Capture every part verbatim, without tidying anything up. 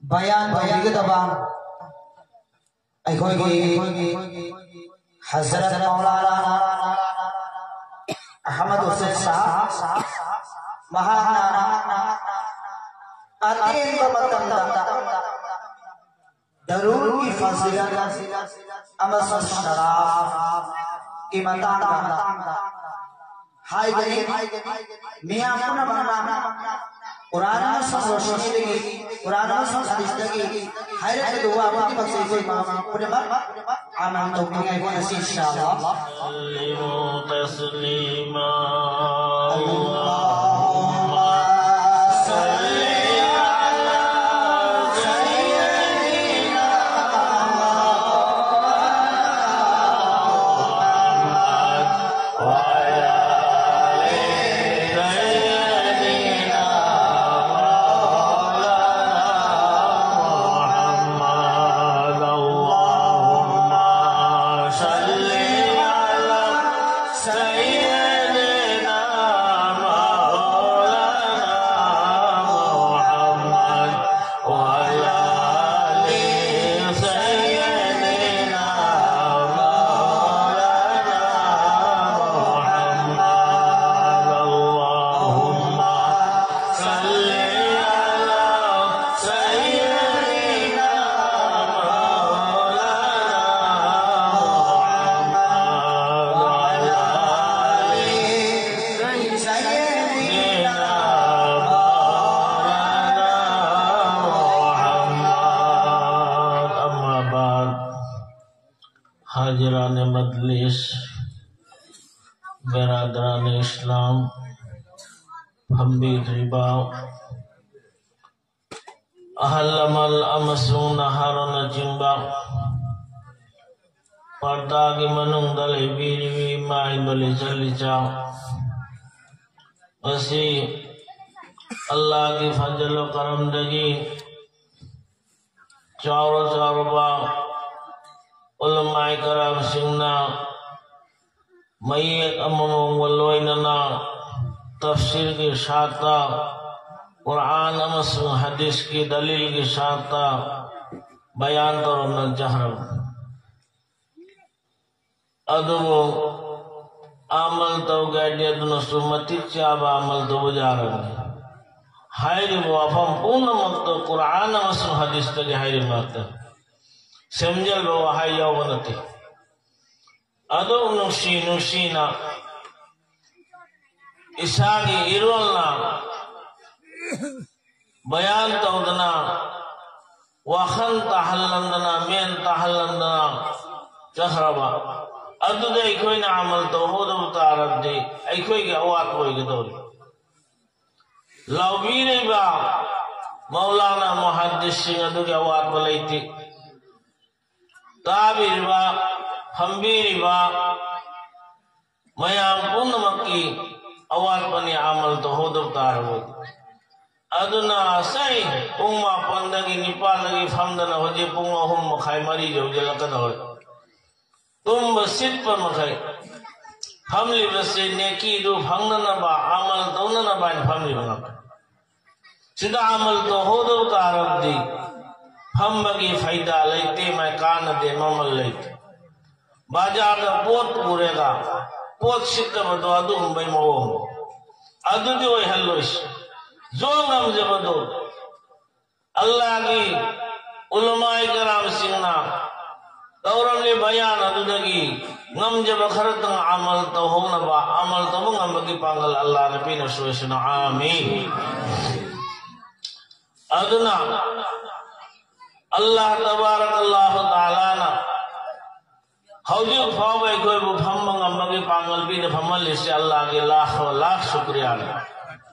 ꯕꯌꯥꯟ ꯇꯧꯕꯤꯒꯗꯕ ꯑꯩꯈꯣꯏꯒꯤ ꯍꯖꯔꯠ ꯃꯧꯂꯥꯅꯥ ꯑꯍꯃꯗ ꯍꯨꯁꯦꯟ ꯁꯥꯍꯕ, ꯃꯍꯥꯛꯅ ꯑꯇꯦꯟꯕ ꯃꯇꯝꯗ ꯗꯔꯨꯗꯀꯤ ꯐꯖꯤꯂꯠ ꯑꯃꯁꯨꯡ ꯁꯔꯥꯐꯀꯤ ꯃꯇꯥꯡꯗ ꯍꯥꯏꯒꯅꯤ꯫ ꯃꯤꯌꯥꯝ ꯄꯨꯝꯅꯃꯛꯅ ꯀꯨꯔꯥꯟ ꯑꯃꯁꯨꯡ ꯔꯣꯁꯅꯤꯗꯒꯤ, ꯀꯨꯔꯥꯟ ꯑꯃꯁꯨꯡ ꯍꯗꯤꯁꯇꯒꯤ ꯍꯥꯏꯔꯛꯀꯗꯕ ꯋꯥ ꯈꯨꯗꯤꯡꯃꯛꯁꯦ ꯑꯩꯈꯣꯏ ꯃꯌꯥꯝ ꯄꯨꯝꯅꯃꯛ ꯑꯃꯃꯝ ꯇꯧꯅꯤꯡꯉꯥꯏ ꯍꯣꯠꯅꯁꯤ, ꯏꯟꯁꯥ ꯑꯜꯂꯥꯍ꯫ وسلموا تسليما. اللهم صل على سيدنا محمد وعلى آل سيدنا مولانا محمد. اللهم صل على سيدنا مولانا محمد وعلى آل سيدنا مولانا محمد. اللهم صل على سيدنا مولانا محمد وعلى آل سيدنا مولانا محمد. أما بعد، حاضران مجلس، برادران اسلام، ꯐꯝꯕꯤꯔꯤꯕ ꯑꯍꯜ ꯂꯃꯟ ꯑꯃꯁꯨꯡ ꯅꯍꯥꯔꯣꯜꯅꯆꯤꯡꯕ, ꯄꯔꯗꯥꯒꯤ ꯃꯅꯨꯡꯗ ꯂꯩꯕꯤꯔꯤꯕ ꯏꯃꯥ ꯏꯕ ꯂꯤꯆꯠ ꯂꯤꯆꯥ, ꯉꯁꯤ ꯑꯜꯂꯥꯍꯒꯤ ꯐꯖꯜ ꯀꯔꯝꯗꯒꯤ ꯆꯥꯎꯔ ꯆꯥꯎꯔꯕ ꯎꯂꯃꯥꯏ ꯀꯔꯥꯝꯁꯤꯡꯅ ꯃꯌꯦꯛ ꯑꯃꯃꯝꯒ ꯂꯣꯏꯅꯅ ꯇꯐꯁꯤꯔꯒꯤ ꯁꯥꯠꯇ ꯀꯨꯔꯥꯟ ꯑꯃꯁꯨꯡ ꯍꯗꯤꯁꯀꯤ ꯗꯂꯤꯜꯒꯤ ꯁꯥꯠꯇ ꯕꯌꯥꯟ ꯇꯧꯔꯝꯅ ꯆꯠꯈ꯭ꯔꯕ꯫ ꯑꯗꯨꯕꯨ ꯑꯃꯜ ꯇꯧꯒꯦ ꯍꯥꯏꯗꯤ ꯑꯗꯨꯅꯁꯨ ꯃꯇꯤꯛ ꯆꯥꯕ ꯑꯃꯜ ꯇꯧꯕ ꯌꯥꯔꯕꯅꯤ꯫ ꯍꯥꯏꯔꯤꯕ ꯋꯥꯐꯝ ꯄꯨꯝꯅꯃꯛꯇ ꯀꯨꯔꯥꯟ ꯑꯃꯁꯨꯡ ꯍꯗꯤꯁꯇꯒꯤ ꯍꯥꯏꯔꯤꯕ ꯉꯥꯛꯇꯅꯤ꯫ ꯁꯦꯝꯖꯤꯟꯕ ꯋꯥꯍꯩ ꯌꯥꯎꯕ ꯅꯠꯇꯦ꯫ ꯑꯗꯨꯛ ꯅꯨꯡꯁꯤ ꯅꯨꯡꯁꯤꯅ ꯏꯁꯥꯒꯤ ꯏꯔꯣꯜꯅ ꯕꯌꯥꯟ ꯇꯧꯗꯅ, ꯋꯥꯈꯜ ꯇꯥꯍꯜꯂꯝꯗꯅ, ꯃꯦꯟ ꯇꯥꯍꯜꯂꯝꯗꯅ ꯆꯠꯈ꯭ꯔꯕ ꯑꯗꯨꯗ ꯑꯩꯈꯣꯏꯅ ꯑꯃꯜ ꯇꯧꯍꯧꯗꯕ ꯇꯥꯔꯕꯗꯤ ꯑꯩꯈꯣꯏꯒꯤ ꯑꯋꯥꯠꯄ ꯑꯣꯏꯒꯗꯧꯔꯤ꯫ ꯂꯥꯎꯕꯤꯔꯤꯕ ꯃꯧꯂꯥꯅꯥ ꯃꯨꯍꯗꯤꯁꯁꯤꯡ ꯑꯗꯨꯒꯤ ꯑꯋꯥꯠꯄ ꯂꯩꯇꯦ꯫ ꯇꯥꯕꯤꯔꯤꯕ, ꯐꯝꯕꯤꯔꯤꯕ ꯃꯌꯥꯝ ꯄꯨꯝꯅꯃꯛꯀꯤ ꯑꯋꯥꯠꯄꯅꯤ ꯑꯃꯜ ꯇꯧꯍꯧꯗꯕ ꯇꯥꯔꯕꯗꯤ꯫ ꯑꯗꯨꯅ ꯉꯁꯥꯏ ꯄꯨꯡ ꯃꯥꯄꯟꯗꯒꯤ ꯅꯤꯄꯥꯜꯗꯒꯤ ꯐꯝꯗꯅ ꯍꯧꯖꯤꯛ ꯄꯨꯡ ꯑꯍꯨꯝ ꯃꯈꯥꯏ ꯃꯔꯤ ꯌꯧꯁꯤꯜꯂꯛꯀꯗꯧꯔꯦ꯫ ꯇꯨꯝꯕ ꯁꯤꯠꯄ ꯃꯈꯩ, ꯐꯝꯂꯤꯕꯁꯤ ꯅꯦꯀꯤꯗꯨ ꯐꯪꯅꯅꯕ, ꯑꯃꯜ ꯇꯧꯅꯅꯕ ꯍꯥꯏꯅ ꯐꯝꯂꯤꯕ ꯉꯥꯛꯇ꯫ ꯁꯤꯗ ꯑꯃꯜ ꯇꯧꯍꯧꯗꯕ ꯇꯥꯔꯕꯗꯤ ꯐꯝꯕꯒꯤ ꯐꯥꯏꯗꯥ ꯂꯩꯇꯦ, ꯃꯥꯏ ꯀꯥꯟꯅꯗꯦ, ꯃꯃꯜ ꯂꯩꯇꯦ꯫ ꯕꯖꯥꯔꯗ ꯄꯣꯠ ꯄꯨꯔꯦꯒ ꯄꯣꯠ ꯁꯤꯠꯇꯕꯗꯣ ꯑꯗꯨꯒꯨꯝꯕꯩ ꯃꯑꯣꯡ ꯑꯗꯨꯗꯤ ꯑꯣꯏꯍꯜꯂꯣꯏꯁꯤ꯫ ꯖꯣ ꯉꯝꯖꯕꯗꯣ ꯑꯜꯂꯥꯍꯒꯤ ꯎꯂꯃꯥꯏ ꯀꯔꯥꯝꯁꯤꯡꯅ ꯇꯧꯔꯝꯂꯤꯕ ꯕꯌꯥꯟ ꯑꯗꯨꯗꯒꯤ ꯉꯝꯖꯕ ꯈꯔꯇꯪ ꯑꯃꯜ ꯇꯧꯍꯧꯅꯕ, ꯑꯃꯜ ꯇꯧꯕ ꯉꯝꯕꯒꯤ ꯄꯥꯡꯒꯜ ꯑꯜꯂꯥꯍꯅ ꯄꯤꯅꯁꯨ ꯑꯣꯏꯁꯅꯨ꯫ ꯑꯥꯃꯤꯟ꯫ ꯑꯗꯨꯅ ꯑꯜꯂꯥꯍ ꯇꯕꯥꯔꯀ ꯑꯜꯂꯥꯍꯨ ꯇꯥꯂꯥꯅ ꯍꯧꯖꯤꯛ ꯐꯥꯎꯕ ꯑꯩꯈꯣꯏꯕꯨ ꯐꯝꯕ ꯉꯝꯕꯒꯤ ꯄꯥꯡꯒꯜ ꯄꯤꯗ ꯐꯝꯍꯜꯂꯤꯁꯦ ꯑꯜꯂꯥꯍꯒꯤ ꯂꯥꯈ ꯂꯥꯈ ꯁꯨꯀ꯭ꯔꯤꯌꯥꯅꯤ꯫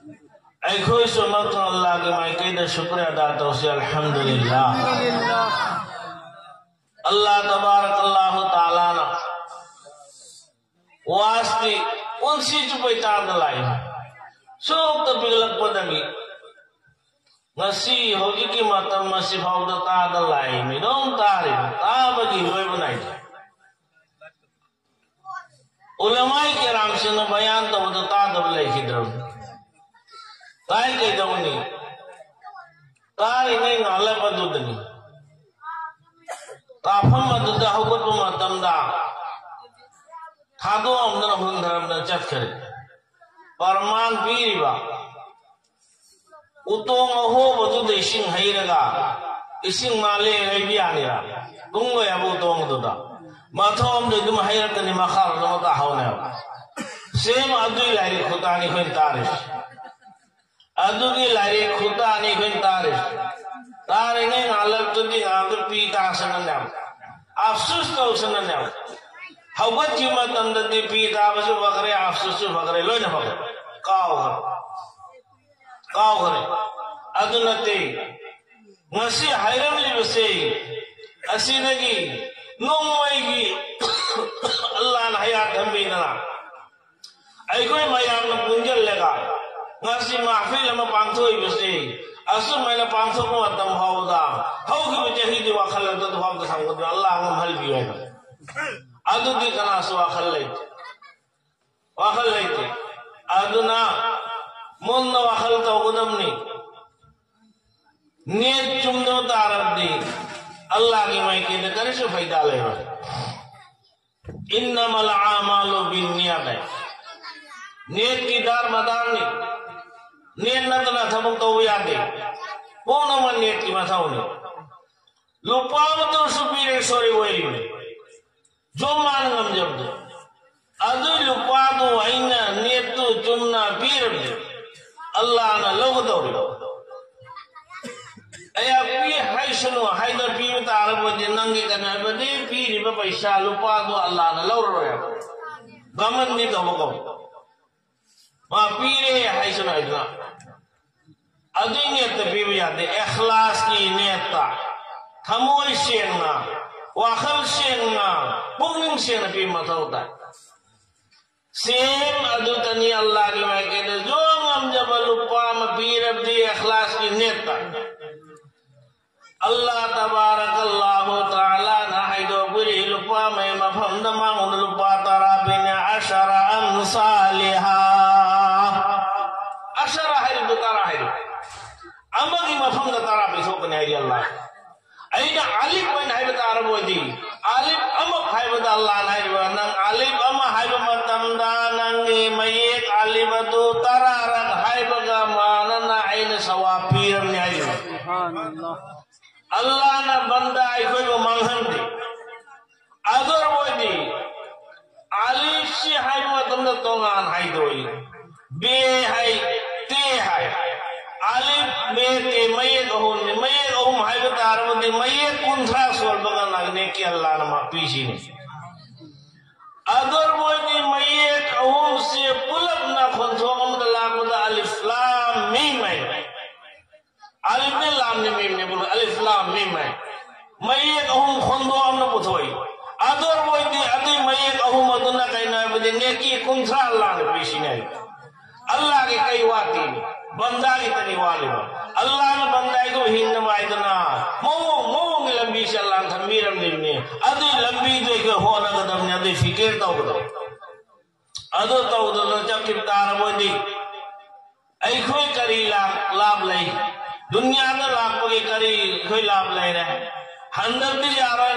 ꯑꯩꯈꯣꯏꯁꯨ ꯑꯃꯨꯛꯇꯪ ꯑꯜꯂꯥꯍꯒꯤ ꯃꯥꯏꯀꯩꯗ ꯁꯨꯀ꯭ꯔꯤꯌꯥ ꯑꯗꯥ ꯇꯧꯁꯤ, ꯑꯜꯍꯝꯗꯨꯂꯤꯜꯂꯥꯍ꯫ ꯑꯜꯂꯥꯍ ꯇꯕꯥꯔꯀ ꯑꯜꯂꯥꯍꯨ ꯇꯥꯂꯥꯅ ꯋꯥꯁꯇꯤ ꯄꯨꯟꯁꯤ ꯆꯨꯞꯄꯩ ꯇꯥꯗ ꯂꯥꯛꯏ꯫ ꯁꯨꯛꯇ ꯄꯤꯛꯂꯛꯄꯗꯒꯤ ꯉꯁꯤ ꯍꯧꯖꯤꯛꯀꯤ ꯃꯇꯝ ꯑꯁꯤ ꯐꯥꯎꯗ ꯇꯥꯗ ꯂꯥꯛꯏ꯫ ꯃꯤꯅꯣꯝ ꯇꯥꯔꯤꯕ ꯇꯥꯕꯒꯤ ꯂꯣꯏꯕ ꯅꯥꯏꯗꯦ꯫ ꯎꯂꯃꯥꯏ ꯀꯦꯔꯥꯝꯁꯤꯡꯅ ꯕꯌꯥꯟ ꯇꯧꯕꯗ ꯇꯥꯗꯕ ꯂꯩꯈꯤꯗ꯭ꯔꯕꯅꯤ꯫ ꯇꯥꯏ ꯀꯩꯗꯧꯅꯤ? ꯇꯥꯔꯤꯉꯩ ꯉꯥꯜꯂꯛꯄꯗꯨꯗꯅꯤ꯫ ꯇꯥꯐꯝ ꯑꯗꯨꯗ ꯍꯧꯒꯠꯄ ꯃꯇꯝꯗ ꯊꯥꯗꯣꯛꯑꯝꯗꯅ ꯍꯨꯟꯊꯔꯝꯗꯅ ꯆꯠꯈ꯭ꯔꯦ꯫ ꯄ꯭ꯔꯃꯥꯟ ꯄꯤꯔꯤꯕ ꯎꯇꯣꯡ ꯑꯍꯣꯕꯗꯨꯗ ꯏꯁꯤꯡ ꯍꯩꯔꯒ ꯏꯁꯤꯡ ꯃꯥꯂꯦ ꯍꯩꯕ ꯌꯥꯅꯤꯔ? ꯇꯨꯡꯂꯣꯏ ꯍꯥꯏꯕ ꯎꯇꯣꯡꯗꯨꯗ ꯃꯊꯣꯝꯗ ꯑꯗꯨꯝ ꯍꯩꯔꯛꯀꯅꯤ, ꯃꯈꯥꯗ ꯑꯗꯨꯝ ꯇꯥꯍꯧꯅꯦꯕ꯫ ꯁꯦꯝ ꯑꯗꯨꯒꯤ ꯂꯥꯏꯔꯤꯛ ꯈꯨꯇꯥꯅꯤ ꯑꯩꯈꯣꯏꯅ ꯇꯥꯔꯤꯁꯦ꯫ ꯑꯗꯨꯒꯤ ꯂꯥꯏꯔꯤꯛ ꯈꯨꯇꯥꯅꯤ ꯑꯩꯈꯣꯏꯅ ꯇꯥꯔꯤꯁꯦ꯫ ꯇꯥꯔꯤꯉꯩ ꯉꯥꯜꯂꯛꯇꯨꯗꯤ ꯉꯥꯏꯍꯥꯛꯇ ꯄꯤ ꯇꯥꯁꯅꯅꯦꯕ, ꯑꯐꯁꯨꯁ ꯇꯧꯁꯅꯅꯦꯕ꯫ ꯍꯧꯒꯠꯈꯤꯕ ꯃꯇꯝꯗꯗꯤ ꯄꯤ ꯇꯥꯕꯁꯨ ꯐꯈ꯭ꯔꯦ, ꯑꯐꯁꯨꯁꯁꯨ ꯐꯈ꯭ꯔꯦ, ꯂꯣꯏꯅ ꯐꯈ꯭ꯔꯦ꯫ ꯀꯥꯎꯈ꯭ꯔꯦ, ꯀꯥꯎꯈ꯭ꯔꯦ꯫ ꯑꯗꯨ ꯅꯠꯇꯦ, ꯉꯁꯤ ꯍꯥꯏꯔꯝꯂꯤꯕꯁꯦ ꯑꯁꯤꯗꯒꯤ ꯅꯣꯡꯃꯩꯒꯤ ꯑꯜꯂꯥꯅ ꯍꯌꯥꯠ ꯊꯝꯕꯤꯗꯅ ꯑꯩꯈꯣꯏ ꯃꯌꯥꯝꯅ ꯄꯨꯟꯁꯤꯜꯂꯒ ꯉꯁꯤ ꯃꯍꯐꯤꯜ ꯑꯃ ꯄꯥꯡꯊꯣꯛꯏꯕꯁꯤ ꯑꯁꯨꯃꯥꯏꯅ ꯄꯥꯡꯊꯣꯛꯄ ꯃꯇꯝ ꯐꯥꯎꯕꯗ ꯍꯧꯈꯤꯕ ꯆꯍꯤꯗꯤ ꯋꯥꯈꯜ ꯑꯗꯨ ꯐꯥꯎꯗ ꯊꯝꯒꯗꯕ ꯑꯜꯂꯥ ꯉꯝꯍꯜꯕꯤꯌꯨ ꯍꯥꯏꯕ꯫ ꯑꯗꯨꯗꯤ ꯀꯅꯥꯁꯨ ꯋꯥꯈꯜ ꯂꯩꯇꯦ, ꯋꯥꯈꯜ ꯂꯩꯇꯦ꯫ ꯑꯗꯨꯅ ꯃꯨꯟꯅ ꯋꯥꯈꯜ ꯇꯧꯒꯗꯕꯅꯤ꯫ ꯅꯤꯌꯠ ꯆꯨꯝꯗꯕ ꯇꯥꯔꯕꯗꯤ ꯑꯜꯂꯥꯒꯤ ꯃꯥꯏꯀꯩꯗ ꯀꯔꯤꯁꯨ ꯐꯥꯏꯗꯥ ꯂꯩꯔꯣꯏ꯫ ꯏꯟꯅꯃꯜ ꯑꯃꯥꯂꯨ ꯕꯤꯟꯅꯤꯌꯥꯠ ꯍꯥꯏ꯫ ꯅꯤꯌꯠꯀꯤ ꯗꯥꯔ ꯃꯗꯥꯔꯅꯤ꯫ ꯅꯤꯌꯠ ꯅꯠꯇꯅ ꯊꯕꯛ ꯇꯧꯕ ꯌꯥꯗꯦ꯫ ꯄꯨꯝꯅꯃꯛ ꯅꯤꯌꯠꯀꯤ ꯃꯊꯧꯅꯤ꯫ ꯂꯨꯄꯥ ꯑꯃꯇꯁꯨ ꯄꯤꯔꯦ ꯁꯣꯔꯤ ꯑꯣꯏꯔꯤꯕꯅꯤ꯫ ꯖꯣꯝ ꯃꯥꯅ ꯉꯝꯖꯕꯗꯣ꯫ ꯑꯗꯨ ꯂꯨꯄꯥꯗꯣ ꯑꯩꯅ ꯅꯤꯌꯠꯇꯨ ꯆꯨꯝꯅ ꯄꯤꯔꯕꯗꯤ ꯑꯜꯂꯥꯅ ꯂꯧꯒꯗꯧꯔꯤꯕ꯫ ꯑꯩꯍꯥꯛ ꯄꯤ ꯍꯥꯏꯁꯅꯨ ꯍꯥꯏꯅ ꯄꯤꯕ ꯇꯥꯔꯕꯗꯤ ꯅꯪꯒꯤ ꯀꯩꯅꯣ ꯍꯥꯏꯕꯗꯤ ꯄꯤꯔꯤꯕ ꯄꯩꯁꯥ ꯂꯨꯄꯥꯗꯣ ꯑꯜꯂꯥꯅ ꯂꯧꯔꯔꯣꯏꯕ꯫ ꯒꯃꯟꯗꯤ ꯇꯧꯕꯀꯣ꯫ ꯃꯥ ꯄꯤꯔꯦ ꯍꯥꯏꯁꯅꯨ ꯍꯥꯏꯗꯅ꯫ ꯑꯗꯨꯏ ꯅꯤꯌꯠꯇ ꯄꯤꯕ ꯌꯥꯗꯦ꯫ ꯏꯈ꯭ꯂꯥꯁꯀꯤ ꯅꯤꯌꯠꯇ ꯊꯃꯣꯏ ꯁꯦꯡꯅ, ꯋꯥꯈꯜ ꯁꯦꯡꯅ, ꯄꯨꯛꯅꯤꯡ ꯁꯦꯡꯅ ꯄꯤꯕ ꯃꯊꯧ ꯇꯥꯏ꯫ ꯁꯦꯝ ꯑꯗꯨꯇꯅꯤ ꯑꯜꯂꯥꯒꯤ ꯃꯥꯏꯀꯩꯗ ꯖꯣ ꯉꯝꯖꯕ ꯂꯨꯄꯥ ꯑꯃ ꯄꯤꯔꯕꯗꯤ ꯏꯈ꯭ꯂꯥꯁꯀꯤ ꯅꯤꯌꯠꯇ꯫ ꯑꯜꯂꯥ ꯇꯕꯥꯔꯛ ꯑꯜꯂꯥꯍꯨ ꯇꯥꯂꯥꯅ ꯍꯥꯏꯗꯣꯛꯄꯤꯔꯤ, ꯂꯨꯄꯥ ꯑꯃꯒꯤ ꯃꯐꯝꯗ ꯃꯉꯣꯟꯗ ꯂꯨꯄꯥ ꯇꯔꯥ ꯄꯤꯅꯤ, ꯑꯁꯔ ꯑꯝꯁꯥꯂꯤꯍꯥ꯫ ꯑꯁꯔ ꯍꯥꯏꯔꯤꯕꯗꯨ ꯇꯔꯥ ꯍꯥꯏꯔꯤꯕ꯫ ꯑꯃꯒꯤ ꯃꯐꯝꯗ ꯇꯔꯥ ꯄꯤꯊꯣꯛꯀꯅꯤ ꯍꯥꯏꯔꯤ ꯑꯜꯂꯥꯍ꯫ ꯑꯩꯅ ꯑꯂꯤꯐ ꯑꯣꯏꯅ ꯍꯥꯏꯕ ꯇꯥꯔꯕ ꯑꯣꯏꯗꯤ, ꯑꯂꯤꯐ ꯑꯃ ꯍꯥꯏꯕꯗ ꯑꯜꯂꯥꯍꯅ ꯍꯥꯏꯔꯤꯕ, ꯅꯪ ꯑꯂꯤꯐ ꯑꯃ ꯍꯥꯏꯕ ꯃꯇꯝꯗ ꯅꯪꯒꯤ ꯃꯌꯦꯛ ꯑꯂꯤꯐ ꯑꯗꯨ ꯇꯔꯥꯔꯛ ꯍꯥꯏꯕꯒ ꯃꯥꯟꯅꯅ ꯑꯩꯅ ꯁꯋꯥꯕ ꯄꯤꯔꯕꯅꯤ ꯍꯥꯏꯔꯤꯕ꯫ ꯑꯜꯂꯥꯍꯅ ꯕꯟꯗꯥ ꯑꯩꯈꯣꯏꯕꯨ ꯃꯥꯡꯍꯟꯗꯦ꯫ ꯑꯗꯨ ꯑꯣꯏꯔꯕ ꯑꯣꯏꯗꯤ, ꯑꯂꯤꯐꯁꯤ ꯍꯥꯏꯕ ꯃꯇꯝꯗ ꯇꯣꯉꯥꯟ ꯍꯥꯏꯗꯣꯛꯏ꯫ ꯕꯦ ꯍꯥꯏ, ꯇꯦ ꯍꯥꯏ꯫ ꯑꯂꯤꯐ, ꯕꯦ, ꯇꯦ, ꯃꯌꯦꯛ ꯑꯍꯨꯝꯅꯤ꯫ ꯃꯌꯦꯛ ꯑꯍꯨꯝ ꯍꯥꯏꯕ ꯇꯥꯔꯕꯗꯤ ꯃꯌꯦꯛ ꯀꯨꯟꯊ꯭ꯔꯥ ꯁꯣꯟꯕꯒ ꯅꯪꯅꯦ ꯀꯤ ꯑꯜꯂꯥꯍꯅ ꯃꯥꯛ ꯄꯤꯁꯤꯅꯤ꯫ ꯑꯗꯨ ꯑꯣꯏꯔꯕ ꯑꯣꯏꯗꯤ ꯃꯌꯦꯛ ꯑꯍꯨꯝꯁꯦ ꯄꯨꯂꯞꯅ ꯈꯣꯟꯊꯣꯛ ꯑꯃꯗ ꯂꯥꯛꯄꯗ ꯑꯂꯤꯐ ꯂꯥꯝ ꯃꯤꯝ ꯍꯥꯏ꯫ ꯑꯂꯤꯐꯅꯦ ꯂꯥꯝꯅꯦ ꯃꯤꯝꯅꯦ ꯄꯨꯂꯞ ꯑꯂꯤꯐ ꯂꯥꯝ ꯃꯤꯝ ꯍꯥꯏ꯫ ꯃꯌꯦꯛ ꯑꯍꯨꯝ ꯈꯣꯟꯗꯣꯛ ꯑꯃꯅ ꯄꯨꯊꯣꯛꯏ꯫ ꯑꯗꯨ ꯑꯣꯏꯔꯕ ꯑꯣꯏꯗꯤ ꯑꯗꯨꯏ ꯃꯌꯦꯛ ꯑꯍꯨꯝ ꯑꯗꯨꯅ ꯀꯩꯅꯣ ꯍꯥꯏꯕꯗꯤ ꯅꯦꯀꯤ ꯀꯨꯟꯊ꯭ꯔꯥ ꯑꯜꯂꯥꯍꯅ ꯄꯤꯁꯤꯅꯦ ꯍꯥꯏ꯫ ꯑꯜꯂꯥꯍꯒꯤ ꯀꯩ ꯋꯥꯠꯇꯦ? ꯕꯟꯗꯥꯒꯤ ꯇꯅꯤ ꯋꯥꯠꯂꯤꯕ꯫ ꯑꯜꯂꯥꯍꯅ ꯕꯟꯗꯥ ꯑꯩꯈꯣꯏ ꯍꯤꯡꯅꯕ ꯍꯥꯏꯗꯅ ꯃꯑꯣꯡ ꯃꯑꯣꯡꯒꯤ ꯂꯝꯕꯤꯁꯦ ꯑꯜꯂꯥꯍꯅ ꯊꯝꯕꯤꯔꯝꯂꯤꯕꯅꯤ꯫ ꯑꯗꯨꯏ ꯂꯝꯕꯤꯗꯨ ꯑꯩꯈꯣꯏ ꯍꯣꯠꯅꯒꯗꯕꯅꯤ, ꯑꯗꯨꯏ ꯐꯤꯀꯤꯔ ꯇꯧꯒꯗꯕꯅꯤ꯫ ꯑꯗꯨ ꯇꯧꯗꯅ ꯆꯠꯈꯤꯕ ꯇꯥꯔꯕ ꯑꯣꯏꯗꯤ ꯑꯩꯈꯣꯏ ꯀꯔꯤ ꯂꯥ-, ꯂꯥꯚ ꯂꯩ? ꯗꯨꯅꯤꯌꯥꯗ ꯂꯥꯛꯄꯒꯤ ꯀꯔꯤ ꯑꯩꯈꯣꯏ ꯂꯥꯚ ꯂꯩꯔꯦ? ꯍꯟꯗꯛꯇꯤ ꯌꯥꯔꯣꯏ꯫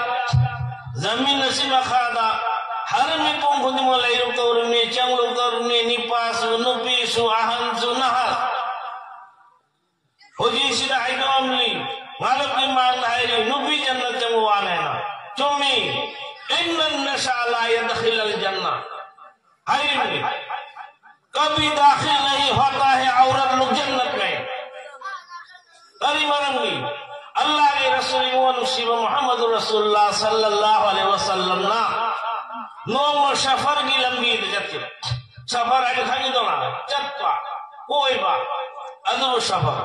ꯖꯃꯤꯟ ꯑꯁꯤ ꯃꯈꯥꯗ ꯍꯔ ꯃꯤꯄꯨꯝ ꯈꯨꯗꯤꯡꯃꯛ ꯂꯩꯔꯨꯛ ꯇꯧꯔꯤꯕꯅꯤ, ꯆꯪꯂꯨꯛ ꯇꯧꯔꯤꯕꯅꯤ, ꯅꯤꯄꯥꯁꯨ, ꯅꯨꯄꯤꯁꯨ, ꯑꯍꯟꯁꯨ, ꯅꯍꯥ꯫ ꯍꯧꯖꯤꯛꯁꯤꯗ ꯍꯥꯏꯗꯣꯛꯑꯝꯂꯤ, ꯉꯥꯂꯞꯀꯤ ꯃꯥꯡꯗ ꯍꯥꯏꯔꯤ, ꯅꯨꯄꯤ ꯖꯟꯅꯠ ꯆꯪꯕ ꯋꯥꯅꯦꯅ꯫ ꯆꯨꯝꯃꯤ꯫ "ꯏꯟꯅ ꯅꯁꯥ ꯂꯥ ꯌꯗꯈꯤꯂꯜ ꯖꯟꯅ" ꯍꯥꯏꯔꯤꯕꯅꯤ꯫ "ꯀꯕꯤ ꯗꯥꯈꯤꯜ ꯅꯍꯤ ꯍꯣꯇꯥ ꯍꯦ ꯍꯥꯎꯔꯠ ꯂꯨꯛ ꯖꯟꯅꯠ ꯃꯦ"꯫ ꯀꯔꯤ ꯃꯔꯝꯒꯤ? ꯑꯜꯂꯥꯍꯒꯤ ꯔꯁꯨꯜ ꯏꯕꯨꯡꯉꯣ ꯅꯨꯡꯁꯤꯕ ꯃꯨꯍꯝꯃꯗꯨ ꯔꯁꯨꯜꯂꯥ ꯁꯜꯂꯜꯂꯥꯍꯨ ꯑꯂꯩꯍꯤ ꯋꯁꯜꯂꯝꯅ ꯅꯣꯡꯃ ꯁꯐꯔꯒꯤ ꯂꯝꯕꯤꯗ ꯆꯠꯈꯤꯕ꯫ ꯁꯐꯔ ꯍꯥꯏꯕ ꯈꯪꯉꯤꯗꯅ? ꯆꯠꯄ, ꯀꯣꯏꯕ, ꯑꯗꯨꯕꯨ ꯁꯐꯔ꯫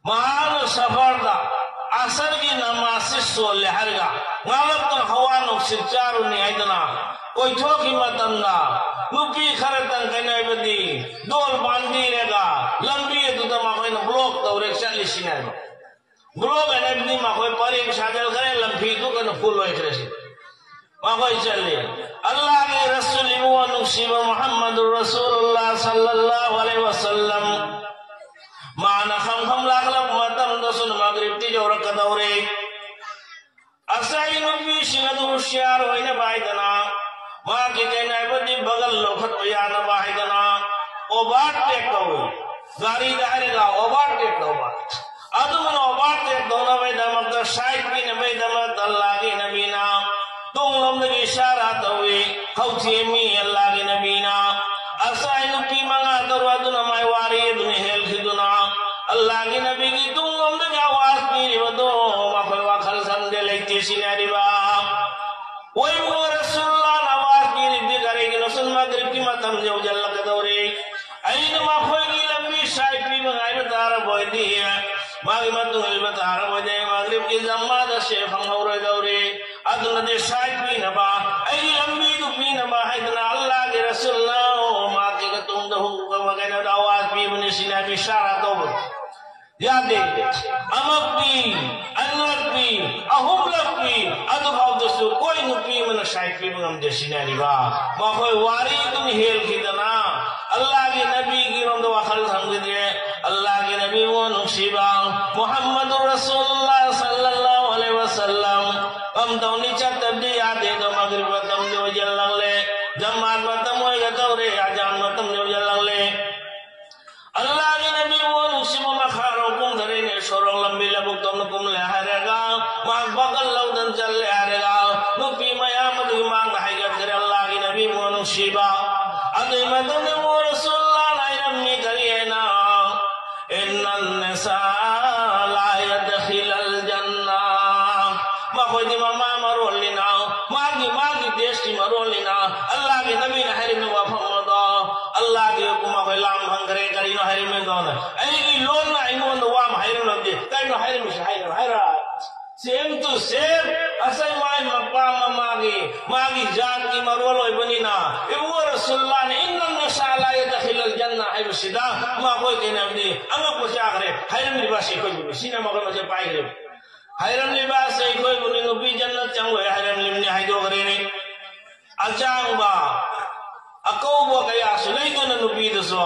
ꯃꯍꯥꯛꯅ ꯁꯐꯔꯗ ꯑꯁꯔꯒꯤ ꯅꯃꯥꯖꯁꯤ ꯁꯣꯜꯂꯦ ꯍꯥꯏꯔꯒ ꯉꯥꯂꯞꯇ ꯍꯋꯥ ꯅꯨꯡꯁꯤꯠ ꯆꯥꯔꯨꯅꯤ ꯍꯥꯏꯗꯅ ꯀꯣꯏꯊꯣꯛꯈꯤ ꯃꯇꯝꯗ ꯅꯨꯄꯤ ꯈꯔꯇꯪ ꯀꯩꯅꯣ ꯍꯥꯏꯕꯗꯤ ꯗꯣꯜ ꯄꯥꯟꯕꯤꯔꯒ ꯂꯝꯕꯤ ꯑꯗꯨꯗ ꯃꯈꯣꯏꯅ ꯕ꯭ꯂꯣꯛ ꯇꯧꯔꯦ ꯆꯠꯂꯤꯁꯤꯅꯦꯕ꯫ ꯕ꯭ꯂꯣꯛ ꯍꯥꯏꯅꯕꯗꯤ ꯃꯈꯣꯏ ꯄꯔꯦꯡ ꯁꯥꯖꯜꯈ꯭ꯔꯦ, ꯂꯝꯕꯤꯗꯨ ꯀꯩꯅꯣ ꯐꯨꯜ ꯑꯣꯏꯈ꯭ꯔꯦ ꯁꯤ꯫ ꯃꯈꯣꯏ ꯆꯠꯂꯤ꯫ ꯑꯜꯂꯥꯍꯒꯤ ꯔꯁꯨꯜ ꯏꯕꯨꯡꯉꯣ ꯅꯨꯡꯁꯤꯕ ꯃꯨꯍꯝꯃꯗꯨ ꯔꯁꯨꯜꯂꯥ ꯁꯜꯂꯜꯂꯥꯍꯨ ꯑꯂꯩꯍꯤ ꯋꯁꯜꯂꯝ ꯃꯥꯅ ꯈꯝ ꯈꯝ ꯂꯥꯛꯂꯛꯄ ꯃꯇꯝꯗꯁꯨ ꯃꯒ꯭ꯔꯤꯕꯇꯤ ꯌꯧꯔꯛꯀꯗꯧꯔꯦ꯫ ꯉꯁꯥꯏ ꯅꯨꯄꯤꯁꯤꯡ ꯑꯗꯨ ꯍꯨꯁꯤꯌꯥꯔ ꯑꯣꯏꯅꯕ ꯍꯥꯏꯗꯅ, ꯃꯍꯥꯛꯀꯤ ꯀꯩꯅꯣ ꯍꯥꯏꯕꯗꯤ ꯕꯒꯜ ꯂꯧꯈꯠꯄ ꯌꯥꯅꯕ ꯍꯥꯏꯗꯅ, ꯑꯣꯚꯔꯇꯦꯛ ꯇꯧꯏ꯫ ꯒꯥꯔꯤꯗ ꯍꯥꯏꯔꯒ ꯑꯣꯚꯔꯇꯦꯛ ꯇꯧꯕ꯫ ꯑꯗꯨꯒꯨꯝꯅ ꯑꯣꯚꯔꯇꯦꯛ ꯇꯧꯅꯕꯒꯤꯗꯃꯛꯇ, ꯁꯥꯏꯠ ꯄꯤꯅꯕꯒꯤꯗꯃꯛꯇ ꯑꯜꯂꯥꯍꯒꯤ ꯅꯕꯤꯅ ꯇꯨꯡꯂꯣꯝꯗꯒꯤ ꯏꯁꯥꯔꯥ ꯇꯧꯏ꯫ ꯍꯧꯊꯦꯝꯃꯤ ꯑꯜꯂꯥꯍꯒꯤ ꯅꯕꯤꯅ꯫ ꯉꯁꯥꯏ ꯅꯨꯄꯤ ꯃꯉꯥ ꯇꯔꯨꯛ ꯑꯗꯨꯅ ꯃꯥꯏ ꯋꯥꯔꯤ ꯑꯗꯨꯅ ꯍꯦꯜꯈꯤꯗꯨꯅ, ꯑꯜꯂꯥꯍꯒꯤ ꯅꯕꯤꯒꯤ ꯇꯨꯡꯂꯣꯝꯗꯒꯤ ꯑꯋꯥꯖ ꯄꯤꯔꯤꯕꯗꯣ ꯃꯈꯣꯏ ꯋꯥꯈꯜ ꯁꯪꯗꯦ, ꯂꯩꯇꯦ ꯁꯤꯅꯔꯤꯕ꯫ ꯑꯣꯏꯕꯨ ꯔꯁꯨꯜꯂꯥꯍꯅ ꯑꯋꯥꯖ ꯄꯤꯔꯤꯕꯗꯤ ꯀꯔꯤꯒꯤꯅꯣ? ꯁꯨꯝ ꯃꯒ꯭ꯔꯤꯕꯀꯤ ꯃꯇꯝ ꯌꯧꯁꯤꯜꯂꯛꯀꯗꯧꯔꯦ꯫ ꯑꯩꯅ ꯃꯈꯣꯏꯒꯤ ꯂꯝꯕꯤ ꯁꯥꯏꯠ ꯄꯤꯕ ꯉꯥꯏꯕ ꯇꯥꯔꯕ ꯑꯣꯏꯗꯤ, ꯃꯥꯒꯤ ꯃꯇꯨꯡ ꯏꯟꯕ ꯇꯥꯔꯕ ꯑꯣꯏꯗꯤ, ꯃꯒ꯭ꯔꯤꯕꯀꯤ ꯖꯃꯥꯗ ꯁꯦ ꯐꯪꯍꯧꯔꯣꯏꯗꯧꯔꯦ꯫ ꯑꯗꯨꯅꯗꯤ ꯁꯥꯏꯠ ꯄꯤꯅꯕ, ꯑꯩꯒꯤ ꯂꯝꯕꯤꯗꯨ ꯄꯤꯅꯕ ꯍꯥꯏꯗꯅ ꯑꯜꯂꯥꯍꯒꯤ ꯔꯁꯨꯜꯅ ꯃꯍꯥꯛꯀꯤ ꯇꯨꯡꯗ ꯍꯨꯛ-, ꯀꯩꯅꯣꯗ ꯑꯋꯥꯖ ꯄꯤꯕꯅꯤ ꯁꯤꯅ ꯏꯁꯥꯔꯥ ꯇꯧꯕꯅꯤ꯫ ꯌꯥꯗꯦ꯫ ꯑꯃꯛꯄꯤ, ꯑꯅꯤꯔꯛꯄꯤ, ꯑꯍꯨꯝꯂꯛꯄꯤ, ꯑꯗꯨꯐꯥꯎꯗꯁꯨ ꯀꯣꯏ ꯅꯨꯄꯤ ꯑꯃꯅ ꯁꯥꯏꯠ ꯄꯤꯕ ꯉꯝꯗꯦ ꯁꯤꯅꯔꯤꯕ꯫ ꯃꯈꯣꯏ ꯋꯥꯔꯤꯗꯨꯅ ꯍꯦꯜꯈꯤꯗꯅ ꯑꯜꯂꯥꯍꯒꯤ ꯅꯕꯤꯒꯤ ꯔꯣꯝꯗ ꯋꯥꯈꯜ ꯊꯝꯈꯤꯗ꯭ꯔꯦ꯫ ꯑꯜꯂꯥꯍꯒꯤ ꯅꯕꯤꯕꯨ ꯅꯨꯡꯁꯤꯕ ꯃꯨꯍꯝꯃꯗꯨ ꯔꯁꯨꯜꯂꯥꯍ ꯁꯜꯂꯜꯂꯥꯍꯨ ꯑꯂꯩꯍꯤ ꯋꯁꯜꯂꯝ꯫ ꯀꯝꯗꯧꯅꯤ, ꯆꯠꯇꯕꯗꯤ ꯌꯥꯗꯦ꯫ ꯑꯗꯣ ꯃꯒ꯭ꯔꯤꯕ ꯃꯇꯝꯗꯤ ꯑꯣꯏꯁꯤꯜꯂꯛꯂꯦ, ꯖꯃꯥꯠ ꯃꯇꯝ ꯑꯣꯏꯒꯗꯧꯔꯦ, ꯑꯖꯥꯟ ꯃꯇꯝꯗꯤ ꯑꯣꯏꯁꯤꯜꯂꯛꯂꯦ꯫ ꯑꯜꯂꯥꯍꯒꯤ ꯅꯕꯤꯕꯨ ꯅꯨꯡꯁꯤꯕ ꯃꯈꯥꯔꯣꯝ ꯀꯨꯝꯊꯔꯦꯅꯦ, ꯁꯣꯔꯣꯛ ꯂꯝꯕꯤ ꯂꯧꯕꯨꯛꯇꯧꯅ ꯀꯨꯝꯂꯦ ꯍꯥꯏꯔꯒ, ꯃꯥ ꯕꯒꯜ ꯂꯧꯗꯅ ꯆꯠꯂꯦ ꯍꯥꯏꯔꯒ, ꯅꯨꯄꯤ ꯃꯌꯥꯝ ꯑꯗꯨꯒꯤ ꯃꯥꯡꯗ ꯍꯥꯏꯒꯠꯈ꯭ꯔꯦ꯫ ꯑꯜꯂꯥꯍꯒꯤ ꯅꯕꯤꯕꯨ ꯅꯨꯡꯁꯤꯕ꯫ ꯑꯗꯨꯒꯤ ꯃꯇꯨꯡꯗ ꯃꯨ ꯔꯁꯨꯜꯂꯥꯍꯅ ꯍꯥꯏꯔꯝꯃꯤ ꯀꯔꯤ ꯍꯥꯏꯅ? "ꯏꯟꯅꯟ ꯅꯤꯁꯥ ꯂꯥ ꯌꯗꯈꯤꯂꯜ ꯖꯟꯅ"꯫ ꯃꯈꯣꯏꯗꯤ ꯃꯃꯥ ꯃꯔꯣꯜꯅꯤꯅ, ꯃꯥꯒꯤ, ꯃꯥꯒꯤ ꯗꯦꯁꯀꯤ ꯃꯔꯣꯜꯅꯤꯅ, ꯑꯜꯂꯥꯍꯒꯤ ꯅꯕꯤꯅ ꯍꯥꯏꯔꯤꯕ ꯋꯥꯐꯝ ꯑꯗꯣ, ꯑꯜꯂꯥꯍꯒꯤ ꯍꯨꯀꯨꯝ ꯑꯩꯈꯣꯏ ꯂꯥꯝ ꯐꯪꯈ꯭ꯔꯦ꯫ ꯀꯔꯤꯅꯣ ꯍꯥꯏꯔꯤꯕꯗꯣ? ꯑꯩꯒꯤ ꯂꯣꯟꯅ ꯑꯩꯉꯣꯟꯗ ꯋꯥ ꯑꯃ ꯍꯥꯏꯔꯝꯂꯗꯤ, ꯀꯔꯤꯅꯣ ꯍꯥꯏꯔꯝꯃꯤꯁꯦ? ꯍꯥꯏꯔꯣ, ꯍꯥꯏꯔꯣ꯫ Same to same, ꯉꯁꯥꯏ ꯃꯥꯏ ꯃꯄꯥ ꯃꯃꯥꯒꯤ, ꯃꯥꯒꯤ ꯖꯥꯠꯀꯤ ꯃꯔꯣꯜ ꯑꯣꯏꯕꯅꯤꯅ, ꯏꯕꯨꯡꯉꯣ ꯔꯁꯨꯜꯂꯥꯍꯅ "ꯏꯟꯅꯟ ꯅꯤꯁꯥ ꯂꯥ ꯌꯗꯈꯤꯂꯜ ꯖꯟꯅ" ꯍꯥꯏꯕꯁꯤꯗ ꯃꯈꯣꯏ ꯀꯩꯅꯣꯗꯤ ꯑꯉꯛꯄ ꯆꯥꯈ꯭ꯔꯦ꯫ ꯍꯥꯏꯔꯝꯂꯤꯕ ꯑꯁꯤ ꯑꯩꯈꯣꯏꯕꯨ, ꯁꯤꯅ ꯃꯈꯣꯏ ꯃꯁꯦ ꯄꯥꯏꯈ꯭ꯔꯦ꯫ ꯍꯥꯏꯔꯝꯂꯤꯕ ꯑꯁꯤ ꯑꯩꯈꯣꯏꯕꯨꯅꯤ, ꯅꯨꯄꯤ ꯖꯟꯅꯠ ꯆꯪꯂꯣꯏ ꯍꯥꯏꯔꯝꯂꯤꯕꯅꯤ, ꯍꯥꯏꯗꯣꯛꯈ꯭ꯔꯦꯅꯦ꯫ ꯑꯖꯥꯡꯕ, ꯑꯀꯧꯕ ꯀꯌꯥꯁꯨ ꯂꯩꯗꯅ ꯅꯨꯄꯤꯗꯁꯨ꯫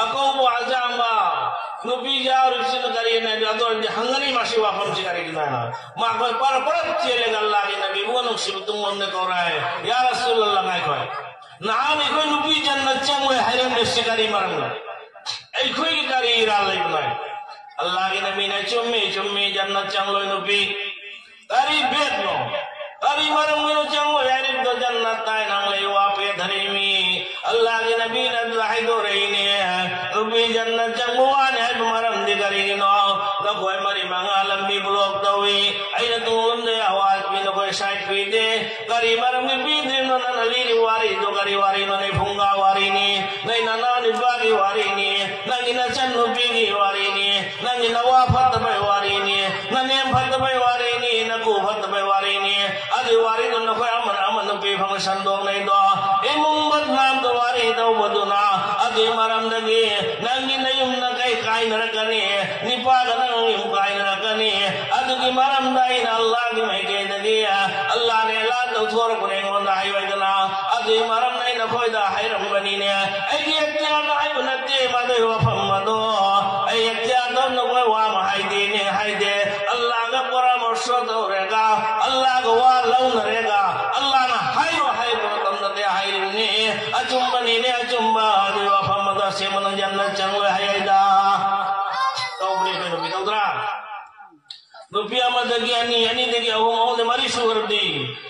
ꯑꯀꯧꯕ, ꯑꯖꯥꯡꯕ, ꯅꯨꯄꯤ ꯌꯥꯎꯔꯤꯕꯁꯤꯅ ꯀꯔꯤꯅ ꯍꯥꯏꯗꯤ ꯑꯗꯨ ꯑꯣꯏꯔꯗꯤ ꯍꯪꯒꯅꯤ ꯃꯁꯤ ꯋꯥꯐꯝꯁꯤ ꯀꯔꯤꯒꯤꯅꯣ ꯍꯥꯏꯅ꯫ ꯃꯈꯣꯏ ꯄꯔ ꯄꯔ ꯆꯦꯜꯂꯒ ꯑꯜꯂꯥꯍꯒꯤ ꯅꯕꯤꯕꯨ ꯅꯨꯡꯁꯤꯕ ꯇꯨꯡꯂꯣꯝꯗ ꯀꯧꯔꯛꯑꯦ, "ꯌꯥ ꯔꯁꯨꯂꯜꯂꯥꯍ, ꯉꯥꯏꯈꯣ, ꯅꯍꯥꯟ ꯑꯩꯈꯣꯏ ꯅꯨꯄꯤ ꯖꯟꯅꯠ ꯆꯪꯂꯣꯏ ꯍꯥꯏꯔꯝꯃꯤꯁꯤ ꯀꯔꯤ ꯃꯔꯝꯅꯣ? ꯑꯩꯈꯣꯏꯒꯤ ꯀꯔꯤ ꯏꯔꯥꯜ ꯂꯩꯕꯅꯣ?" ꯑꯜꯂꯥꯍꯒꯤ ꯅꯕꯤꯅ, "ꯆꯨꯝꯃꯤ, ꯆꯨꯝꯃꯤ, ꯖꯟꯅꯠ ꯆꯪꯂꯣꯏ ꯅꯨꯄꯤ꯫ ꯀꯔꯤ ꯕꯦꯗꯅꯣ? ꯀꯔꯤ ꯃꯔꯝꯒꯤꯅꯣ ꯆꯪꯂꯣꯏ ꯍꯥꯏꯔꯤꯕꯗꯣ? ꯖꯟꯅꯠ ꯇꯥꯏ ꯅꯪ ꯂꯩ ꯋꯥ ꯄꯦꯊꯔꯤꯃꯤ꯫" ꯑꯜꯂꯥꯍꯒꯤ ꯅꯕꯤꯅ ꯑꯗꯨ ꯍꯥꯏꯗꯣꯔꯛꯏꯅꯦ, "ꯅꯨꯄꯤ ꯖꯟꯅꯠ ꯆꯪꯕ ꯋꯥꯅꯤ ꯍꯥꯏꯕ ꯃꯔꯝꯗꯤ ꯀꯔꯤꯒꯤꯅꯣ? ꯅꯈꯣꯏ ꯃꯔꯤ ꯃꯉꯥ ꯂꯝꯕꯤ ꯕ꯭ꯂꯣꯛ ꯇꯧꯏ, ꯑꯩꯅ ꯇꯨꯡꯂꯣꯝꯗ ꯑꯋꯥꯖ ꯄꯤ, ꯅꯈꯣꯏ ꯁꯥꯏꯠ ꯄꯤꯗꯦ꯫ ꯀꯔꯤ ꯃꯔꯝꯒꯤ ꯄꯤꯗ꯭ꯔꯤꯅꯣ? ꯅꯪꯅ ꯂꯤꯔꯤ ꯋꯥꯔꯤꯗꯣ ꯀꯔꯤ ꯋꯥꯔꯤꯅꯣ? ꯅꯪ ꯐꯨꯡꯒꯥ ꯋꯥꯔꯤꯅꯤ, ꯅꯪ ꯅꯅꯥꯎ ꯅꯨꯄꯥꯒꯤ ꯋꯥꯔꯤꯅꯤ, ꯅꯪꯒꯤ ꯅꯆꯟ ꯅꯨꯄꯤꯒꯤ ꯋꯥꯔꯤꯅꯤ, ꯅꯪꯒꯤ ꯅꯋꯥ ꯐꯠꯇꯕꯩ ꯋꯥꯔꯤꯅꯤ, ꯅꯅꯦꯝ ꯐꯠꯇꯕꯩ ꯋꯥꯔꯤꯅꯤ, ꯅꯀꯨ ꯐꯠꯇꯕꯩ ꯋꯥꯔꯤꯅꯤ꯫ ꯑꯗꯨꯒꯤ ꯋꯥꯔꯤꯗꯨ ꯅꯈꯣꯏ ꯑꯃꯅ ꯑꯃ ꯅꯨꯄꯤ ꯐꯪꯅ ꯁꯟꯗꯣꯛꯅꯩꯗꯣ, ꯏꯃꯨꯡ ꯕꯗꯅꯥꯝꯗ ꯋꯥꯔꯤ ꯇꯧꯕꯗꯨꯅ꯫ ꯑꯗꯨꯒꯤ ꯃꯔꯝꯗꯒꯤ ꯅꯪꯒꯤ ꯅꯌꯨꯝꯅ ꯀꯩ ꯀꯥꯏꯅꯔꯛꯀꯅꯤ, ꯅꯤꯄꯥꯒ ꯅꯪ ꯌꯨꯝ ꯀꯥꯏꯅꯔꯛꯀꯅꯤ꯫ ꯑꯗꯨꯒꯤ ꯃꯔꯝꯗ ꯑꯩꯅ ꯑꯜꯂꯥꯍꯒꯤ ꯃꯥꯏꯀꯩꯗꯒꯤ ꯑꯜꯂꯥꯍꯅ ꯑꯦꯂꯥꯟ ꯇꯧꯊꯣꯔꯛꯄꯅꯦ ꯑꯩꯉꯣꯟꯗ ꯍꯥꯏꯌꯨ ꯍꯥꯏꯗꯅ꯫ ꯑꯗꯨꯒꯤ ꯃꯔꯝꯗ ꯑꯩ ꯅꯈꯣꯏꯗ ꯍꯥꯏꯔꯝꯕꯅꯤꯅꯦ꯫ ꯑꯩꯒꯤ ꯑꯦꯛꯇꯤꯌꯥꯔꯗ ꯍꯥꯏꯕ ꯅꯠꯇꯦ ꯃꯗꯨꯒꯤ ꯋꯥꯐꯝ ꯑꯗꯣ꯫ ꯑꯩ ꯑꯦꯛꯇꯤꯌꯥꯔꯗ ꯅꯈꯣꯏ ꯋꯥ ꯑꯃ ꯍꯥꯏꯗꯦꯅꯦ, ꯍꯥꯏꯗꯦ꯫ ꯑꯜꯂꯥꯍꯒ ꯄꯔꯥꯃꯔꯁ ꯇꯧꯔꯦꯒ, ꯑꯜꯂꯥꯍꯒ ꯋꯥ ꯂꯧꯅꯔꯦꯒ, ꯑꯜꯂꯥꯍꯅ ꯍꯥꯏꯔꯣ ꯍꯥꯏꯕ ꯃꯇꯝꯗꯗꯤ ꯍꯥꯏꯔꯤꯕꯅꯤ꯫ ꯑꯆꯨꯝꯕꯅꯤꯅꯦ, ꯑꯆꯨꯝꯕ꯫ ꯑꯗꯨꯒꯤ ꯋꯥꯐꯝ ꯑꯗꯣ ꯑꯁꯦꯡꯕꯅ ꯖꯟꯅꯠ ꯆꯪꯂꯣꯏ ꯍꯥꯏ ꯍꯥꯏꯗ꯫ ꯇꯧꯕꯅꯦ ꯀꯩꯅꯣ, ꯃꯤ ꯇꯧꯗ꯭ꯔꯥ? ꯅꯨꯄꯤ ꯑꯃꯗꯒꯤ ꯑꯅꯤ, ꯑꯅꯤꯗꯒꯤ ꯑꯍꯨꯝ, ꯑꯍꯨꯝꯗꯒꯤ ꯃꯔꯤ ꯁꯨꯈ꯭ꯔꯕꯗꯤ,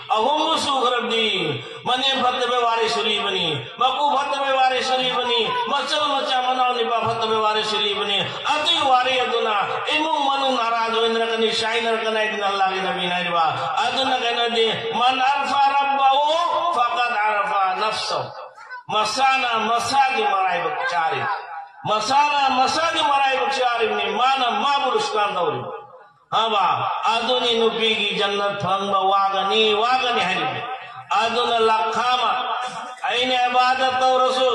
ꯑꯍꯨꯝꯕꯨ ꯁꯨꯈ꯭ꯔꯕꯗꯤ, ꯃꯅꯦꯝ ꯐꯠꯇꯕꯩ ꯋꯥꯔꯤꯁꯨ ꯂꯤꯕꯅꯤ, ꯃꯄꯨ ꯐꯠꯇꯕꯩ ꯋꯥꯔꯤꯁꯨ ꯂꯤꯕꯅꯤ, ꯃꯆꯜ ꯃꯆꯥ ꯃꯅꯥꯎ ꯅꯤꯄꯥ ꯐꯠꯇꯕꯩ ꯋꯥꯔꯤꯁꯨ ꯂꯤꯕꯅꯤ꯫ ꯑꯗꯨꯒꯤ ꯋꯥꯔꯤ ꯑꯗꯨꯅ ꯏꯃꯨꯡ ꯃꯅꯨꯡ ꯅꯥꯔꯥꯖ ꯑꯣꯏꯅꯔꯛꯀꯅꯤ, ꯆꯥꯏꯅꯔꯛꯀꯅꯤ ꯍꯥꯏꯗꯅ ꯑꯜꯂꯥꯍꯒꯤ ꯅꯕꯤꯅ ꯍꯥꯏꯔꯤꯕ꯫ ꯑꯗꯨꯅ ꯀꯩꯅꯣꯗꯤ, "ꯃꯟ ꯑꯔꯐ ꯔꯕꯍꯨ ꯐꯀꯠ ꯑꯔꯐ ꯅꯐꯁꯍꯨ"꯫ ꯃꯁꯥꯅ ꯃꯁꯥꯒꯤ ꯃꯔꯥꯏꯕꯛ ꯆꯥꯔꯤ, ꯃꯁꯥꯅ ꯃꯁꯥꯒꯤ ꯃꯔꯥꯏꯕꯛ ꯆꯥꯔꯤꯕꯅꯤ, ꯃꯥꯅ ꯃꯥꯕꯨ ꯔꯨꯁꯀꯥꯟ ꯇꯧꯔꯤ꯫ ꯍꯥꯏꯕ ꯑꯗꯨꯅꯤ ꯅꯨꯄꯤꯒꯤ ꯖꯟꯅꯠ ꯐꯪꯕ ꯋꯥꯒꯅꯤ, ꯋꯥꯒꯅꯤ ꯍꯥꯏꯔꯤꯕꯅꯤ꯫ ꯑꯗꯨꯅ ꯂꯥꯈ ꯑꯃ, ꯑꯩꯅ ꯏꯕꯥꯗꯠ ꯇꯧꯔꯁꯨ,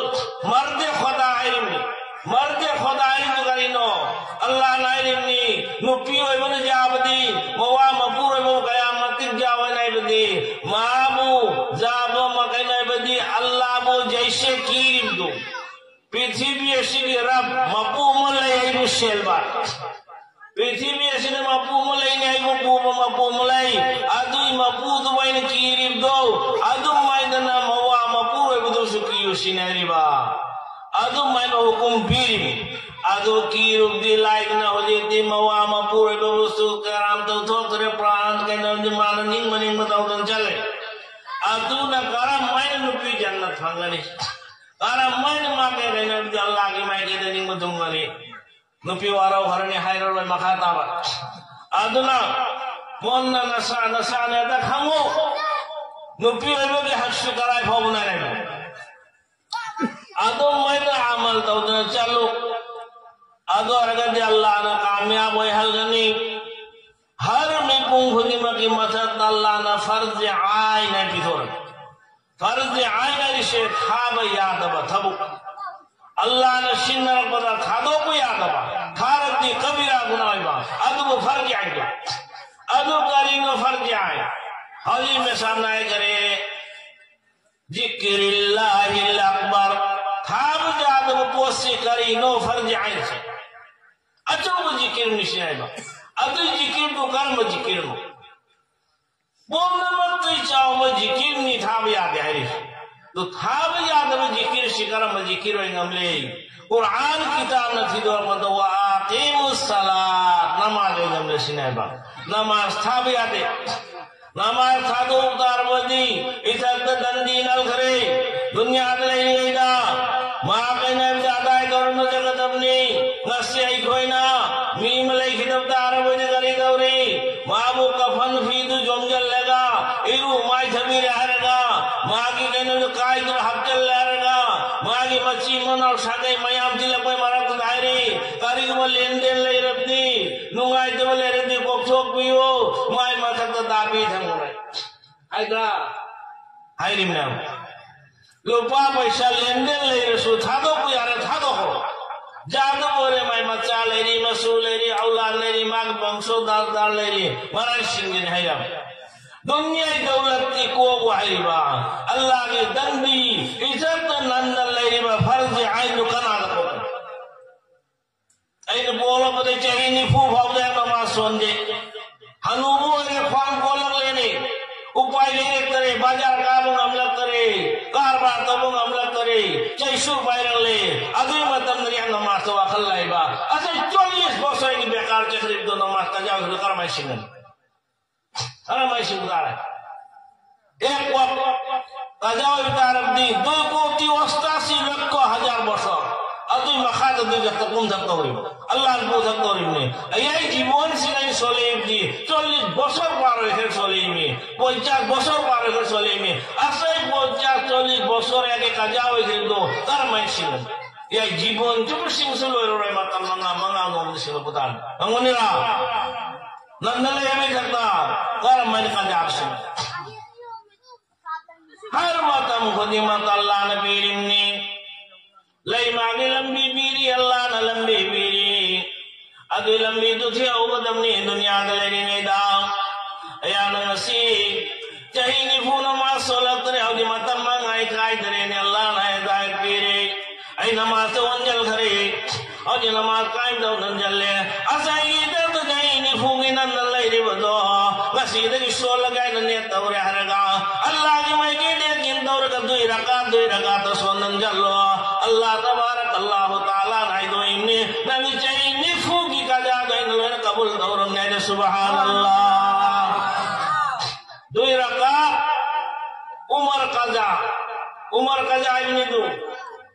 ꯃꯔꯗꯦ ꯈꯣꯗꯥ ꯍꯥꯏꯔꯤꯕꯅꯤ꯫ ꯃꯔꯗꯦ ꯈꯣꯗꯥ ꯍꯥꯏꯔꯤꯕꯗꯨ ꯀꯔꯤꯅꯣ? ꯑꯜꯂꯥꯍꯅ ꯍꯥꯏꯔꯤꯕꯅꯤ, ꯅꯨꯄꯤ ꯑꯣꯏꯕꯅ ꯌꯥꯕꯗꯤ, ꯃꯋꯥ ꯃꯄꯨꯔꯣꯏꯕꯕꯨ ꯀꯌꯥ ꯃꯇꯤꯛ ꯌꯥꯎꯋꯦꯅ ꯍꯥꯏꯕꯗꯤ, ꯃꯥꯕꯨ ꯌꯥꯕ ꯃꯈꯩꯅ ꯍꯥꯏꯕꯗꯤ, ꯑꯜꯂꯥꯍꯕꯨ ꯖꯩꯁꯦ ꯀꯤꯔꯤꯕꯗꯨ, ꯄ꯭ꯔꯤꯊꯤꯕꯤ ꯑꯁꯤꯒꯤ ꯔꯕ, ꯃꯄꯨ ꯑꯃ ꯂꯩ, ꯑꯩꯕꯨ ꯁꯦꯜꯕ꯫ ꯄ꯭ꯔꯤꯊꯤꯕꯤ ꯑꯁꯤꯗ ꯃꯄꯨ ꯑꯃ ꯂꯩꯅꯤ ꯍꯥꯏꯕ ꯄꯣꯛꯄ ꯃꯄꯨ ꯑꯃ ꯂꯩ꯫ ꯑꯗꯨꯒꯤ ꯃꯄꯨꯗꯨꯕꯨ ꯑꯩꯅ ꯀꯤꯔꯤꯕꯗꯣ, ꯑꯗꯨꯃꯥꯏꯅ ꯃꯋꯥ ꯃꯄꯨꯔꯣꯏꯕꯗꯨꯁꯨ ꯀꯤꯌꯨ ꯁꯤꯟꯅꯔꯤꯕ꯫ ꯑꯗꯨꯃꯥꯏꯅ ꯍꯨꯀꯨꯝ ꯄꯤꯔꯤꯕ꯫ ꯑꯗꯨ ꯀꯤꯔꯨꯕꯗꯤ ꯂꯥꯏꯗꯅ ꯍꯧꯖꯤꯛꯇꯤ ꯃꯋꯥ ꯃꯄꯨꯔꯣꯏꯕꯕꯨꯁꯨ ꯀꯔꯝ ꯇꯧꯊꯣꯛꯇ꯭ꯔꯦ, ꯄ꯭ꯔꯥꯟ ꯀꯩꯅꯣꯗꯤ ꯃꯥꯅ ꯅꯤꯡꯕ ꯅꯤꯡꯕ ꯇꯧꯗꯅ ꯆꯠꯂꯦ꯫ ꯑꯗꯨꯅ ꯀꯔꯝ ꯍꯥꯏꯅ ꯅꯨꯄꯤ ꯖꯟꯅꯠ ꯐꯪꯒꯅꯤ? ꯀꯔꯝ ꯍꯥꯏꯅ ꯃꯥ ꯀꯩꯅꯣꯗꯤ ꯑꯜꯂꯥꯍꯒꯤ ꯃꯥꯏꯀꯩꯗ ꯅꯤꯡꯕ ꯊꯨꯡꯒꯅꯤ? ꯅꯨꯄꯤ ꯋꯥꯔꯧꯈ꯭ꯔꯅꯤ ꯍꯥꯏꯔꯔꯣꯏ ꯃꯈꯥ ꯇꯥꯕ꯫ ꯑꯗꯨꯅ ꯃꯣꯟꯅ ꯅꯁꯥ ꯅꯁꯥꯅꯦꯗ ꯈꯪꯉꯨ꯫ ꯅꯨꯄꯤ ꯑꯣꯏꯕꯒꯤ ꯍꯛꯁꯨ ꯀꯔꯥꯏ ꯐꯥꯎꯕ ꯂꯩꯔꯦ꯫ ꯑꯗꯨꯝ ꯑꯣꯏꯅ ꯑꯃꯜ ꯇꯧꯗꯅ ꯆꯠꯂꯨ꯫ ꯑꯗꯨ ꯑꯣꯏꯔꯒꯗꯤ ꯑꯜꯂꯥꯍꯅ ꯀꯥꯃꯤꯌꯥꯕ ꯑꯣꯏꯍꯜꯒꯅꯤ꯫ ꯍꯔ ꯃꯤꯄꯨꯝ ꯈꯨꯗꯤꯡꯃꯛꯀꯤ ꯃꯊꯛꯇ ꯑꯜꯂꯥꯍꯅ ꯐꯔꯖ ꯑꯥꯏꯟ ꯍꯥꯏꯅ ꯄꯤꯊꯣꯔꯛꯏ꯫ ꯐꯔꯖ ꯑꯥꯏꯟ ꯍꯥꯏꯔꯤꯁꯦ ꯊꯥꯕ ꯌꯥꯗꯕ ꯊꯕꯛ꯫ ꯑꯜꯂꯥꯍꯅ ꯁꯤꯟꯅꯔꯛꯄꯗ ꯊꯥꯗꯣꯛꯄ ꯌꯥꯗꯕ, ꯊꯥꯔꯗꯤ ꯀꯕꯤꯔꯥ ꯒꯨꯅꯥ ꯑꯣꯏꯕ, ꯑꯗꯨꯕꯨ ꯐꯔꯖ ꯑꯥꯏꯟꯗꯣ꯫ ꯑꯗꯨ ꯀꯔꯤꯅꯣ ꯐꯔꯖ ꯑꯥꯏꯟ? ꯍꯧꯖꯤꯛ ꯃꯦꯁꯥꯝꯅ ꯍꯥꯏꯈꯔꯦ, ꯖꯤꯀꯤꯔꯤꯜꯂꯥꯍꯤꯜ ꯑꯛꯕꯔ꯫ ꯊꯥꯕ ꯌꯥꯗꯕ ꯄꯣꯠꯁꯤ ꯀꯔꯤꯅꯣ? ꯐꯔꯖ ꯑꯥꯏꯟꯁꯦ꯫ ꯑꯆꯧꯕ ꯖꯤꯀꯤꯔꯅꯤ ꯁꯤ ꯍꯥꯏꯕ꯫ ꯑꯗꯨ ꯖꯤꯀꯤꯔꯗꯨ ꯀꯔꯝꯕ ꯖꯤꯀꯤꯔꯅꯣ? ꯄꯨꯝꯅꯃꯛꯇꯒꯤ ꯆꯥꯎꯕ ꯖꯤꯀꯤꯔꯅꯤ ꯊꯥꯕ ꯌꯥꯗꯦ ꯍꯥꯏꯔꯤꯁꯦ꯫ ꯑꯗꯨ ꯊꯥꯕ ꯌꯥꯗꯕ ꯖꯤꯀꯤꯔꯁꯤ ꯀꯔꯝꯕ ꯖꯤꯀꯤꯔ ꯑꯣꯏ ꯉꯝꯂꯦ? ꯀꯨꯔꯥꯟ ꯀꯤꯇꯥꯕꯅ ꯊꯤꯗꯣꯔꯛꯄꯗ, "ꯋꯥ ꯑꯀꯤꯃꯨ ꯁꯂꯥꯠ", ꯅꯃꯥꯖ ꯑꯣꯏ ꯉꯝꯂꯦ ꯁꯤꯅꯦ ꯍꯥꯏꯕ꯫ ꯅꯃꯥꯖ ꯊꯥꯕ ꯌꯥꯗꯦ꯫ ꯅꯃꯥꯖ ꯊꯥꯗꯣꯛ ꯇꯥꯔꯕꯗꯤ ꯏꯊꯛꯇ ꯗꯟꯗꯤ ꯅꯜꯈ꯭ꯔꯦ, ꯗꯨꯅꯤꯌꯥꯗ ꯂꯩꯔꯤꯉꯩꯗ꯫ ꯃꯥ ꯀꯩꯅꯣ ꯍꯥꯏꯕꯗ ꯑꯗꯥꯏ ꯇꯧꯔꯝꯕ ꯆꯠꯀꯗꯕꯅꯤ꯫ ꯉꯁꯤ ꯑꯩꯈꯣꯏꯅ ꯃꯤ ꯑꯃ ꯂꯩꯈꯤꯗꯕ ꯇꯥꯔꯕꯗꯤ ꯀꯔꯤ ꯇꯧꯔꯤ? ꯃꯥꯕꯨ ꯀꯐꯟ ꯐꯤꯗꯨ ꯌꯣꯝꯖꯜꯂꯒ ꯏꯔꯨ ꯃꯥꯏꯊꯕꯤꯔꯦ ꯍꯥꯏꯔꯒ, ꯃꯥꯒꯤ ꯀꯩꯅꯣꯗꯨ ꯀꯥꯏꯗꯨꯅ ꯍꯥꯞꯆꯜꯂꯦ ꯍꯥꯏꯔꯒ, ꯃꯥꯒꯤ ꯃꯆꯤꯟ ꯃꯅꯥꯎ ꯁꯥꯒꯩ ꯃꯌꯥꯝ ꯇꯤꯜꯂꯛꯄꯩ ꯃꯔꯛꯇꯨꯗ ꯍꯥꯏꯔꯤ, ꯀꯔꯤꯒꯨꯝꯕ ꯂꯦꯟꯗꯦꯟ ꯂꯩꯔꯕꯗꯤ, ꯅꯨꯡꯉꯥꯏꯇꯕ ꯂꯩꯔꯗꯤ ꯀꯣꯛꯊꯣꯛꯄꯤꯌꯨ, ꯃꯥꯏ ꯃꯊꯛꯇ ꯗꯥꯕꯤ ꯊꯝꯈ꯭ꯔꯦ꯫ ꯍꯥꯏꯗ꯭ꯔꯥ? ꯍꯥꯏꯔꯤꯕꯅꯦ꯫ ꯂꯨꯄꯥ ꯄꯩꯁꯥ ꯂꯦꯟꯗꯦꯟ ꯂꯩꯔꯁꯨ ꯊꯥꯗꯣꯛꯄ ꯌꯥꯔꯦ, ꯊꯥꯗꯣꯛꯈ꯭ꯔꯣ꯫ ꯖꯥꯗꯨ ꯑꯣꯏꯔꯦ, ꯃꯥꯏ ꯃꯆꯥ ꯂꯩꯔꯤ, ꯃꯁꯨ ꯂꯩꯔꯤ, ꯑꯧꯂꯥꯗ ꯂꯩꯔꯤ, ꯃꯥꯒꯤ ꯕꯪꯁꯣ ꯗꯥꯔꯗꯥꯔ ꯂꯩꯔꯤ, ꯃꯔꯥꯏ ꯁꯤꯡꯒꯅꯤ ꯍꯥꯏꯔꯕ꯫ ꯗꯨꯅꯤꯌꯥꯒꯤ ꯗꯧꯂꯠꯀꯤ ꯀꯣꯛ ꯍꯥꯏꯔꯤꯕ, ꯑꯜꯂꯥꯍꯒꯤ ꯗꯟꯗꯤ, ꯏꯖꯠꯇ ꯅꯟꯅ ꯂꯩꯔꯤꯕ ꯐꯔꯖ ꯑꯥꯏꯟꯗꯨ ꯀꯅꯥꯗ ꯀꯣꯛ? ꯑꯩꯅ ꯄꯣꯛꯂꯛꯄꯗ ꯆꯍꯤ ꯅꯤꯐꯨ ꯐꯥꯎꯗ ꯅꯃꯥꯖ ꯁꯣꯟꯗꯦ꯫ ꯍꯅꯨꯕ ꯑꯣꯏꯔꯦ, ꯈ꯭ꯋꯥꯡ ꯀꯣꯜꯂꯛꯂꯦꯅꯦ꯫ ꯎꯄꯥꯏ ꯂꯩꯔꯛꯇꯔꯦ, ꯕꯖꯥꯔ ꯀꯥꯕ ꯉꯝꯂꯛꯇꯔꯦ, ꯀꯔꯕꯥꯔ ꯇꯧꯕ ꯉꯝꯂꯛꯇꯔꯦ, ꯆꯩꯁꯨ ꯄꯥꯏꯔꯛꯂꯦ꯫ ꯑꯗꯨꯒꯤ ꯃꯇꯝꯗꯅꯤ ꯑꯩ ꯅꯃꯥꯖꯇ ꯋꯥꯈꯜ ꯂꯥꯛꯏꯕ꯫ ꯑꯁ, ꯆꯣꯜꯂꯤꯁ ꯕꯣꯁꯣꯏꯒꯤ ꯕꯦꯀꯥꯔ ꯆꯠꯈ꯭ꯔꯤꯕꯗꯣ ꯅꯃꯥꯖ ꯀꯖꯥ ꯀꯔꯝꯍꯥꯏꯅ ꯁꯤꯟꯒꯅꯤ? ꯀꯔꯝꯍꯥꯏꯅ ꯁꯤꯟ ꯇꯥꯔꯦ? এক ওয়াক্ত কাজা অইতারদি দুই কোটি অষ্টাশি লক্ষ হাজার বছর। ꯑꯗꯨꯏ ꯃꯈꯥꯗ ꯑꯗꯨꯏ ꯈꯛꯇ ꯀꯨꯝꯊ ꯇꯧꯔꯤꯕ꯫ ꯑꯜꯂꯥꯍꯅ ꯄꯨꯊ ꯇꯧꯔꯤꯕꯅꯤ꯫ ꯑꯩ ꯖꯤꯕꯣꯟꯁꯤꯅ ꯑꯩ ꯁꯣꯂꯦꯕꯗꯤ ꯆꯣꯜꯂꯤꯁ ꯕꯣꯁꯣꯔ ꯄꯥꯔ ꯑꯣꯏꯈ꯭ꯔꯦ ꯁꯣꯂꯦꯃꯤ꯫ পঞ্চাশ বছর পার হয়ে চলেমি। আছে পঞ্চাশ চল্লিশ বছর আগে কাজা হয়ে কিন্তু তার মাই ছিল। এই জীবন চুপ সিং সুলো রয় মাতাল মাঙা মাঙা নম ছিল বুতান। মাঙুনিরা, নন্দলে আমি থাকতা, তার মাই কাজা আসে। Har matam khudi matal Allah na pirimni. Lay magi lambi biri, Allah na lambi biri. Adu lambi tu thi au badam ni dunya da lay ni da. Aya na ngasi. Chahini puna ma solat re au di matam ma ngai kai dare ni Allah na hidayat piri. Ay namaz to wanjal khare. Hojina ma kaim dau nan jalle. Asai ida tu jai ni fungi nan nan lai riba do. Ngasi da ki so lagai nan ne tau re haraga. Allah ki mai ki de kin tau re ka dui raka, dui raka ta so nan jallo. Allah tabarak Allah ta'ala nai do imni. Nang jai ni fungi kaja dai nan lai kabul tau re ne. Subhanallah. Dui raka. Umar kaja. Umar kaja ini du.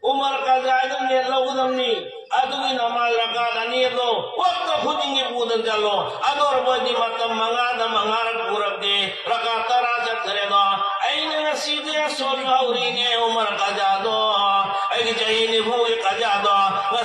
Umar kaja itu ni lau gudam ni. Adu ni namaz raka da ni lo. Waktu khudi ni budan jalo. Ador bodi matam manga da manga ra kurab de. Raka tara ja kare do. Aina sidi sol hauri ni Umar kaja do. Ai jai ni hui kaja do.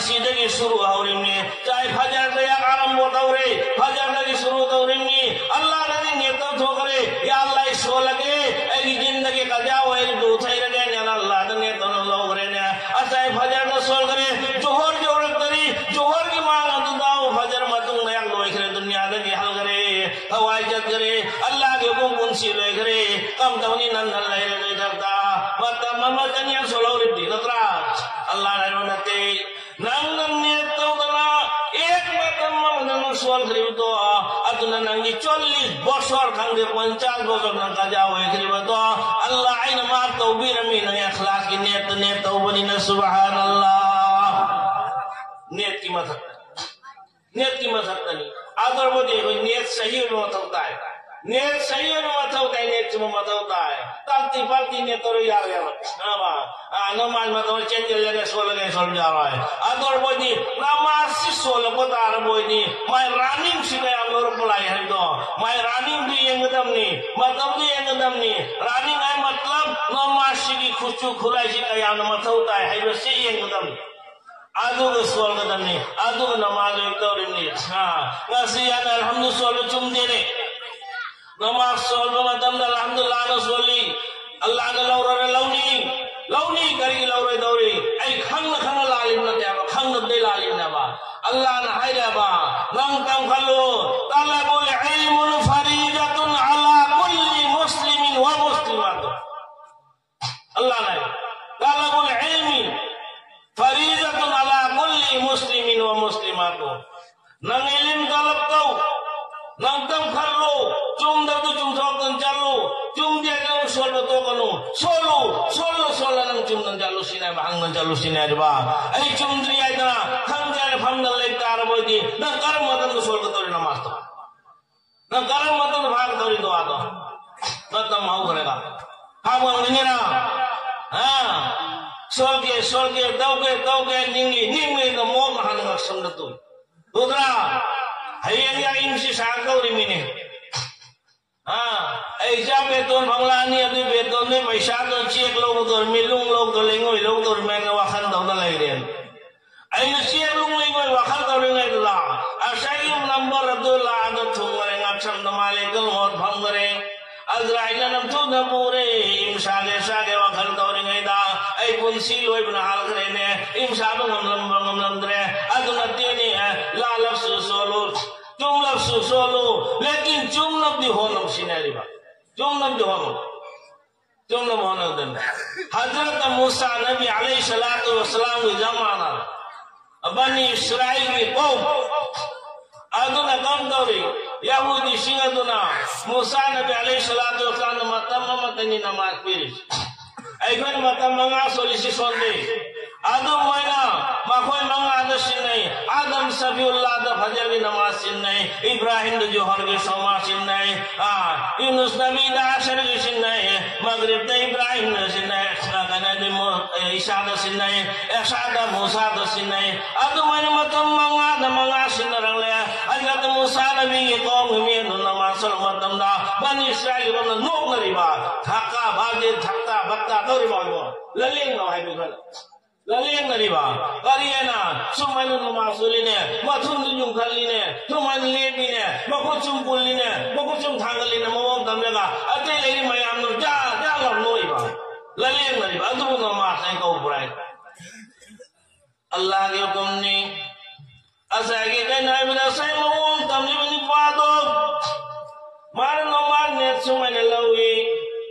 Sidi ni suru hauri ni. Chai fajar da ya arambo taure, fajar da ki suru taure ni, Allah da ni neto thokre, ya Allah iso lage, ai zindagi kaja wai du thai lage ni Allah da neto no logre ni. Asai fajar da sol kare, johor jorok kare, johor ki mang adu dau, fajar matung na yang loi kare dunya da ki hal kare, hawai jat kare, Allah ke hukum kunsi loi kare, kam tauni nan nan lai re da da, mata mama tanya solo ri di natra, Allah rai manate. Nang nang niat tau tana. ꯑꯗꯨꯅ ꯅꯪꯒꯤ ꯆꯣꯜꯂꯤꯁ ꯕꯣꯁꯣꯔ ꯈꯪꯗꯦ, ꯄꯟꯆꯥꯁ ꯕꯣꯁꯣꯔ ꯅꯪ ꯀꯖꯥ ꯑꯣꯏꯈ꯭ꯔꯤꯕꯗꯣ ꯑꯜꯂꯥ ꯑꯩꯅ ꯃꯥꯐ ꯇꯧꯕꯤꯔꯝꯃꯤ, ꯅꯪ ꯏꯈ꯭ꯂꯥꯁꯀꯤ ꯅꯦꯠꯇ net ꯇꯧꯕꯅꯤꯅ꯫ ꯁꯨꯕꯍꯥꯅꯜꯂꯥ꯫ ꯅꯦꯠꯀꯤ ꯃꯊꯛꯇ, ꯅꯦꯠꯀꯤ ꯃꯊꯛꯇꯅꯤ꯫ ꯑꯗꯨ ꯑꯣꯏꯔꯕꯗꯤ ꯑꯩꯈꯣꯏ ꯅꯦꯠ ꯁꯍꯤ ꯑꯣꯏꯕ ꯃꯊꯧ ꯇꯥꯏ꯫ ꯅꯦꯠ ꯁꯍꯤ ꯑꯣꯏꯕ ꯃꯊꯧ ꯇꯥꯏ, ꯅꯦꯠ ꯆꯨꯝꯕ ꯃꯊꯧ ꯇꯥꯏ꯫ ꯇꯥꯛꯇꯤ ꯄꯥꯛꯇꯤ ꯅꯦꯠ ꯇꯧꯔ ꯌꯥꯔꯣꯏꯕ꯫ ꯈꯪꯉꯕ? ꯑꯥ, ꯅꯃꯥꯖ ꯃꯇꯝ ꯆꯦꯟꯖꯜꯂꯒ ꯁꯣꯜꯂꯒ ꯁꯣꯜꯕ ꯌꯥꯔꯣꯏ꯫ ꯑꯗꯨ ꯑꯣꯏꯔꯕꯗꯤ ꯅꯃꯥꯖꯁꯤ ꯁꯣꯜꯂꯛꯄ ꯇꯥꯔꯕ ꯑꯣꯏꯗꯤ ꯃꯥꯏ ꯔꯥꯅꯤꯡꯁꯤ ꯀꯌꯥꯝ ꯂꯧꯔꯛꯄ ꯂꯥꯛꯏ ꯍꯥꯏꯕꯗꯣ, ꯃꯥꯏ ꯔꯥꯅꯤꯡꯗꯨ ꯌꯦꯡꯒꯗꯕꯅꯤ, ꯃꯇꯝꯗꯨ ꯌꯦꯡꯒꯗꯕꯅꯤ꯫ ꯔꯥꯅꯤꯡ ꯍꯥꯏ ꯃꯇꯂꯕ ꯅꯃꯥꯖꯁꯤꯒꯤ ꯈꯨꯠꯁꯨ ꯈꯨꯠꯂꯥꯏꯁꯤ ꯀꯌꯥꯝꯅ ꯃꯊꯧ ꯇꯥꯏ ꯍꯥꯏꯕꯁꯤ ꯌꯦꯡꯒꯗꯕꯅꯤ꯫ ꯑꯗꯨꯒ ꯁꯣꯜꯒꯗꯕꯅꯤ, ꯑꯗꯨꯒ ꯅꯃꯥꯖ ꯑꯣꯏꯅ ꯇꯧꯔꯤꯕꯅꯤ꯫ ꯑꯥ, ꯉꯁꯤ ꯑꯩꯅ ꯑꯜꯍꯝꯗꯨ ꯁꯣꯜꯕ ꯆꯨꯝꯗꯦꯅꯦ꯫ ꯅꯃꯥꯖ ꯁꯣꯜꯕ ꯃꯇꯝꯗ ꯑꯜꯍꯝꯗꯨꯂꯤꯜꯂꯥꯍꯅ ꯁꯣꯜꯂꯤ꯫ ꯑꯜꯂꯥꯍꯅ ꯂꯧꯔꯔ ꯂꯧꯅꯤ꯫ ꯂꯧꯅꯤ, ꯀꯔꯤꯒꯤ ꯂꯧꯔꯣꯏꯗꯧꯔꯤ? ꯑꯩ ꯈꯪꯅ ꯈꯪꯅ ꯂꯥꯜꯂꯤꯕ ꯅꯠꯇꯦ ꯍꯥꯏꯕ, ꯈꯪꯗꯕꯗꯩ ꯂꯥꯜꯂꯤꯕꯅꯦꯕ꯫ ꯑꯜꯂꯥꯍꯅ ꯍꯥꯏꯔꯦꯕ, ꯅꯪ ꯇꯝꯈꯠꯂꯨ, "ꯇꯂꯕꯨꯜ ꯏꯜꯃꯨ ꯐꯔꯤꯗatun ala kulli muslimin wa muslimat"꯫ ꯑꯜꯂꯥꯍꯅ ꯍꯥꯏ, "ꯇꯂꯕꯨꯜ ꯏꯜꯃꯤ ꯐꯔꯤꯗatun ala kulli muslimin wa muslimat"꯫ ꯅꯪ ꯏꯂꯤꯝ ꯇꯂꯕ ꯇꯧ, ꯅꯪ ꯇꯝꯈꯠꯂꯨ, ꯆꯨꯝꯗꯕꯗꯨ ꯆꯨꯝꯊꯣꯛꯇꯅ ꯆꯠꯂꯨ, ꯆꯨꯝꯗꯦ ꯍꯥꯏꯗꯨ ꯁꯣꯜꯕ ꯇꯣꯛꯀꯅꯨ, ꯁꯣꯜꯂꯨ, ꯁꯣꯜꯂꯨ, ꯁꯣꯜꯂ ꯅꯪ ꯆꯨꯝꯗꯅ ꯆꯠꯂꯨ ꯁꯤꯅꯦꯕ, ꯍꯪꯗꯅ ꯆꯠꯂꯨ ꯁꯤꯅꯦ ꯍꯥꯏꯕ꯫ ꯑꯩ ꯆꯨꯝꯗ꯭ꯔꯤ ꯍꯥꯏꯗꯅ ꯈꯪꯗꯦ ꯍꯥꯏꯅ ꯐꯝꯗꯅ ꯂꯩ ꯇꯥꯔꯕ ꯑꯣꯏꯗꯤ ꯅꯪ ꯀꯔꯝꯕ ꯃꯇꯝꯗ ꯁꯣꯜꯒꯗꯧꯔꯤ ꯅꯃꯥꯖꯇꯣ? ꯅꯪ ꯀꯔꯝꯕ ꯃꯇꯝꯗ ꯐꯥꯒꯗꯧꯔꯤ ꯗꯨꯋꯥꯗꯣ? ꯃꯇꯝ ꯍꯧꯈ꯭ꯔꯦꯕ꯫ ꯐꯥꯕ ꯉꯝꯒꯅꯤꯅ? ꯑꯥ, ꯁꯣꯜꯒꯦ, ꯁꯣꯜꯒꯦ, ꯇꯧꯒꯦ, ꯇꯧꯒꯦ, ꯅꯤꯡꯂꯤ, ꯅꯤꯡꯂꯤꯗ ꯃꯣꯛꯅ ꯍꯥꯟꯅ ꯉꯛꯁꯝꯗ ꯇꯨꯝ꯫ ꯎꯗ꯭ꯔꯥ? ꯍꯌꯦꯡ ꯌꯥꯏ ꯏꯝꯁꯤ ꯁꯥꯒꯗꯧꯔꯤꯃꯤꯅꯦ꯫ ꯑꯥ, ꯑꯩ ꯏꯆꯥ ꯕꯦꯇꯣꯟ ꯐꯪꯂꯛꯑꯅꯤ, ꯑꯗꯨꯏ ꯕꯦꯇꯣꯟꯗꯨꯏ ꯄꯩꯁꯥꯗꯣ ꯆꯦꯛ ꯂꯧꯒꯗꯧꯔꯤꯃꯤ, ꯂꯨꯡ ꯂꯧꯗꯧ, ꯂꯩꯉꯣꯏ ꯂꯧꯗꯧꯔꯤꯃꯤ ꯍꯥꯏꯅ ꯋꯥꯈꯜ ꯇꯧꯗ ꯂꯩꯔꯦ꯫ ꯑꯩꯅ ꯆꯦꯛ ꯂꯨꯡ ꯂꯩꯉꯣꯏ ꯋꯥꯈꯜ ꯇꯧꯔꯤꯉꯩꯗꯨꯗ ꯉꯁꯥꯏꯒꯤ ꯅꯝꯕꯔ ꯑꯗꯨ ꯂꯥꯛꯑꯒ ꯊꯨꯡꯉꯔꯦ, ꯉꯛꯁꯝꯗ ꯃꯥꯂꯦꯀꯜ ꯃꯣꯠ ꯐꯪꯗꯔꯦ꯫ ꯑꯖꯔꯥꯏꯜꯅ ꯅꯝꯊꯨꯅ ꯄꯨꯔꯦ, ꯏꯝꯁꯥꯒꯦ ꯁꯥꯒꯦ ꯋꯥꯈꯜ ꯇꯧꯔꯤꯉꯩꯗ ꯑꯩ ꯄꯨꯟꯁꯤ ꯂꯣꯏꯕꯅ ꯍꯥꯜꯈ꯭ꯔꯦꯅꯦ꯫ ꯏꯝꯁꯥꯕ ꯉꯝꯂꯝꯕ ꯉꯝꯂꯝꯗ꯭ꯔꯦ꯫ ꯑꯗꯨ ꯅꯠꯇꯦꯅꯦ, ꯂꯥꯜꯂꯕꯁꯨ ꯁꯣꯜꯂꯨ, ꯆꯨꯝꯂꯕꯁꯨ ꯁꯣꯜꯂꯨ, ꯂꯦꯀꯤꯟ ꯆꯨꯝꯅꯕꯗꯤ ꯍꯣꯠꯅꯧ ꯁꯤꯅꯦ ꯍꯥꯏꯔꯤꯕ꯫ ꯆꯨꯝꯅꯕꯗꯤ ꯍꯣꯠꯅꯧ꯫ ꯆꯨꯝꯅꯕ ꯍꯣꯠꯅꯒꯗꯕꯅꯤ꯫ ꯍꯖꯔꯠ ꯃꯨꯁꯥ ꯅꯕꯤ ꯑꯂꯩꯍꯤ ꯁꯂꯥꯇꯨ ꯋꯁꯁꯂꯥꯝꯒꯤ ꯖꯃꯥꯅ, ꯕꯅꯤ ꯏꯁꯔꯥꯏꯜꯒꯤ ꯀꯧꯝ ꯑꯗꯨꯅ ꯀꯝ ꯇꯧꯔꯤ? ꯌꯥ ꯑꯗꯨꯅ ꯃꯨꯁꯥ ꯅꯕꯤ ꯑꯂꯩꯍꯤ ꯁꯂꯥꯇꯨ ꯋꯁꯂꯥꯝꯅ ꯃꯇꯝ ꯑꯃꯠꯇꯅꯤ ꯅꯃꯥꯖ ꯄꯤꯔꯤꯁꯤ꯫ ꯑꯩꯈꯣꯏꯅ ꯃꯇꯝ ꯃꯉꯥ ꯁꯣꯜꯂꯤꯁꯤ ꯁꯣꯟꯗꯦ꯫ ꯑꯗꯨꯃꯥꯏꯅ ꯃꯈꯣꯏ ꯃꯉꯥꯗ ꯁꯤꯟꯅꯩ꯫ ꯑꯥꯗꯝ ꯁꯐꯤꯎꯜꯂꯥꯗ ꯐꯖꯔꯒꯤ ꯅꯃꯥꯖ ꯁꯤꯟꯅꯩ꯫ ꯏꯕ꯭ꯔꯥꯍꯤꯝꯗ ꯖꯣꯍꯔꯒꯤ ꯁꯣꯃꯥ ꯁꯤꯟꯅꯩ꯫ ꯑꯥ, ꯌꯨꯅꯨꯁ ꯅꯕꯤꯗ ꯑꯁꯔꯒꯤ ꯁꯤꯟꯅꯩ꯫ ꯃꯒ꯭ꯔꯤꯕꯇ ꯏꯕ꯭ꯔꯥꯍꯤꯝꯗ ꯁꯤꯟꯅꯩ꯫ ꯑꯥ, ꯀꯩꯅꯣꯗꯤ ꯃꯨ-, ꯑꯦ, ꯏꯁꯥꯗ ꯁꯤꯟꯅꯩ꯫ ꯑꯦꯁꯥꯗ ꯃꯨꯁꯥꯗ ꯁꯤꯟꯅꯩ꯫ ꯑꯗꯨꯃꯥꯏꯅ ꯃꯇꯝ ꯃꯉꯥꯗ ꯃꯉꯥ ꯁꯤꯟꯅꯔꯛꯂꯦ꯫ ꯑꯗꯨꯒ ꯃꯨꯁꯥ ꯅꯕꯤꯒꯤ ꯀꯧꯝꯒꯤ ꯃꯤ ꯑꯗꯨ ꯅꯃꯥꯖ ꯁꯣꯟꯕ ꯃꯇꯝꯗ ꯕꯅꯤ ꯏꯁꯔꯥꯏꯜꯒꯤ ꯃꯔꯝꯗ ꯅꯣꯛꯅꯔꯤꯕ꯫ ꯙꯛꯀꯥ ꯕꯥꯖꯦ, ꯙꯛꯀꯥ ꯕꯛꯀꯥ ꯇꯧꯔꯤꯕ ꯑꯗꯨ꯫ ꯂꯂꯦꯡꯅꯧ ꯍꯥꯏꯕ ꯈꯔ꯫ ꯂꯂꯦꯡꯅꯔꯤꯕ꯫ ꯀꯔꯤ ꯍꯥꯏꯅ? ꯁꯨꯃꯥꯏꯅ ꯅꯃꯥꯖ ꯁꯣꯜꯂꯤꯅꯦ, ꯃꯊꯨꯟꯗꯨ ꯌꯨꯡꯈꯠꯂꯤꯅꯦ, ꯁꯨꯃꯥꯏꯅ ꯂꯦꯞꯄꯤꯅꯦ, ꯃꯈꯨꯠ ꯁꯨꯝ ꯄꯨꯜꯂꯤꯅꯦ, ꯃꯈꯨꯠ ꯁꯨꯝ ꯊꯥꯡꯒꯠꯂꯤꯅꯦ, ꯃꯑꯣꯡ ꯇꯝꯂꯒ ꯑꯇꯩ ꯂꯩꯔꯤ ꯃꯌꯥꯝꯗꯨ ꯖꯥ ꯖꯥ ꯂꯥꯎ ꯅꯣꯛꯏꯕ꯫ ꯂꯂꯦꯡꯅꯔꯤꯕ꯫ ꯑꯗꯨꯕꯨ ꯅꯃꯥꯖ ꯍꯥꯏꯅ ꯀꯧꯕ꯭ꯔꯥ ꯍꯥꯏ? ꯑꯜꯂꯥꯍꯒꯤ ꯍꯨꯀꯨꯝꯅꯤ꯫ ꯉꯁꯥꯏꯒꯤ ꯀꯩꯅꯣ ꯍꯥꯏꯕꯗ ꯉꯁꯥꯏ ꯃꯑꯣꯡ ꯇꯝꯂꯤꯕ ꯅꯨꯄꯥꯗꯣ, ꯃꯥꯅ ꯅꯣꯡꯃꯥꯟꯅꯦ ꯁꯨꯃꯥꯏꯅ ꯂꯧꯏ,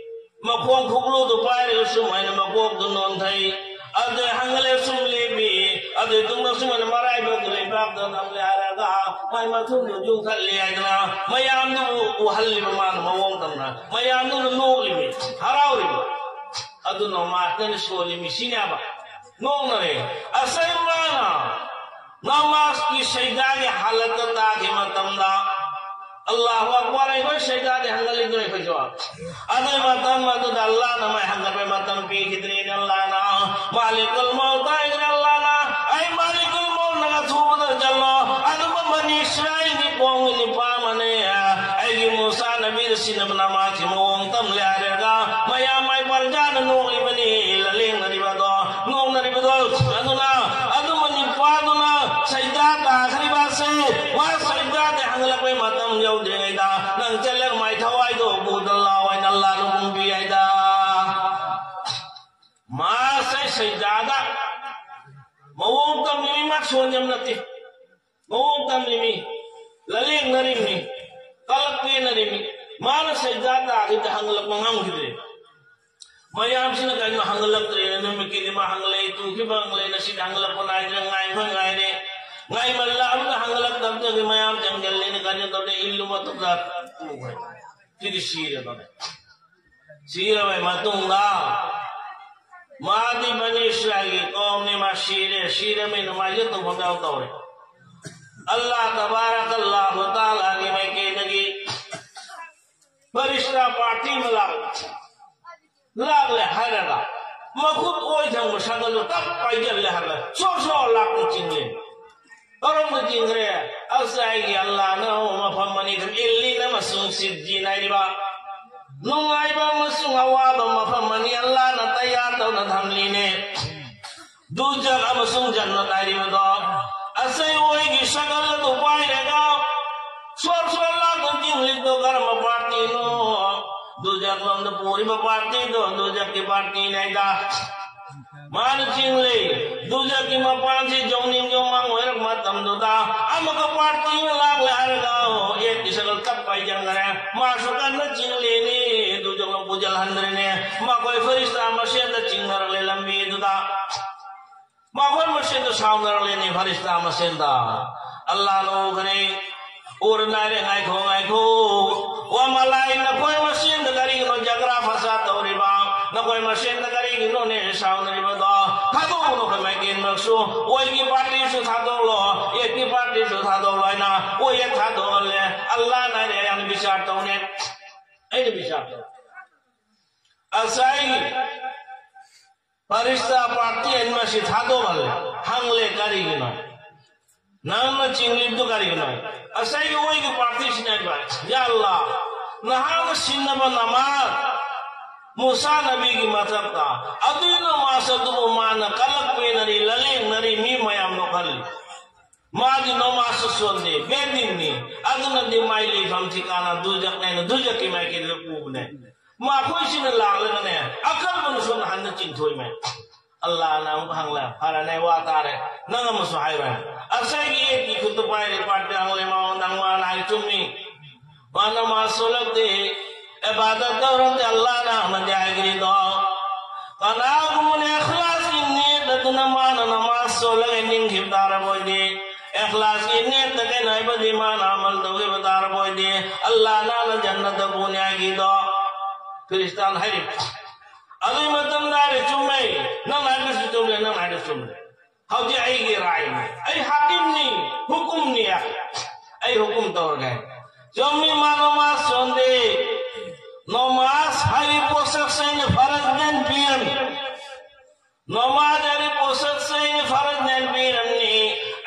ꯃꯈꯣꯡ ꯈꯨꯛꯂꯨꯗꯨ ꯄꯥꯏꯔꯒ ꯁꯨꯃꯥꯏꯅ ꯃꯀꯣꯛꯇꯨ ꯅꯣꯟꯊꯩ, ꯑꯗꯨ ꯍꯪꯒꯂꯦ ꯁꯨꯝ ꯂꯦꯞꯄꯤ, ꯑꯗꯨꯏ ꯇꯨꯡꯗ ꯁꯨꯃꯥꯏꯅ ꯃꯔꯥꯏꯕꯛꯇꯨ ꯂꯩꯕꯥꯛꯇ ꯅꯝꯂꯦ ꯍꯥꯏꯔꯒ ꯃꯥꯏ ꯃꯊꯨꯟꯗꯨ ꯌꯨꯡꯈꯠꯂꯤ ꯍꯥꯏꯗꯅ ꯃꯌꯥꯝꯗꯨꯕꯨ ꯎꯍꯜꯂꯤꯕ ꯃꯥꯅ ꯃꯑꯣꯡ ꯇꯝꯅ ꯃꯌꯥꯝꯗꯨꯅ ꯅꯣꯛꯂꯤꯕ, ꯍꯔꯥꯎꯔꯤꯕ꯫ ꯑꯗꯨ ꯅꯃꯥꯖꯇꯅ ꯁꯣꯜꯂꯤ ꯃꯤꯁꯤꯅꯦꯕ꯫ ꯅꯣꯡꯅꯔꯦ꯫ ꯑꯁꯦꯡꯕꯅ ꯅꯃꯥꯖꯀꯤ ꯁꯩꯗꯥꯒꯤ ꯍꯥꯂꯠꯇ ꯇꯥꯈꯤ ꯃꯇꯝꯗ ꯑꯜꯂꯥꯍꯨ ꯑꯛꯕꯔ ꯑꯩꯈꯣꯏ ꯁꯩꯗꯥꯗꯤ ꯍꯪꯒꯠꯂꯤꯗꯣ ꯑꯩꯈꯣꯏꯁꯨ꯫ ꯑꯗꯨꯒꯤ ꯃꯇꯝ ꯑꯗꯨꯗ ꯑꯜꯂꯥꯍꯅ ꯃꯥꯏ ꯍꯪꯒꯠꯄꯩ ꯃꯇꯝ ꯄꯤꯈꯤꯗ꯭ꯔꯦꯅꯦ꯫ ꯑꯜꯂꯥꯍꯅ ꯃꯥꯂꯤꯀꯨꯜ ꯃꯧꯠ ꯍꯥꯏꯈ꯭ꯔꯦ꯫ ꯑꯜꯂꯥꯍꯅ ꯑꯩ ꯃꯥꯂꯤꯀꯨꯜ ꯃꯧꯠꯅꯒ ꯊꯨꯕꯗ ꯆꯠꯂꯣ꯫ ꯑꯗꯨꯒ ꯕꯅꯤ ꯏꯁꯔꯥꯏꯜꯒꯤ ꯀꯣꯝꯒꯤ ꯅꯨꯄꯥ ꯑꯃꯅꯦ ꯑꯩꯒꯤ ꯃꯨꯁꯥ ꯅꯕꯤꯗ ꯁꯤꯟꯅꯕ ꯅꯃꯥꯖꯀꯤ ꯃꯑꯣꯡ ꯇꯝꯂꯦ ꯍꯥꯏꯔꯒ ꯃꯌꯥꯝ ꯃꯥꯏ ꯄꯔꯖꯥꯅ ꯅꯣꯛꯂꯤꯕꯅꯤ꯫ ꯂꯂꯦꯡꯅꯔꯤꯕꯗꯣ, ꯅꯣꯛꯅꯔꯤꯕꯗꯣ꯫ ꯑꯗꯨꯅ ꯑꯗꯨꯝꯕ ꯅꯨꯄꯥꯗꯨꯅ ꯁꯩꯗꯥ ꯇꯥꯈ꯭ꯔꯤꯕꯁꯦ, ꯃꯥ ꯁꯩꯗꯥꯗꯤ ꯍꯪꯂꯛꯄꯩ ꯃꯇꯝ ꯌꯧꯗ꯭ꯔꯤꯉꯩꯗ ꯅꯪ ꯆꯠꯂꯒ ꯃꯥꯏ ꯊꯋꯥꯏꯗꯣ ꯄꯨꯗꯅ ꯂꯥꯛꯑꯣ ꯍꯥꯏꯅ ꯑꯜꯂꯥꯍꯅ ꯍꯨꯀꯨꯝ ꯄꯤ ꯍꯥꯏꯗ꯫ ꯃꯥꯁꯦ ꯁꯩꯗꯥꯗ ꯃꯑꯣꯡ ꯇꯝꯃꯤꯃꯤ ꯃꯥ ꯁꯣꯟꯖꯝ ꯅꯠꯇꯦ꯫ ꯃꯑꯣꯡ ꯇꯝꯃꯤꯃꯤ, ꯂꯂꯦꯡꯅꯔꯤꯃꯤ, ꯀꯂꯛ ꯄꯦꯟꯅꯔꯤꯃꯤ꯫ ꯃꯥꯅ ꯁꯩꯗꯥ ꯇꯥꯈꯤꯕꯗ ꯍꯪꯂꯛꯄ ꯉꯝꯈꯤꯗ꯭ꯔꯦ꯫ ꯃꯌꯥꯝꯁꯤꯅ ꯀꯩꯅꯣ ꯍꯪꯒꯠꯂꯛꯇ꯭ꯔꯦꯅ ꯅꯨꯃꯤꯠꯀꯤꯗꯤ ꯃꯥ ꯍꯪꯒꯠꯂꯛꯏ, ꯇꯨꯈꯤꯕ ꯍꯪꯒꯠꯂꯛꯏ, ꯉꯁꯤꯗꯤ ꯍꯪꯒꯠꯂꯛꯄ ꯅꯥꯏꯗ꯭ꯔꯦ, ꯉꯥꯏꯕ ꯉꯥꯏꯔꯦ꯫ ꯉꯥꯏꯃꯜꯂꯛꯑꯕꯅ ꯍꯪꯒꯠꯂꯛꯇꯕꯗꯒꯤ ꯃꯌꯥꯝ ꯆꯪꯁꯤꯜꯂꯦꯅ ꯀꯩꯅꯣ ꯇꯧꯔꯦ, ꯏꯜꯂꯨ ꯃꯇꯨꯡꯗ ꯁꯤꯗꯤ ꯁꯤꯔꯦ ꯑꯗꯨꯅꯦ꯫ ꯁꯤꯔꯕꯩ ꯃꯇꯨꯡꯗ ꯃꯥꯗꯤ ꯕꯅꯤ ꯏꯁꯔꯥꯏꯜꯒꯤ ꯀꯧꯝꯅꯤ, ꯃꯥ ꯁꯤꯔꯦ, ꯁꯤꯔꯃꯤꯅ ꯃꯥ ꯌꯦꯠꯇꯨ ꯐꯝꯖꯥꯎ ꯇꯧꯔꯦ꯫ ꯑꯜꯂꯥꯍ ꯇꯕꯥꯔꯛ ꯑꯜꯂꯥꯍꯨ ꯇꯥꯂꯥꯒꯤ ꯃꯥꯏꯀꯩꯗꯒꯤ ꯐꯔꯤꯁꯇꯥ ꯄꯥꯔꯇꯤ ꯑꯃ ꯂꯥꯛ-, ꯂꯥꯛꯂꯦ ꯍꯥꯏꯔꯒ ꯃꯈꯨꯠ ꯑꯣꯏ ꯊꯪꯕ ꯁꯥꯒꯜꯗꯨ ꯇꯞ ꯄꯥꯏꯖꯜꯂꯦ ꯍꯥꯏꯔꯒ ꯁꯣꯔ ꯁꯣꯔ ꯂꯥꯛꯅ ꯆꯤꯡꯂꯦ꯫ ꯀꯔꯝꯅ ꯆꯤꯡꯈ꯭ꯔꯦ? ꯑꯁ, ꯑꯩꯒꯤ ꯑꯜꯂꯥꯍꯅ ꯃꯐꯝ ꯑꯅꯤ ꯈꯛ, ꯏꯜꯂꯤꯟ ꯑꯃꯁꯨꯡ ꯁꯤꯖꯤꯟ ꯍꯥꯏꯔꯤꯕ ꯅꯨꯡꯉꯥꯏꯕ ꯑꯃꯁꯨꯡ ꯑꯋꯥꯕ ꯃꯐꯝ ꯑꯅꯤ ꯑꯜꯂꯥꯍꯅ ꯇꯌꯥꯔ ꯇꯧꯅ ꯊꯝꯂꯤꯅꯦ꯫ ꯗꯨꯖꯛ ꯑꯃꯁꯨꯡ ꯖꯟꯅꯠ ꯍꯥꯏꯔꯤꯕꯗꯣ꯫ ꯑꯁ, ꯑꯩ ꯑꯣꯏꯒꯤ ꯁꯥꯒꯜ ꯑꯗꯨ ꯄꯥꯏꯔꯒ ꯁꯣꯔ ꯁꯣꯔ ꯂꯥꯛꯅ ꯆꯤꯡꯂꯤꯗꯣ ꯀꯔꯝꯕ ꯄꯥꯔꯇꯤꯅꯣ? ꯗꯨꯖꯛ ꯂꯣꯝꯗ ꯄꯨꯔꯤꯕ ꯄꯥꯔꯇꯤꯗꯣ ꯗꯨꯖꯛꯀꯤ ꯄꯥꯔꯇꯤꯅꯦ ꯍꯥꯏꯗ꯫ ꯃꯥꯅ ꯆꯤꯡꯂꯤ꯫ ꯗꯨꯖꯛꯀꯤ ꯃꯄꯥꯟꯁꯤ ꯖꯧꯅꯤꯡ ꯖꯧꯃꯥꯡ ꯑꯣꯏꯔꯛꯄ ꯃꯇꯝꯗꯨꯗ ꯑꯃꯒ ꯄꯥꯔꯇꯤ ꯑꯃ ꯂꯥꯛꯂꯦ ꯍꯥꯏꯔꯒ, ꯑꯣ, ꯑꯦꯠꯀꯤ ꯁꯒꯜ ꯇꯞ ꯄꯥꯏꯖꯟꯈ꯭ꯔꯦ꯫ ꯃꯥꯁꯨ ꯀꯟꯅ ꯆꯤꯡꯂꯤꯅꯤ꯫ ꯗꯨꯖꯛꯅ ꯄꯨꯖꯜꯍꯟꯗ꯭ꯔꯤꯅꯦ꯫ ꯃꯈꯣꯏ ꯐꯔꯤꯁꯇꯥ ꯃꯁꯦꯟꯗ ꯆꯤꯡꯅꯔꯛꯂꯦ ꯂꯝꯕꯤꯗꯨꯗ꯫ ꯃꯈꯣꯏ ꯃꯁꯦꯟꯗ ꯁꯥꯎꯅꯔꯛꯂꯦꯅꯦ ꯐꯔꯤꯁꯇꯥ ꯃꯁꯦꯟꯗ꯫ ꯑꯜꯂꯥꯍꯅ ꯎꯈ꯭ꯔꯦ꯫ ꯎꯔ ꯅꯥꯏꯔꯦ, ꯉꯥꯏꯈꯣ, ꯉꯥꯏꯈꯣ꯫ ꯋꯥ ꯃꯂꯥꯏ, ꯅꯈꯣꯏ ꯃꯁꯦꯟꯗ ꯀꯔꯤꯒꯤꯅꯣ ꯖꯒ꯭ꯔꯥ ꯐꯁꯥ ꯇꯧꯔꯤꯕ? ꯅꯈꯣꯏ ꯃꯁꯦꯟꯗ ꯀꯔꯤꯒꯤꯅꯣꯅꯦ ꯁꯥꯎꯅꯔꯤꯕꯗꯣ? ꯊꯥꯗꯣꯛꯎꯅꯨ, ꯑꯩꯈꯣꯏ ꯃꯥꯏꯀꯩꯃꯛꯁꯨ, ꯑꯣꯏꯒꯤ ꯄꯥꯔꯇꯤꯁꯨ ꯊꯥꯗꯣꯛꯂꯣ, ꯑꯦꯠꯀꯤ ꯄꯥꯔꯇꯤꯁꯨ ꯊꯥꯗꯣꯛꯂꯣ ꯍꯥꯏꯅ ꯑꯣꯏ ꯑꯦꯠ ꯊꯥꯗꯣꯛꯍꯜꯂꯦ꯫ ꯑꯜꯂꯥꯍꯅ ꯍꯥꯏꯔꯦ, ꯑꯩꯅ ꯕꯤꯆꯥꯔ ꯇꯧꯅꯦ, ꯑꯩꯅ ꯕꯤꯆꯥꯔ ꯇꯧ꯫ ꯉꯁꯥꯏ ꯐꯔꯤꯁꯇꯥ ꯄꯥꯔꯇꯤ ꯑꯅꯤꯃꯛꯁꯤ ꯊꯥꯗꯣꯛꯍꯜꯂꯦ꯫ ꯍꯪꯂꯦ, ꯀꯔꯤꯒꯤꯅꯣ? ꯅꯪꯅ ꯆꯤꯡꯂꯤꯕꯗꯨ ꯀꯔꯤꯒꯤꯅꯣ? ꯉꯁꯥꯏꯒꯤ ꯑꯣꯏꯒꯤ ꯄꯥꯔꯇꯤꯁꯤꯅ ꯍꯥꯏꯕ, "ꯌꯥ ꯑꯜꯂꯥ, ꯅꯍꯥꯛꯅ ꯁꯤꯟꯅꯕ ꯅꯃꯥꯖ ꯃꯨꯁꯥ ꯅꯕꯤꯒꯤ ꯃꯊꯛꯇ, ꯑꯗꯨꯒꯤ ꯅꯃꯥꯖ ꯑꯗꯨꯕꯨ ꯃꯥꯅ ꯀꯂꯛ ꯄꯦꯟꯅꯔꯤ, ꯂꯂꯦꯡꯅꯔꯤ, ꯃꯤ ꯃꯌꯥꯝ ꯅꯣꯛꯍꯜꯂꯤ꯫ ꯃꯥꯗꯤ ꯅꯃꯥꯖꯁꯨ ꯁꯣꯟꯗꯦ, ꯕꯦꯗꯤꯟꯅꯤ, ꯑꯗꯨꯅꯗꯤ ꯃꯥꯏ ꯂꯩꯐꯝ ꯊꯤꯀꯥꯅ ꯗꯨꯖꯛꯅꯦꯅ ꯗꯨꯖꯛꯀꯤ ꯃꯥꯏꯀꯩꯗ ꯄꯨꯕꯅꯦ꯫ ꯃꯈꯣꯏꯁꯤꯅ ꯂꯥꯛꯂꯒꯅꯦ, ꯑꯀꯟꯕꯅ ꯁꯣꯝꯗ ꯍꯟꯅ ꯆꯤꯡꯊꯣꯛꯏꯃꯦ꯫" ꯑꯜꯂꯥꯍꯅ ꯑꯃꯨꯛ ꯍꯪꯂꯦ, "ꯐꯔꯦꯅꯦ, ꯋꯥ ꯇꯥꯔꯦ, ꯅꯪ ꯑꯃꯁꯨ ꯍꯥꯏꯔꯣ꯫" ꯉꯁꯥꯏꯒꯤ ꯑꯦꯠꯀꯤ ꯈꯨꯠꯇ ꯄꯥꯏꯔꯤ ꯄꯥꯔꯇꯤ ꯍꯪꯂꯦ, "ꯃꯥ ꯅꯪ ꯃꯥꯅ ꯍꯥꯏ ꯆꯨꯝꯃꯤ꯫ ꯃꯥ ꯅꯃꯥꯖ ꯁꯣꯜꯂꯛꯇꯦ, ꯏꯕꯥꯗꯠ ꯇꯧꯔꯛꯇꯦ, ꯑꯜꯂꯥꯍꯅ ꯑꯃꯗꯤ ꯍꯥꯏꯈ꯭ꯔꯤꯗꯣ꯫ ꯀꯅꯥꯒꯨꯝꯕꯅ ꯏꯈ꯭ꯂꯥꯁꯀꯤ ꯅꯤꯌꯠ ꯑꯗꯨꯅ ꯃꯥꯅ ꯅꯃꯥꯖ ꯁꯣꯜꯂꯒ ꯅꯤꯡꯈꯤꯕ ꯇꯥꯔꯕ ꯑꯣꯏꯗꯤ, ꯑꯦꯈ꯭ꯂꯥꯁꯀꯤ ꯅꯤꯌꯠꯇ ꯀꯩꯅꯣ ꯍꯥꯏꯕꯗꯤ ꯃꯥꯅ ꯑꯃꯜ ꯇꯧꯈꯤꯕ ꯇꯥꯔꯕꯣꯏꯗꯤ ꯑꯜꯂꯥꯍꯅ ꯖꯟꯅꯠꯇ ꯄꯨꯅꯤ ꯍꯥꯏꯈꯤꯗꯣ꯫ ꯈ꯭ꯔꯤꯁꯇꯥꯟ ꯍꯥꯏꯔꯤꯕ꯫ ꯑꯗꯨꯒꯤ ꯃꯇꯝꯗ ꯍꯥꯏꯔꯦ, "ꯆꯨꯝꯃꯦ, ꯅꯪ ꯍꯥꯏꯕꯁꯨ ꯆꯨꯝꯃꯦ, ꯅꯪ ꯍꯥꯏꯕꯁꯨ ꯆꯨꯝꯃꯦ꯫ ꯍꯧꯖꯤꯛ ꯑꯩꯒꯤ ꯔꯥꯏꯅꯤ, ꯑꯩ ꯍꯥꯀꯤꯝꯅꯤ, ꯍꯨꯀꯨꯝꯅꯤ, ꯑꯩ ꯍꯨꯀꯨꯝ ꯇꯧꯔꯒꯦ꯫ ꯆꯨꯝꯃꯤ, ꯃꯥ ꯅꯃꯥꯖ ꯁꯣꯟꯗꯦ, ꯅꯃꯥꯖ ꯍꯥꯏꯔꯤ ꯄꯣꯠꯁꯛꯁꯦ ꯑꯩꯅ ꯐꯔꯖꯅꯦꯅ ꯄꯤꯔꯝꯃꯤ꯫ ꯅꯃꯥꯖ ꯍꯥꯏꯔꯤ ꯄꯣꯠꯁꯛꯁꯦ ꯑꯩꯅ ꯐꯔꯖꯅꯦꯅ ꯄꯤꯔꯝꯃꯤ꯫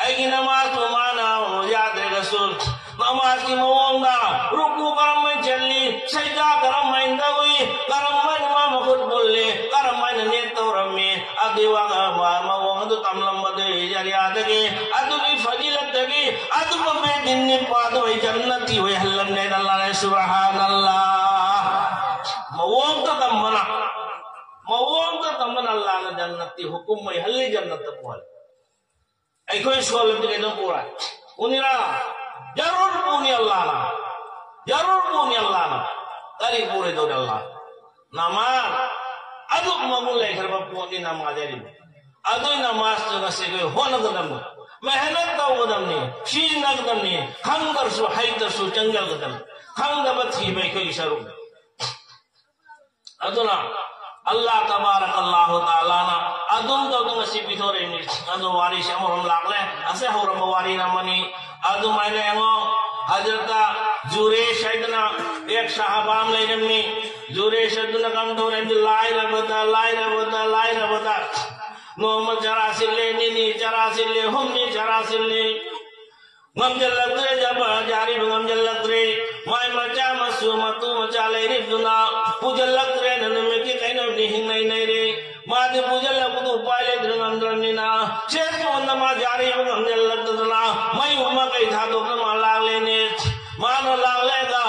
ꯑꯩꯒꯤ ꯅꯃꯥꯖꯇꯨ ꯃꯥꯅ ꯌꯥꯗ꯭ꯔꯒꯁꯨ ꯅꯃꯥꯖꯀꯤ ꯃꯑꯣꯡꯗ ꯔꯨꯀꯨ ꯀꯔꯝꯍꯥꯏꯅ ꯆꯜꯂꯤ, ꯁꯩꯗꯥ ꯀꯔꯝꯍꯥꯏꯅ ꯇꯧꯏ, ꯀꯔꯝꯍꯥꯏꯅ ꯃꯥ ꯃꯈꯨꯠ ꯄꯨꯜꯂꯤ, ꯀꯔꯝꯍꯥꯏꯅ ꯅꯦꯠ ꯇꯧꯔꯝꯃꯤ, ꯑꯗꯨꯒꯤ ꯋꯥ-, ꯃꯑꯣꯡ ꯑꯗꯨ ꯇꯝꯂꯝꯕꯗꯨꯒꯤ ꯖꯔꯤꯌꯥꯗꯒꯤ, ꯑꯗꯨꯒꯤ ꯐꯖꯤꯂꯠꯇꯒꯤ, ꯑꯗꯨꯒꯨꯝꯕ ꯗꯤꯟ ꯅꯤꯄꯥꯗꯨ ꯑꯩ ꯖꯟꯅꯠꯇꯤ ꯑꯣꯏꯍꯜꯂꯝꯅꯦꯅ ꯑꯜꯂꯥꯍꯅ ꯁꯨꯕꯍꯥꯅꯜꯂꯥꯍ꯫ ꯃꯑꯣꯡꯗ ꯇꯝꯕꯅ, ꯃꯑꯣꯡꯗ ꯇꯝꯕꯅ ꯑꯜꯂꯥꯍꯅ ꯖꯟꯅꯠꯇꯤ ꯍꯨꯀꯨꯝ ꯑꯣꯏꯍꯜꯂꯤ, ꯖꯟꯅꯠꯇ ꯄꯨꯍꯜꯂꯤ꯫ ꯑꯩꯈꯣꯏ ꯁꯣꯜꯂꯗꯤ ꯀꯩꯗꯧ ꯄꯨꯔꯥ? ꯎꯅꯤꯔꯥ? ꯖꯔꯨꯔ ꯄꯨꯅꯤ ꯑꯜꯂꯥꯍꯅ꯫ ꯖꯔꯨꯔ ꯄꯨꯅꯤ ꯑꯜꯂꯥꯍꯅ꯫ ꯀꯔꯤ ꯄꯨꯔꯣꯏꯗꯧꯔꯤ ꯑꯜꯂꯥꯍ? ꯅꯃꯥꯖ꯫ ꯑꯗꯨꯛ ꯃꯒꯨꯟ ꯂꯩꯈ꯭ꯔꯕ ꯄꯣꯠꯅꯤ ꯅꯃꯥꯖ ꯍꯥꯏꯔꯤꯕ꯫ ꯑꯗꯨ ꯅꯃꯥꯖꯇꯨ ꯉꯁꯤ ꯑꯩꯈꯣꯏ ꯍꯣꯠꯅꯒꯗꯕꯅꯤ꯫ ꯃꯦꯍꯅꯠ ꯇꯧꯒꯗꯕꯅꯤ꯫ ꯁꯤꯖꯤꯟꯅꯒꯗꯕꯅꯤ꯫ ꯈꯪꯗ꯭ꯔꯁꯨ ꯍꯩꯇ꯭ꯔꯁꯨ ꯆꯪꯖꯒꯗꯕꯅꯤ꯫ ꯈꯪꯗꯕ ꯊꯤꯕ ꯑꯩꯈꯣꯏꯒꯤ ꯁꯔꯨꯛꯅꯤ꯫ ꯑꯗꯨꯅ ꯑꯜꯂꯥꯍ ꯇꯕꯥꯔꯛ ꯑꯜꯂꯥꯍꯨ ꯇꯥꯂꯥꯅ ꯑꯗꯨꯝ ꯇꯧꯗꯨꯅ ꯉꯁꯤ ꯄꯤꯊꯣꯔꯛꯏꯅꯤ꯫ ꯑꯗꯣ ꯋꯥꯔꯤꯁꯦ ꯑꯃꯔꯣꯝ ꯂꯥꯛꯂꯦ, ꯉꯁꯥꯏ ꯍꯧꯔꯝꯕ ꯋꯥꯔꯤꯅ ꯑꯃꯅꯤ꯫ ꯑꯗꯨꯃꯥꯏꯅ ꯌꯦꯡꯉꯣ, ꯍꯖꯔꯠꯇ ꯖꯨꯔꯦꯁ ꯍꯥꯏꯗꯅ ꯑꯦꯛ ꯁꯍꯥꯕꯥ ꯑꯃ ꯂꯩꯔꯝꯃꯤ꯫ ꯖꯨꯔꯦꯁ ꯑꯗꯨꯅ ꯀꯝꯗꯧꯔꯦ ꯍꯥꯏꯕꯗꯤ ꯂꯥꯏꯔꯕꯗ, ꯂꯥꯏꯔꯕꯗ, ꯂꯥꯏꯔꯕꯗ ꯅꯣꯡꯃ ꯆꯔꯥ ꯁꯤꯜꯂꯦ, ꯅꯤꯅꯤ ꯆꯔꯥ ꯁꯤꯜꯂꯦ, ꯍꯨꯝꯅꯤ ꯆꯔꯥ ꯁꯤꯜꯂꯦ꯫ ꯉꯝꯖꯜꯂꯛꯇ꯭ꯔꯦ, ꯖꯕ-, ꯖꯥꯔꯤꯕ ꯉꯝꯖꯜꯂꯛꯇ꯭ꯔꯦ꯫ ꯃꯥꯏ ꯃꯆꯥ ꯃꯁꯨ ꯃꯇꯨ ꯃꯆꯥ ꯂꯩꯔꯤꯕꯗꯨꯅ ꯄꯨꯖꯜꯂꯛꯇ꯭ꯔꯦꯅ ꯅꯨꯃꯤꯠꯀꯤ ꯀꯩꯅꯣꯗꯤ ꯍꯤꯡꯅꯩ ꯂꯩꯔꯦ꯫ ꯃꯥꯗꯤ ꯄꯨꯖꯜꯂꯛꯄꯗꯨ ꯎꯄꯥꯏ ꯂꯩꯇ꯭ꯔ ꯉꯝꯗ꯭ꯔꯕꯅꯤꯅ ꯁꯦꯟ ꯊꯣꯛꯅ ꯃꯥ ꯖꯥꯔꯤꯕ ꯉꯝꯖꯜꯂꯛꯇꯗꯅ ꯃꯌꯨꯝ ꯃꯀꯩ ꯊꯥꯗꯣꯛꯅ ꯃꯥ ꯂꯥꯛꯂꯦꯅꯦ꯫ ꯃꯥꯅ ꯂꯥꯛꯂꯦꯒ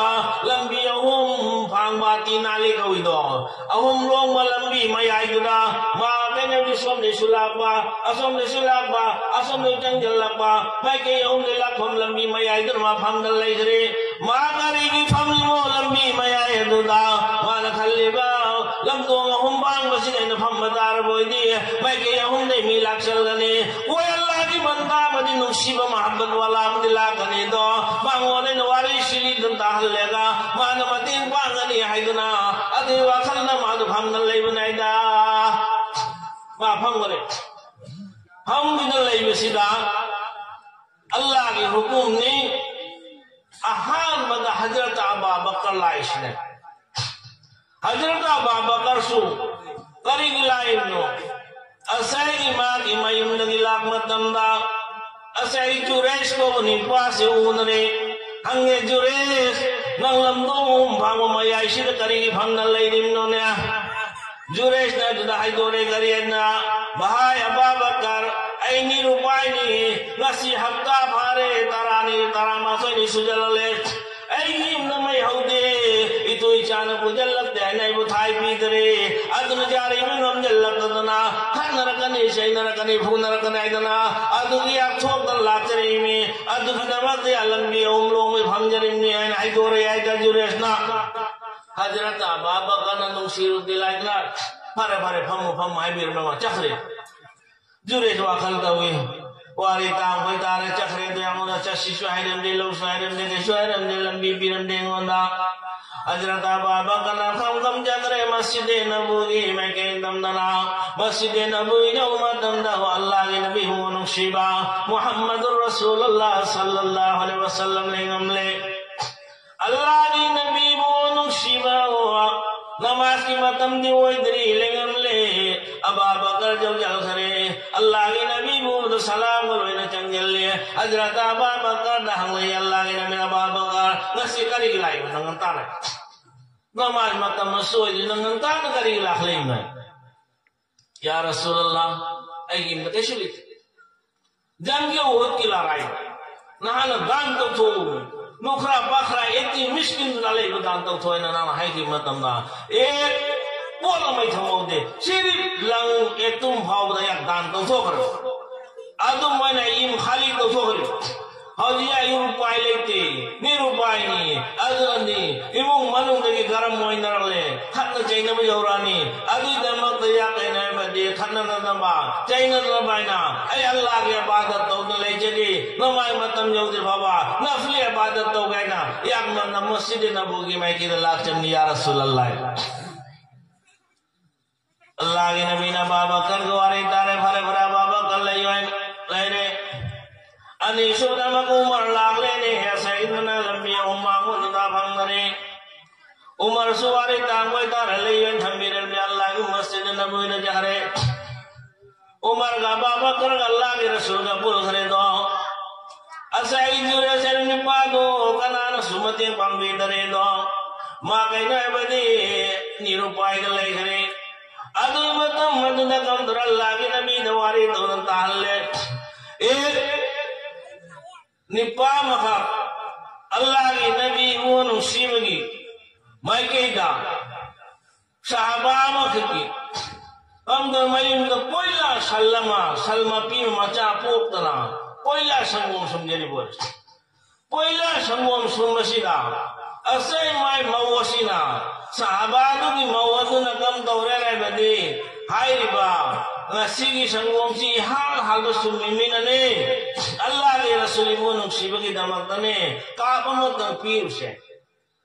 ꯂꯝꯕꯤ ꯑꯍꯨꯝ ꯐꯥꯡꯕ ꯇꯤ ꯅꯥꯂꯤ ꯀꯧꯏꯗꯣ꯫ ꯑꯍꯨꯝ ꯂꯣꯡꯕ ꯂꯝꯕꯤ ꯃꯌꯥꯏꯗꯨꯗ ꯃꯥ ꯀꯩꯅꯣꯒꯤ ꯁꯣꯝꯗꯩꯁꯨ ꯂꯥꯛꯄ, ꯑꯁꯣꯝꯗꯩꯁꯨ ꯂꯥꯛꯄ, ꯑꯁꯣꯝꯗꯩ ꯆꯪꯁꯤꯜꯂꯛꯄ, ꯃꯥꯏꯀꯩ ꯑꯍꯨꯝꯗꯩ ꯂꯥꯛꯐꯝ ꯂꯝꯕꯤ ꯃꯌꯥꯏꯗꯨꯗ ꯃꯥ ꯐꯝꯗ ꯂꯩꯈ꯭ꯔꯦ꯫ ꯃꯥ ꯀꯔꯤꯒꯤ ꯐꯝꯂꯤꯃꯣ ꯂꯝꯕꯤ ꯃꯌꯥꯏ ꯑꯗꯨꯗ? ꯃꯥꯅ ꯈꯜꯂꯤꯕ, "ꯂꯝꯗꯣꯡ ꯑꯍꯨꯝ ꯄꯥꯡꯕꯁꯤꯗ ꯑꯩꯅ ꯐꯝꯕ ꯇꯥꯔꯕ ꯑꯣꯏꯗꯤ ꯃꯥꯏꯀꯩ ꯑꯍꯨꯝꯗꯩ ꯃꯤ ꯂꯥꯛꯆꯜꯒꯅꯤ꯫ ꯀꯣꯏ ꯑꯜꯂꯥꯒꯤ ꯕꯟꯗꯥ ꯑꯃꯗꯤ ꯅꯨꯡꯁꯤꯕ ꯃꯍꯥꯕꯠ ꯋꯥꯂꯥ ꯑꯃꯗꯤ ꯂꯥꯛꯀꯅꯤꯗꯣ, ꯃꯉꯣꯟꯗ ꯑꯩꯅ ꯋꯥꯔꯤ ꯁꯤꯔꯤ ꯑꯗꯨꯝ ꯇꯥꯍꯜꯂꯦꯒ, ꯃꯥꯅ ꯃꯇꯦꯡ ꯄꯥꯡꯒꯅꯤ ꯍꯥꯏꯗꯨꯅ ꯑꯗꯨꯒꯤ ꯋꯥꯈꯜꯗ ꯃꯥꯗꯣ ꯐꯪꯗꯅ ꯂꯩꯕꯅꯦ ꯑꯩꯗ꯫ ꯃꯥ ꯐꯪꯕꯅꯦ꯫ ꯐꯪꯗꯨꯅ ꯂꯩꯕꯁꯤꯗ ꯑꯜꯂꯥꯍꯒꯤ ꯍꯨꯀꯨꯝꯅꯤ꯫ ꯑꯍꯥꯟꯕꯗ ꯍꯖꯔꯠ ꯑꯕꯥ ꯕꯀꯔ ꯂꯥꯛꯏꯁꯤꯅꯦ꯫ ꯍꯖꯔꯠ ꯑꯕꯥ ꯕꯀꯔꯁꯨ ꯀꯔꯤꯒꯤ ꯂꯥꯛꯏꯕꯅꯣ? ꯉꯁꯥꯏꯒꯤ ꯃꯥꯒꯤ ꯃꯌꯨꯝꯗꯒꯤ ꯂꯥꯛꯄ ꯃꯇꯝꯗ ꯉꯁꯥꯏ ꯖꯨꯔꯦꯁ ꯀꯧꯕ ꯅꯨꯄꯥꯁꯤ ꯎꯅꯔꯦ꯫ ꯍꯪꯉꯦ, "ꯖꯨꯔꯦꯁ, ꯅꯪ ꯂꯝꯗꯣꯡ ꯑꯍꯨꯝ ꯐꯥꯡꯕ ꯃꯌꯥꯏꯁꯤꯗ ꯀꯔꯤꯒꯤ ꯐꯝꯅ ꯂꯩꯔꯤꯕꯅꯣꯅꯦ?" ꯖꯨꯔꯦꯁꯅ ꯑꯗꯨꯗ ꯍꯥꯏꯗꯣꯔꯦ, ꯀꯔꯤ ꯍꯥꯏꯅ? "ꯚꯥꯏ ꯑꯕꯥ ꯕꯀꯔ, ꯑꯩ ꯅꯤꯔꯨꯄꯥꯏꯅꯤ꯫ ꯉꯁꯤ ꯍꯞꯇꯥ ꯐꯥꯔꯦ, ꯇꯔꯥꯅꯤ, ꯇꯔꯥꯃꯥꯊꯣꯏꯅꯤ ꯁꯨꯖꯜꯂꯦ꯫ ꯑꯩꯒꯤ ꯌꯨꯝꯗ ꯃꯩ ꯍꯧꯗꯦ꯫ ꯏꯇꯨ ꯏꯆꯥꯅ ꯄꯨꯟꯁꯤꯜꯂꯛꯇꯦ ꯍꯥꯏꯅ ꯑꯩꯕꯨ ꯊꯥꯏ ꯄꯤꯗꯔꯦ꯫ ꯑꯗꯨꯅ ꯌꯥꯔꯤꯕ ꯉꯝꯁꯤꯜꯂꯛꯇꯗꯅ ꯈꯠꯅꯔꯛꯀꯅꯤ, ꯆꯩꯅꯔꯛꯀꯅꯤ, ꯐꯨꯅꯔꯛꯀꯅꯤ ꯍꯥꯏꯗꯅ ꯑꯗꯨꯒꯤ ꯌꯥꯛꯊꯣꯛꯇꯅ ꯂꯥꯛꯆꯔꯤꯕꯅꯤ꯫ ꯑꯗꯨꯒꯤꯗꯃꯛꯇ ꯂꯝꯕꯤ ꯑꯍꯨꯝ ꯂꯣꯡꯕꯩ ꯐꯝꯖꯔꯤꯕꯅꯤ" ꯍꯥꯏꯅ ꯍꯥꯏꯗꯣꯔꯦ ꯍꯥꯏꯇꯥꯔꯦ ꯖꯨꯔꯦꯁꯅ꯫ ꯍꯖꯔꯠ ꯑꯕꯥ ꯕꯀꯔꯅ ꯅꯨꯡꯁꯤꯔꯨꯗꯤ ꯂꯥꯏꯅ, "ꯐꯔꯦ, ꯐꯔꯦ, ꯐꯝꯃꯣ, ꯐꯝꯃꯣ" ꯍꯥꯏꯕꯤꯔꯝꯃꯒ ꯆꯠꯈ꯭ꯔꯦ꯫ ꯖꯨꯔꯦꯁ ꯋꯥꯈꯜ ꯇꯧꯏ꯫ ꯋꯥꯔꯤ ꯇꯥꯡ ꯈꯣꯏ ꯇꯥꯔꯦ ꯆꯠꯈ꯭ꯔꯦ꯫ ꯑꯗꯨ ꯑꯩꯉꯣꯟꯗ ꯆꯠꯁꯤꯁꯨ ꯍꯥꯏꯔꯝꯗꯦ, ꯂꯧꯁꯨ ꯍꯥꯏꯔꯝꯗꯦ, ꯀꯩꯁꯨ ꯍꯥꯏꯔꯝꯗꯦ, ꯂꯝꯕꯤ ꯄꯤꯔꯝꯗꯦ ꯑꯩꯉꯣꯟꯗ꯫ ꯍꯖꯔꯠ ꯑꯕꯥ ꯕꯀꯔꯅ ꯈꯝ ꯈꯝ ꯆꯠꯈ꯭ꯔꯦ꯫ ꯃꯁꯖꯤꯗ ꯅꯕꯨꯒꯤ ꯃꯥꯏꯀꯩ ꯇꯝꯗꯅ, ꯃꯁꯖꯤꯗ ꯅꯕꯨꯒꯤ ꯌꯧꯕ ꯃꯇꯝꯗ ꯑꯜꯂꯥꯍꯒꯤ ꯅꯕꯤꯕꯨ ꯅꯨꯡꯁꯤꯕ ꯃꯨꯍꯝꯃꯗꯨꯔ ꯔꯁꯨꯂꯨꯜꯂꯥꯍ ꯁꯜꯂꯜꯂꯥꯍꯨ ꯑꯂꯩꯍꯤ ꯋꯁꯜꯂꯝ ꯂꯩꯉꯝꯂꯦ꯫ ꯑꯜꯂꯥꯍꯒꯤ ꯅꯕꯤꯕꯨ ꯅꯨꯡꯁꯤꯕ, ꯅꯃꯥꯖꯀꯤ ꯃꯇꯝꯗꯤ ꯑꯣꯏꯗ꯭ꯔꯤ, ꯂꯩꯉꯝꯂꯦ꯫ ꯑꯕꯥ ꯕꯀꯔ ꯌꯧꯁꯤꯜꯈ꯭ꯔꯦ꯫ ꯑꯜꯂꯥꯍꯒꯤ ꯅꯕꯤꯕꯨ ꯁꯂꯥꯝꯒ ꯂꯣꯏꯅ ꯆꯪꯁꯤꯜꯂꯦ꯫ ꯍꯖꯔꯠ ꯑꯕꯥ ꯕꯀꯔꯗ ꯍꯪꯂꯛꯏ, "ꯑꯜꯂꯥꯍꯒꯤ ꯅꯕꯤ ꯑꯕꯥ ꯕꯀꯔ, ꯉꯁꯤ ꯀꯔꯤꯒꯤ ꯂꯥꯛꯏꯕ ꯅꯪ ꯉꯟꯇꯥꯅ? ꯅꯃꯥꯖ ꯃꯇꯝ ꯑꯃꯁꯨ ꯑꯣꯏꯗ꯭ꯔꯤ, ꯅꯪ ꯉꯟꯇꯥꯅ ꯀꯔꯤꯒꯤ ꯂꯥꯛꯂꯛꯏꯕꯅꯣ?" "ꯌꯥ ꯔꯁꯨꯂꯜꯂꯥꯍ, ꯑꯩꯒꯤ ꯌꯨꯝꯗ ꯀꯩꯁꯨ ꯂꯩꯇꯦ꯫ ꯖꯪꯒꯤ ꯎꯍꯨꯗꯀꯤ ꯂꯔꯥꯏ ꯅꯍꯥꯛꯅ ꯗꯥꯟ ꯇꯧꯊꯣꯛꯎ꯫ ꯅꯨꯈ꯭ꯔꯥ ꯄꯥꯈ꯭ꯔꯥ, ꯑꯦꯇꯤ ꯃꯤꯁꯀꯤꯟꯗꯨꯅ ꯂꯩꯕ ꯗꯥꯟ ꯇꯧꯊꯣꯛꯑꯦꯅ ꯅꯪꯅ ꯍꯥꯏꯈꯤꯕ ꯃꯇꯝꯗ, ꯑꯦ, ꯄꯣꯠ ꯑꯃ ꯊꯝꯍꯧꯗꯦ꯫ ꯁꯤꯔꯤꯞ ꯂꯪ ꯑꯦꯇꯨꯝ ꯐꯥꯎꯕꯗ ꯌꯥꯝ ꯗꯥꯟ ꯇꯧꯊꯣꯛꯈ꯭ꯔꯦ꯫ ꯑꯗꯨꯝ ꯑꯣꯏꯅ ꯏꯝ ꯈꯥꯂꯤ ꯇꯧꯊꯣꯛꯈ꯭ꯔꯦ꯫ ꯍꯧꯖꯤꯛ ꯑꯩ ꯎꯄꯥꯏ ꯂꯩꯇꯦ꯫ ꯅꯤꯔꯨꯄꯥꯏꯅꯤ꯫ ꯑꯗꯨꯅꯤ ꯏꯃꯨꯡ ꯃꯅꯨꯡꯗ ꯒꯔꯝ ꯑꯣꯏꯅꯔꯛꯂꯦ, ꯈꯠꯅ ꯆꯩꯅꯕ ꯌꯧꯔꯛꯑꯅꯤ꯫ ꯑꯗꯨꯒꯤꯗꯃꯛꯇ ꯌꯥꯀꯩꯅ ꯍꯥꯏꯕꯗꯤ ꯈꯠꯅꯗꯅꯕ, ꯆꯩꯅꯗꯅꯕ ꯍꯥꯏꯅ ꯑꯩ ꯑꯜꯂꯥꯍꯒꯤ ꯏꯕꯥꯗꯠ ꯇꯧꯗꯨꯅ ꯂꯩꯖꯒꯦ, ꯅꯃꯥꯏ ꯃꯇꯝ ꯌꯧꯗ꯭ꯔꯤ ꯐꯥꯎꯕ ꯅꯐꯂꯤ ꯏꯕꯥꯗꯠ ꯇꯧꯒꯦ ꯍꯥꯏꯅ ꯌꯥꯝꯅ ꯃꯁꯖꯤꯗ ꯅꯕꯨꯒꯤ ꯃꯥꯏꯀꯩꯗ ꯂꯥꯛꯆꯕꯅꯤ, ꯌꯥ ꯔꯁꯨꯂꯜꯂꯥꯍ꯫ ꯑꯜꯂꯥꯍꯒꯤ ꯅꯕꯤꯅ ꯑꯕꯥ ꯕꯀꯔꯒ ꯋꯥꯔꯤ ꯇꯥꯔꯦ꯫ ꯐꯔꯦ, ꯐꯔꯦ, ꯑꯕꯥ ꯕꯀꯔ ꯂꯩꯌꯣ ꯍꯥꯏꯅ ꯂꯩꯔꯦ꯫ ꯑꯅꯤꯁꯨꯕꯗ ꯑꯃꯨꯛ ꯎꯃꯔ ꯂꯥꯛꯂꯦꯅꯦ꯫ ꯉꯁꯥꯏꯗꯨꯅ ꯂꯝꯕꯤ ꯑꯍꯨꯝ ꯃꯥꯡꯕꯗꯨꯗ ꯐꯪꯗꯔꯦ꯫ ꯎꯃꯔꯁꯨ ꯋꯥꯔꯤ ꯇꯥꯡꯕ ꯑꯣꯏꯇꯥꯔꯦ, ꯂꯩꯌꯣ ꯍꯥꯏꯅ ꯊꯝꯕꯤꯔꯝꯃꯦ꯫ ꯑꯜꯂꯥꯍꯒꯤ ꯃꯁꯖꯤꯗ ꯅꯕꯨꯋꯤꯗ ꯆꯠꯈ꯭ꯔꯦ꯫ ꯎꯃꯔꯒ ꯑꯕꯥ ꯕꯀꯔꯒ ꯑꯜꯂꯥꯍꯒꯤ ꯔꯁꯨꯜꯒ ꯄꯨꯈ꯭ꯔꯦꯗꯣ꯫ ꯉꯁꯥꯏ ꯖꯨꯔꯦꯁ ꯍꯥꯏꯕ ꯅꯨꯄꯥꯗꯣ ꯀꯅꯥꯅꯁꯨ ꯃꯇꯦꯡ ꯄꯥꯡꯕꯤꯗꯔꯦꯗꯣ꯫ ꯃꯥ ꯀꯩꯅꯣ ꯍꯥꯏꯕꯗꯤ ꯅꯤꯔꯨꯄꯥꯏꯗ ꯂꯩꯈ꯭ꯔꯦ꯫ ꯑꯗꯨꯒꯤ ꯃꯇꯝ ꯑꯗꯨꯗ ꯀꯝꯗꯧꯔ ꯑꯜꯂꯥꯍꯒꯤ ꯅꯕꯤꯗ ꯋꯥꯔꯤ ꯇꯧꯗꯅ ꯇꯥꯍꯜꯂꯦ꯫ ꯑꯦ, ꯅꯤꯄꯥ ꯑꯃꯈꯛ ꯑꯜꯂꯥꯍꯒꯤ ꯅꯕꯤꯕꯨ ꯅꯨꯡꯁꯤꯕꯒꯤ ꯃꯥꯏꯀꯩꯗ ꯁꯍꯥꯕꯥ ꯑꯃꯈꯛꯀꯤ ꯀꯝꯗꯧꯔ ꯃꯌꯨꯝꯗ ꯄꯣꯏꯂꯥ ꯁꯜ ꯑꯃ, ꯁꯜ ꯃꯄꯤ ꯑꯃ ꯃꯆꯥ ꯄꯣꯛꯇꯅ ꯄꯣꯏꯂꯥ ꯁꯪꯒꯣꯝ ꯁꯨꯝꯖꯔꯤꯕ ꯑꯣꯏꯔꯁꯦ꯫ ꯄꯣꯏꯂꯥ ꯁꯪꯒꯣꯝ ꯁꯨꯝꯕꯁꯤꯗ ꯑꯁꯦꯡ ꯃꯥꯏ ꯃꯧ ꯑꯁꯤꯅ ꯁꯍꯥꯕꯥꯗꯨꯒꯤ ꯃꯧ ꯑꯗꯨꯅ ꯀꯝꯗꯧꯔꯦ ꯍꯥꯏꯕꯗꯤ ꯍꯥꯏꯔꯤꯕ ꯉꯁꯤꯒꯤ ꯁꯪꯒꯣꯝꯁꯤ ꯏꯍꯥꯜ ꯍꯥꯜꯕ ꯁꯨꯝꯃꯤꯃꯤꯅꯅꯦ, ꯑꯜꯂꯥꯍꯒꯤ ꯔꯁꯨꯜ ꯏꯕꯨ ꯅꯨꯡꯁꯤꯕꯒꯤꯗꯃꯛꯇꯅꯦ ꯀꯥꯞ ꯑꯃꯇꯪ ꯄꯤꯔꯨꯁꯦ꯫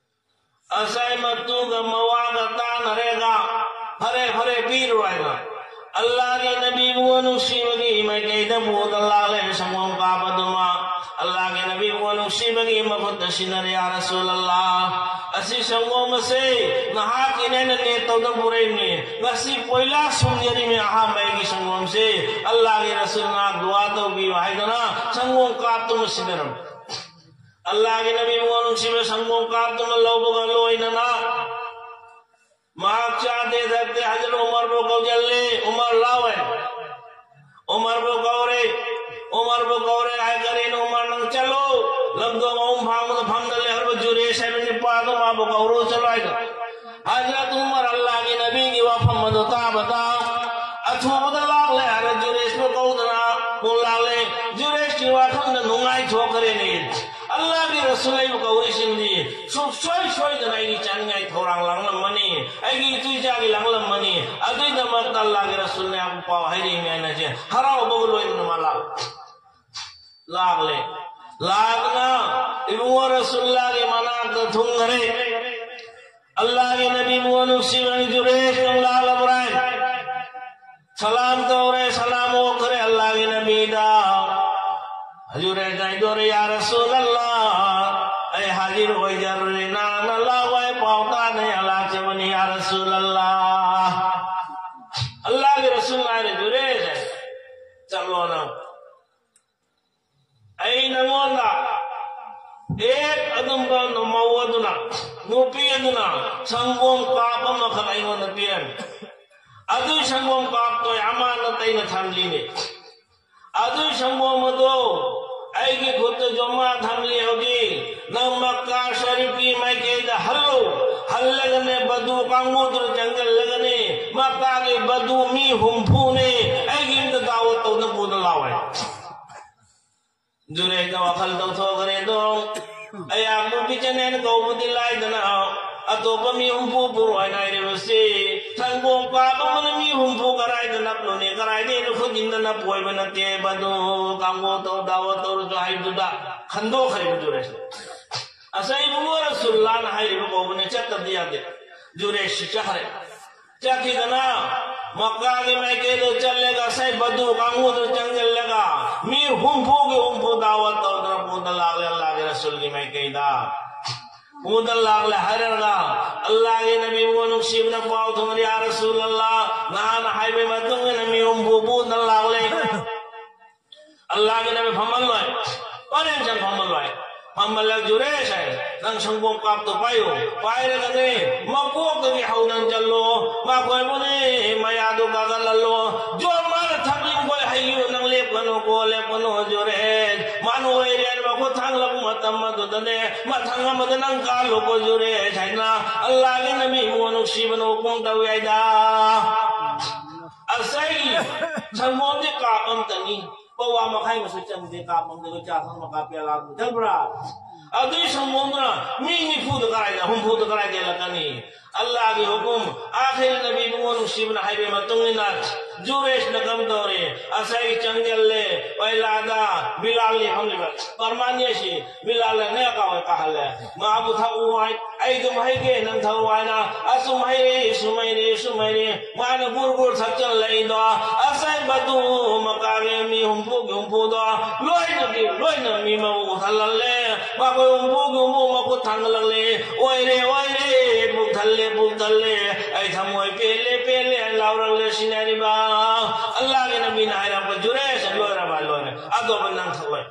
ꯉꯁꯥꯏ ꯃꯇꯨꯒ ꯃꯋꯥꯒ ꯇꯥꯟꯅꯔꯦꯒ, ꯐꯔꯦ, ꯐꯔꯦ, ꯄꯤꯔꯣ ꯍꯥꯏꯕ꯫ ꯑꯜꯂꯥꯍꯒꯤ ꯅꯕꯤꯕꯨ ꯅꯨꯡꯁꯤꯕꯒꯤ ꯃꯥꯏꯀꯩꯗ ꯄꯨꯗ ꯂꯥꯛꯂꯦ ꯁꯪꯒꯣꯝ ꯀꯥꯞꯄꯗꯨꯃ꯫ ꯑꯜꯂꯥꯍꯒꯤ ꯅꯕꯤꯕꯨ ꯅꯨꯡꯁꯤꯕꯒꯤ ꯃꯈꯨꯠꯇ ꯁꯤꯟꯅꯔꯦ, ꯌꯥ ꯔꯁꯨꯂꯜꯂꯥꯍ, ꯑꯁꯤ ꯁꯪꯒꯣꯝ ꯑꯁꯦ ꯅꯍꯥꯛꯀꯤꯅꯦꯅ ꯅꯤꯌꯠ ꯇꯧꯗ ꯄꯨꯔꯛꯏꯕꯅꯤ꯫ ꯉꯁꯤ ꯄꯣꯏꯂꯥ ꯁꯨꯝꯖꯔꯤꯃꯤ, ꯑꯍꯥꯟꯕ ꯑꯩꯒꯤ ꯁꯪꯒꯣꯝꯁꯦ꯫ ꯑꯜꯂꯥꯍꯒꯤ ꯔꯁꯨꯜ ꯅꯍꯥꯛ ꯗꯨꯋꯥ ꯇꯧꯕꯤꯌꯨ ꯍꯥꯏꯗꯅ ꯁꯪꯒꯣꯝ ꯀꯥꯞꯇꯨꯃ ꯁꯤꯟꯅꯔꯝꯃꯤ꯫ ꯑꯜꯂꯥꯍꯒꯤ ꯅꯕꯤ ꯃꯉꯣꯟ ꯅꯨꯡꯁꯤꯕ ꯁꯪꯒꯣꯝ ꯀꯥꯞꯇꯨꯅ ꯂꯧꯕꯒ ꯂꯣꯏꯅꯅ ꯃꯍꯥꯛ ꯆꯥꯗꯦ ꯊꯛꯇꯦ꯫ ꯍꯖꯔꯠ ꯎꯃꯔꯕꯨ ꯀꯧꯁꯤꯜꯂꯤ꯫ ꯎꯃꯔ ꯂꯥꯎ ꯍꯥꯏ꯫ ꯎꯃꯔꯕꯨ ꯀꯧꯔꯦ꯫ ꯎꯃꯔꯕꯨ ꯀꯧꯔꯦ ꯍꯥꯏ꯫ ꯀꯔꯤꯅꯣ ꯎꯃꯔ, ꯅꯪ ꯆꯠꯂꯣ꯫ ꯂꯝꯗꯣꯡ ꯑꯍꯨꯝ ꯐꯥꯡꯕꯗ ꯐꯝꯗ ꯂꯩꯍꯧꯔꯕ ꯖꯨꯔꯦꯁ ꯍꯥꯏꯕ ꯅꯨꯄꯥꯗꯣ ꯃꯥꯕꯨ ꯀꯧꯔꯣ ꯆꯠꯂꯣ ꯍꯥꯏꯗꯣ꯫ ꯍꯖꯔꯠ ꯎꯃꯔ ꯑꯜꯂꯥꯍꯒꯤ ꯅꯕꯤꯒꯤ ꯋꯥꯐꯝ ꯑꯗꯨ ꯇꯥꯕꯗ ꯑꯊꯨꯕꯗ ꯂꯥꯛꯂꯦ ꯍꯥꯏꯔ ꯖꯨꯔꯦꯁꯄꯨ ꯀꯧꯗꯅ ꯑꯃꯨꯛ ꯂꯥꯛꯂꯦ꯫ ꯖꯨꯔꯦꯁꯀꯤ ꯋꯥꯐꯝꯗ ꯅꯨꯡꯉꯥꯏꯊꯣꯛꯈ꯭ꯔꯦꯅꯦ꯫ ꯑꯜꯂꯥꯍꯒꯤ ꯔꯁꯨꯜ ꯑꯩꯕꯨ ꯀꯧꯔꯤꯁꯤꯡꯗꯤ ꯁꯨꯡꯁꯣꯏ ꯁꯣꯏꯗꯅ ꯑꯩꯒꯤ ꯆꯥꯅꯤꯡꯉꯥꯏ ꯊꯧꯔꯥꯡ ꯂꯥꯡꯂꯝꯃꯅꯤ, ꯑꯩꯒꯤ ꯏꯇꯨ ꯏꯆꯥꯒꯤ ꯂꯥꯡꯂꯝꯃꯅꯤ꯫ ꯑꯗꯨꯒꯤꯗꯃꯛꯇ ꯑꯜꯂꯥꯍꯒꯤ ꯔꯁꯨꯜꯅ ꯌꯥꯝ ꯄꯥꯎ ꯍꯥꯏꯔꯛꯏꯅꯦ ꯍꯥꯏꯅꯁꯦ ꯍꯔꯥꯎꯕꯒ ꯂꯣꯏꯅꯅ ꯃꯥ ꯂꯥꯛ-, ꯂꯥꯛꯂꯦ꯫ ꯂꯥꯛꯅ ꯏꯕꯨꯡꯉꯣ ꯔꯁꯨꯜꯂꯥꯒꯤ ꯃꯅꯥꯛꯇ ꯊꯨꯡꯈꯔꯦ꯫ ꯑꯜꯂꯥꯍꯒꯤ ꯅꯕꯤ ꯏꯕꯨꯡꯉꯣ ꯅꯨꯡꯁꯤꯕ ꯖꯨꯔꯦꯖ ꯅꯪ ꯂꯥꯛꯂꯕ꯭ꯔꯥ? ꯁꯂꯥꯝ ꯇꯧꯔꯦ, ꯁꯂꯥꯝ ꯑꯣꯛꯈ꯭ꯔꯦ ꯑꯜꯂꯥꯍꯒꯤ ꯅꯕꯤꯗ꯫ ꯍꯖꯨꯔꯦ ꯍꯥꯏꯗꯣꯔꯦ, "ꯌꯥ ꯔꯁꯨꯜ ꯑꯜꯂꯥꯍ, ꯑꯩ ꯍꯥꯖꯤꯔ ꯑꯣꯏꯖꯔꯨꯔꯦ, ꯅꯍꯥꯟꯅ ꯂꯥꯛꯑꯣ ꯍꯥꯏ ꯄꯥꯎ ꯇꯥꯗꯅ ꯂꯥꯛꯆꯕꯅꯤ, ꯌꯥ ꯔꯁꯨꯜ ꯑꯜꯂꯥꯍ꯫" ꯑꯜꯂꯥꯍꯒꯤ ꯔꯁꯨꯜ ꯍꯥꯏꯔꯦ, "ꯖꯨꯔꯦꯖ, ꯆꯠꯂꯣ ꯅꯪ꯫ ꯑꯩ ꯅꯉꯣꯟꯗ ꯍꯦꯛ ꯑꯗꯨꯝꯕ ꯃꯧ ꯑꯗꯨꯅ, ꯅꯨꯄꯤ ꯑꯗꯨꯅ ꯁꯪꯒꯣꯝ ꯀꯥꯞ ꯑꯃꯈꯛ ꯑꯩꯉꯣꯟꯗ ꯄꯤꯔꯝꯃꯤ꯫ ꯑꯗꯨ ꯁꯪꯒꯣꯝ ꯀꯥꯞꯇꯣ ꯑꯃꯥꯅꯠ ꯑꯩꯅ ꯊꯝꯂꯤꯅꯦ꯫ ꯑꯗꯨ ꯁꯪꯒꯣꯝ ꯑꯗꯣ ꯑꯩꯒꯤ ꯈꯨꯠꯇ ꯖꯃꯥ ꯊꯝꯂꯤ ꯍꯧꯖꯤꯛ꯫ ꯅꯪ ꯃꯛꯀꯥ ꯁꯔꯤꯐꯀꯤ ꯃꯥꯏꯀꯩꯗ ꯍꯜꯂꯨ꯫ ꯍꯜꯂꯒꯅꯦ ꯕꯗꯨ ꯀꯥꯡꯕꯨꯗꯨꯗ ꯆꯪꯁꯤꯜꯂꯒꯅꯦ, ꯃꯛꯀꯥꯒꯤ ꯕꯗꯨ ꯃꯤ ꯍꯨꯝꯐꯨꯅꯦ ꯑꯩꯒꯤ ꯌꯨꯝꯗ ꯗꯥꯋꯠ ꯇꯧꯅ ꯄꯨꯗ ꯂꯥꯛꯑꯣ ꯍꯥꯏ꯫" ꯖꯨꯔꯦꯖꯅ ꯋꯥꯈꯜ ꯇꯧꯊꯣꯛꯈ꯭ꯔꯦ ꯑꯗꯣ꯫ ꯑꯩꯍꯥꯛꯄꯨ ꯕꯤꯖꯅꯦꯟ ꯀꯧꯕꯗꯤ ꯂꯥꯏꯗꯅ, ꯑꯇꯣꯞꯄ ꯃꯤ ꯍꯨꯝꯐꯨ ꯄꯨꯔꯛꯑꯣ ꯍꯥꯏꯅ ꯍꯥꯏꯔꯤꯕꯁꯤ, ꯁꯪꯒꯣꯝ ꯀꯥꯞ ꯑꯃꯅ ꯃꯤ ꯍꯨꯝꯐꯨ ꯀꯔꯥꯏꯗ ꯅꯞꯂꯨꯅꯤ? ꯀꯔꯥꯏꯗ ꯑꯩꯅ ꯈꯨꯠ ꯏꯟꯗ ꯅꯞꯄ ꯑꯣꯏꯕ ꯅꯠꯇꯦ꯫ ꯕꯗꯨ ꯀꯥꯡꯕꯨ ꯇꯧ, ꯗꯥꯋꯠ ꯇꯧꯔꯁꯨ ꯍꯥꯏꯕꯗꯨꯗ ꯈꯟꯗꯣꯛꯈ꯭ꯔꯦ ꯖꯨꯔꯦꯖꯅ꯫ ꯑꯁ, ꯏꯕꯨꯡꯉꯣ ꯔꯁꯨꯜꯂꯥꯅ ꯍꯥꯏꯔꯤꯕ ꯀꯧꯕꯅꯦ, ꯆꯠꯇꯕꯗꯤ ꯌꯥꯗꯦ꯫ ꯖꯨꯔꯦꯖꯁꯤ ꯆꯠꯈ꯭ꯔꯦ꯫ ꯆꯠꯈꯤꯗꯅ ꯃꯛꯀꯥꯒꯤ ꯃꯥꯏꯀꯩꯗ ꯆꯠꯂꯒ ꯉꯁꯥꯏ ꯕꯗꯨ ꯀꯥꯡꯕꯨꯗꯨ ꯆꯪꯁꯤꯜꯂꯒ ꯃꯤ ꯍꯨꯝꯐꯨꯒꯤ ꯍꯨꯝꯐꯨ ꯗꯥꯋꯠ ꯇꯧꯗꯅ ꯄꯨꯗ ꯂꯥꯛꯂꯦ ꯑꯜꯂꯥꯍꯒꯤ ꯔꯁꯨꯜꯒꯤ ꯃꯥꯏꯀꯩꯗ꯫ ꯄꯨꯗ ꯂꯥꯛꯂꯦ ꯍꯥꯏꯔꯒ ꯑꯜꯂꯥꯍꯒꯤ ꯅꯕꯤꯕꯨ ꯅꯨꯡꯁꯤꯕꯅ ꯄꯥꯎ ꯊꯣꯡꯉꯦ, "ꯌꯥ ꯔꯁꯨꯜ ꯑꯜꯂꯥꯍ, ꯅꯍꯥꯟ ꯍꯥꯏꯕꯒꯤ ꯃꯇꯨꯡ ꯏꯟꯅ ꯃꯤ ꯍꯨꯝꯐꯨ ꯄꯨꯗ ꯂꯥꯛꯂꯦ꯫" ꯑꯜꯂꯥꯍꯒꯤ ꯅꯕꯤ ꯐꯝꯍꯜꯂꯣꯏ, ꯄꯔꯦꯡ ꯆꯟ ꯐꯝꯍꯜꯂꯣꯏ꯫ ꯐꯝꯍꯜꯂꯒ ꯖꯨꯔꯦꯖ ꯍꯥꯏ, "ꯅꯪ ꯁꯪꯒꯣꯝ ꯀꯥꯞꯇꯣ ꯄꯥꯏꯌꯨ꯫ ꯄꯥꯏꯔꯒꯅꯦ ꯃꯀꯣꯛꯇꯒꯤ ꯍꯧꯅ ꯆꯜꯂꯣ, ꯃꯈꯣꯏꯕꯨꯅꯦ ꯃꯌꯥꯗꯨ ꯀꯥꯒꯠꯍꯜꯂꯣ꯫ ꯖꯣꯔ ꯃꯥꯅ ꯊꯛꯂꯤꯕꯈꯣꯏ ꯍꯩꯌꯨ, ꯅꯪ ꯂꯦꯞꯀꯅꯨꯀꯣ, ꯂꯦꯞꯀꯅꯨ ꯖꯨꯔꯦꯖ꯫ ꯃꯥꯅ ꯑꯣꯏꯔꯦ ꯃꯈꯨꯠ ꯊꯥꯡꯂꯛꯄ ꯃꯇꯝ ꯑꯗꯨꯗꯅꯦ ꯃꯊꯪ ꯑꯃꯗ ꯅꯪ ꯀꯥꯜꯂꯨꯀꯣ ꯖꯨꯔꯦꯖ" ꯍꯥꯏꯅ ꯑꯜꯂꯥꯍꯒꯤ ꯅꯕꯤ ꯏꯕꯨꯡꯉꯣ ꯅꯨꯡꯁꯤꯕꯅ ꯍꯨꯀꯨꯝ ꯇꯧꯏ ꯍꯥꯏꯗ꯫ ꯑꯁꯩ ꯁꯪꯒꯣꯝꯗꯤ ꯀꯥꯞ ꯑꯝꯇꯅꯤ꯫ ꯄꯋꯥ ꯃꯈꯥꯏ ꯃꯁꯨ ꯆꯪꯗꯦ, ꯀꯥꯞ ꯑꯝꯗꯒ ꯆꯥ ꯊꯛꯅ ꯀꯥꯞꯄꯦ ꯂꯥꯛꯄ ꯆꯪꯕ꯭ꯔꯥ? ꯑꯗꯨꯏ ꯁꯪꯒꯣꯝꯗꯨꯅ ꯃꯤ ꯅꯤꯐꯨ ꯍꯨꯝꯐꯨꯗ ꯀꯗꯥꯏ ꯆꯦꯜꯂꯛꯀꯅꯤ? ꯑꯜꯂꯥꯍꯒꯤ ꯍꯨꯀꯨꯝ, ꯑꯥꯈꯤꯔ ꯅꯕꯤ ꯏꯕꯨꯡꯉꯣ ꯅꯨꯡꯁꯤꯕꯅ ꯍꯥꯏꯕꯒꯤ ꯃꯇꯨꯡ ꯏꯟꯅ ꯖꯨꯔꯦꯖꯅ ꯀꯝꯗꯧꯔꯦ? ꯉꯁꯥꯏ ꯆꯪꯁꯤꯜꯂꯦ, ꯋꯥꯏꯂꯥꯗ ꯕꯤꯂꯥꯜꯅꯤ ꯐꯝꯂꯤꯕ꯫ ꯐꯔꯃꯥꯟ ꯑꯁꯤ ꯕꯤꯂꯥꯜꯅ ꯅꯌꯥ ꯀꯥꯋꯦ ꯀꯥꯍꯜꯂꯦ꯫ ꯃꯥꯕꯨ ꯊꯛꯎ ꯍꯥꯏ, ꯑꯩ ꯑꯗꯨꯝ ꯍꯩꯒꯦ, ꯅꯪ ꯊꯛꯎ ꯍꯥꯏꯅ꯫ ꯑꯁꯨꯝ ꯍꯩꯔꯦ, ꯁꯨꯝ ꯍꯩꯔꯦ, ꯁꯨꯝ ꯍꯩꯔꯦ꯫ ꯃꯥꯅ ꯒꯨꯔ ꯒꯨꯔ ꯊꯛꯆꯜꯂꯛꯏꯗꯣ, ꯑꯁꯦꯡꯕꯗꯨ ꯃꯀꯥꯒꯤ ꯃꯤ ꯍꯨꯝꯐꯨꯒꯤ ꯍꯨꯝꯐꯨꯗꯣ ꯂꯣꯏꯅꯒꯤ ꯂꯣꯏꯅ ꯃꯤ ꯃꯕꯨꯛ ꯊꯜꯍꯜꯂꯦ꯫ ꯃꯈꯣꯏ ꯍꯨꯝꯐꯨꯒꯤ ꯍꯨꯝꯐꯨ ꯃꯈꯨꯠ ꯊꯥꯡꯒꯠꯂꯛꯂꯦ꯫ "ꯑꯣꯏꯔꯦ, ꯑꯣꯏꯔꯦ, ꯄꯨꯛ ꯊꯜꯂꯦ, ꯄꯨꯛ ꯊꯜꯂꯦ, ꯑꯩ ꯊꯃꯣꯏ ꯄꯦꯜꯂꯦ, ꯄꯦꯜꯂꯦ" ꯍꯥꯏꯅ ꯂꯥꯎꯔꯛꯂꯦ꯫ ꯁꯤꯟꯅꯔꯤꯕ ꯑꯜꯂꯥꯍꯒꯤ ꯅꯕꯤꯅ ꯍꯥꯏꯔꯛꯄ, "ꯖꯨꯔꯦꯖ, ꯂꯣꯏꯔꯕ? ꯂꯣꯏꯔꯦ꯫ ꯑꯇꯣꯞꯄ ꯅꯪ ꯊꯛꯂꯣꯏ꯫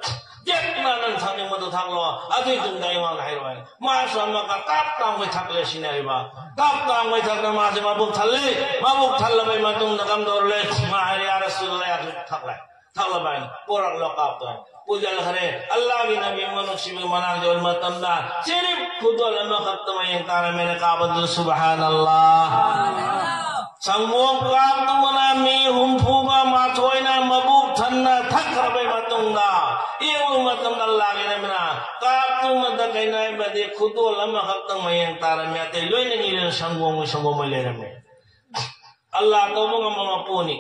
ꯇꯦꯛꯅ ꯅꯪ ꯊꯛꯅꯤꯡꯕꯗꯣ ꯊꯛꯂꯣ꯫ ꯑꯗꯨꯒꯤ ꯇꯨꯡꯗ ꯑꯩꯉꯣꯟꯗ ꯍꯥꯏꯔꯛꯑꯣ" ꯍꯥꯏꯅ꯫ ꯃꯥꯁꯨ ꯑꯃꯨꯛꯀ ꯇꯞ ꯇꯥꯡꯈꯣꯏ ꯊꯛꯂꯦ꯫ ꯁꯤꯟꯅꯔꯤꯕ ꯇꯞ ꯇꯥꯡꯈꯣꯏ ꯊꯛꯅ ꯃꯥꯁꯦ ꯃꯕꯨꯛ ꯊꯜꯂꯦ꯫ ꯃꯕꯨꯛ ꯊꯜꯂꯕꯩ ꯃꯇꯨꯡꯗ ꯀꯝꯗꯧꯔꯂꯦ? ꯃꯥ ꯍꯥꯏꯔꯦ, "ꯌꯥ ꯔꯁꯨꯂꯨꯜꯂꯥꯍ, ꯊꯛꯂꯦ, ꯊꯛꯂꯕ ꯍꯥꯏꯅ ꯄꯨꯔꯛꯂꯣ, ꯀꯥꯞꯇꯣ" ꯍꯥꯏꯅ ꯄꯨꯁꯤꯜꯂꯛꯈ꯭ꯔꯦ꯫ ꯑꯜꯂꯥꯍꯒꯤ ꯅꯕꯤ ꯃꯅꯨꯡꯁꯤꯕꯒꯤ ꯃꯅꯥꯛꯇ ꯌꯧꯔ ꯃꯇꯝꯗ ꯁꯤꯔꯤꯞ ꯈꯨꯗꯣꯜ ꯑꯃꯈꯛꯇ ꯃꯌꯦꯡ ꯇꯥꯔꯝꯃꯦꯅ ꯀꯥꯕꯗꯨ, ꯁꯨꯕꯍꯥꯅꯜꯂꯥꯍ꯫ ꯁꯪꯒꯣꯝ ꯀꯥꯞꯇꯨꯃꯅ ꯃꯤ ꯍꯨꯝꯐꯨꯒ ꯃꯥꯊꯣꯏꯅ ꯃꯕꯨꯛ ꯊꯟꯅ ꯊꯛꯈ꯭ꯔꯕꯩ ꯃꯇꯨꯡꯗ, ꯌꯦꯡꯕ ꯃꯇꯝꯗ ꯑꯜꯂꯥꯍꯒꯤ ꯅꯕꯤꯅ ꯀꯥꯞꯇꯨꯃꯗ ꯀꯩꯅꯣ ꯍꯥꯏꯕꯗꯤ ꯈꯨꯗꯣꯜ ꯑꯃꯈꯛꯇꯪ ꯃꯌꯦꯡ ꯇꯥꯔꯝꯃꯤ, ꯑꯇꯩ ꯂꯣꯏꯅ ꯏꯔꯦꯟ ꯁꯪꯒꯣꯝꯒꯤ ꯁꯪꯒꯣꯝ ꯑꯣꯏ ꯂꯩꯔꯝꯃꯤ꯫ ꯑꯜꯂꯥꯍ ꯇꯧꯕ ꯉꯝꯕ ꯃꯄꯨꯅꯤ꯫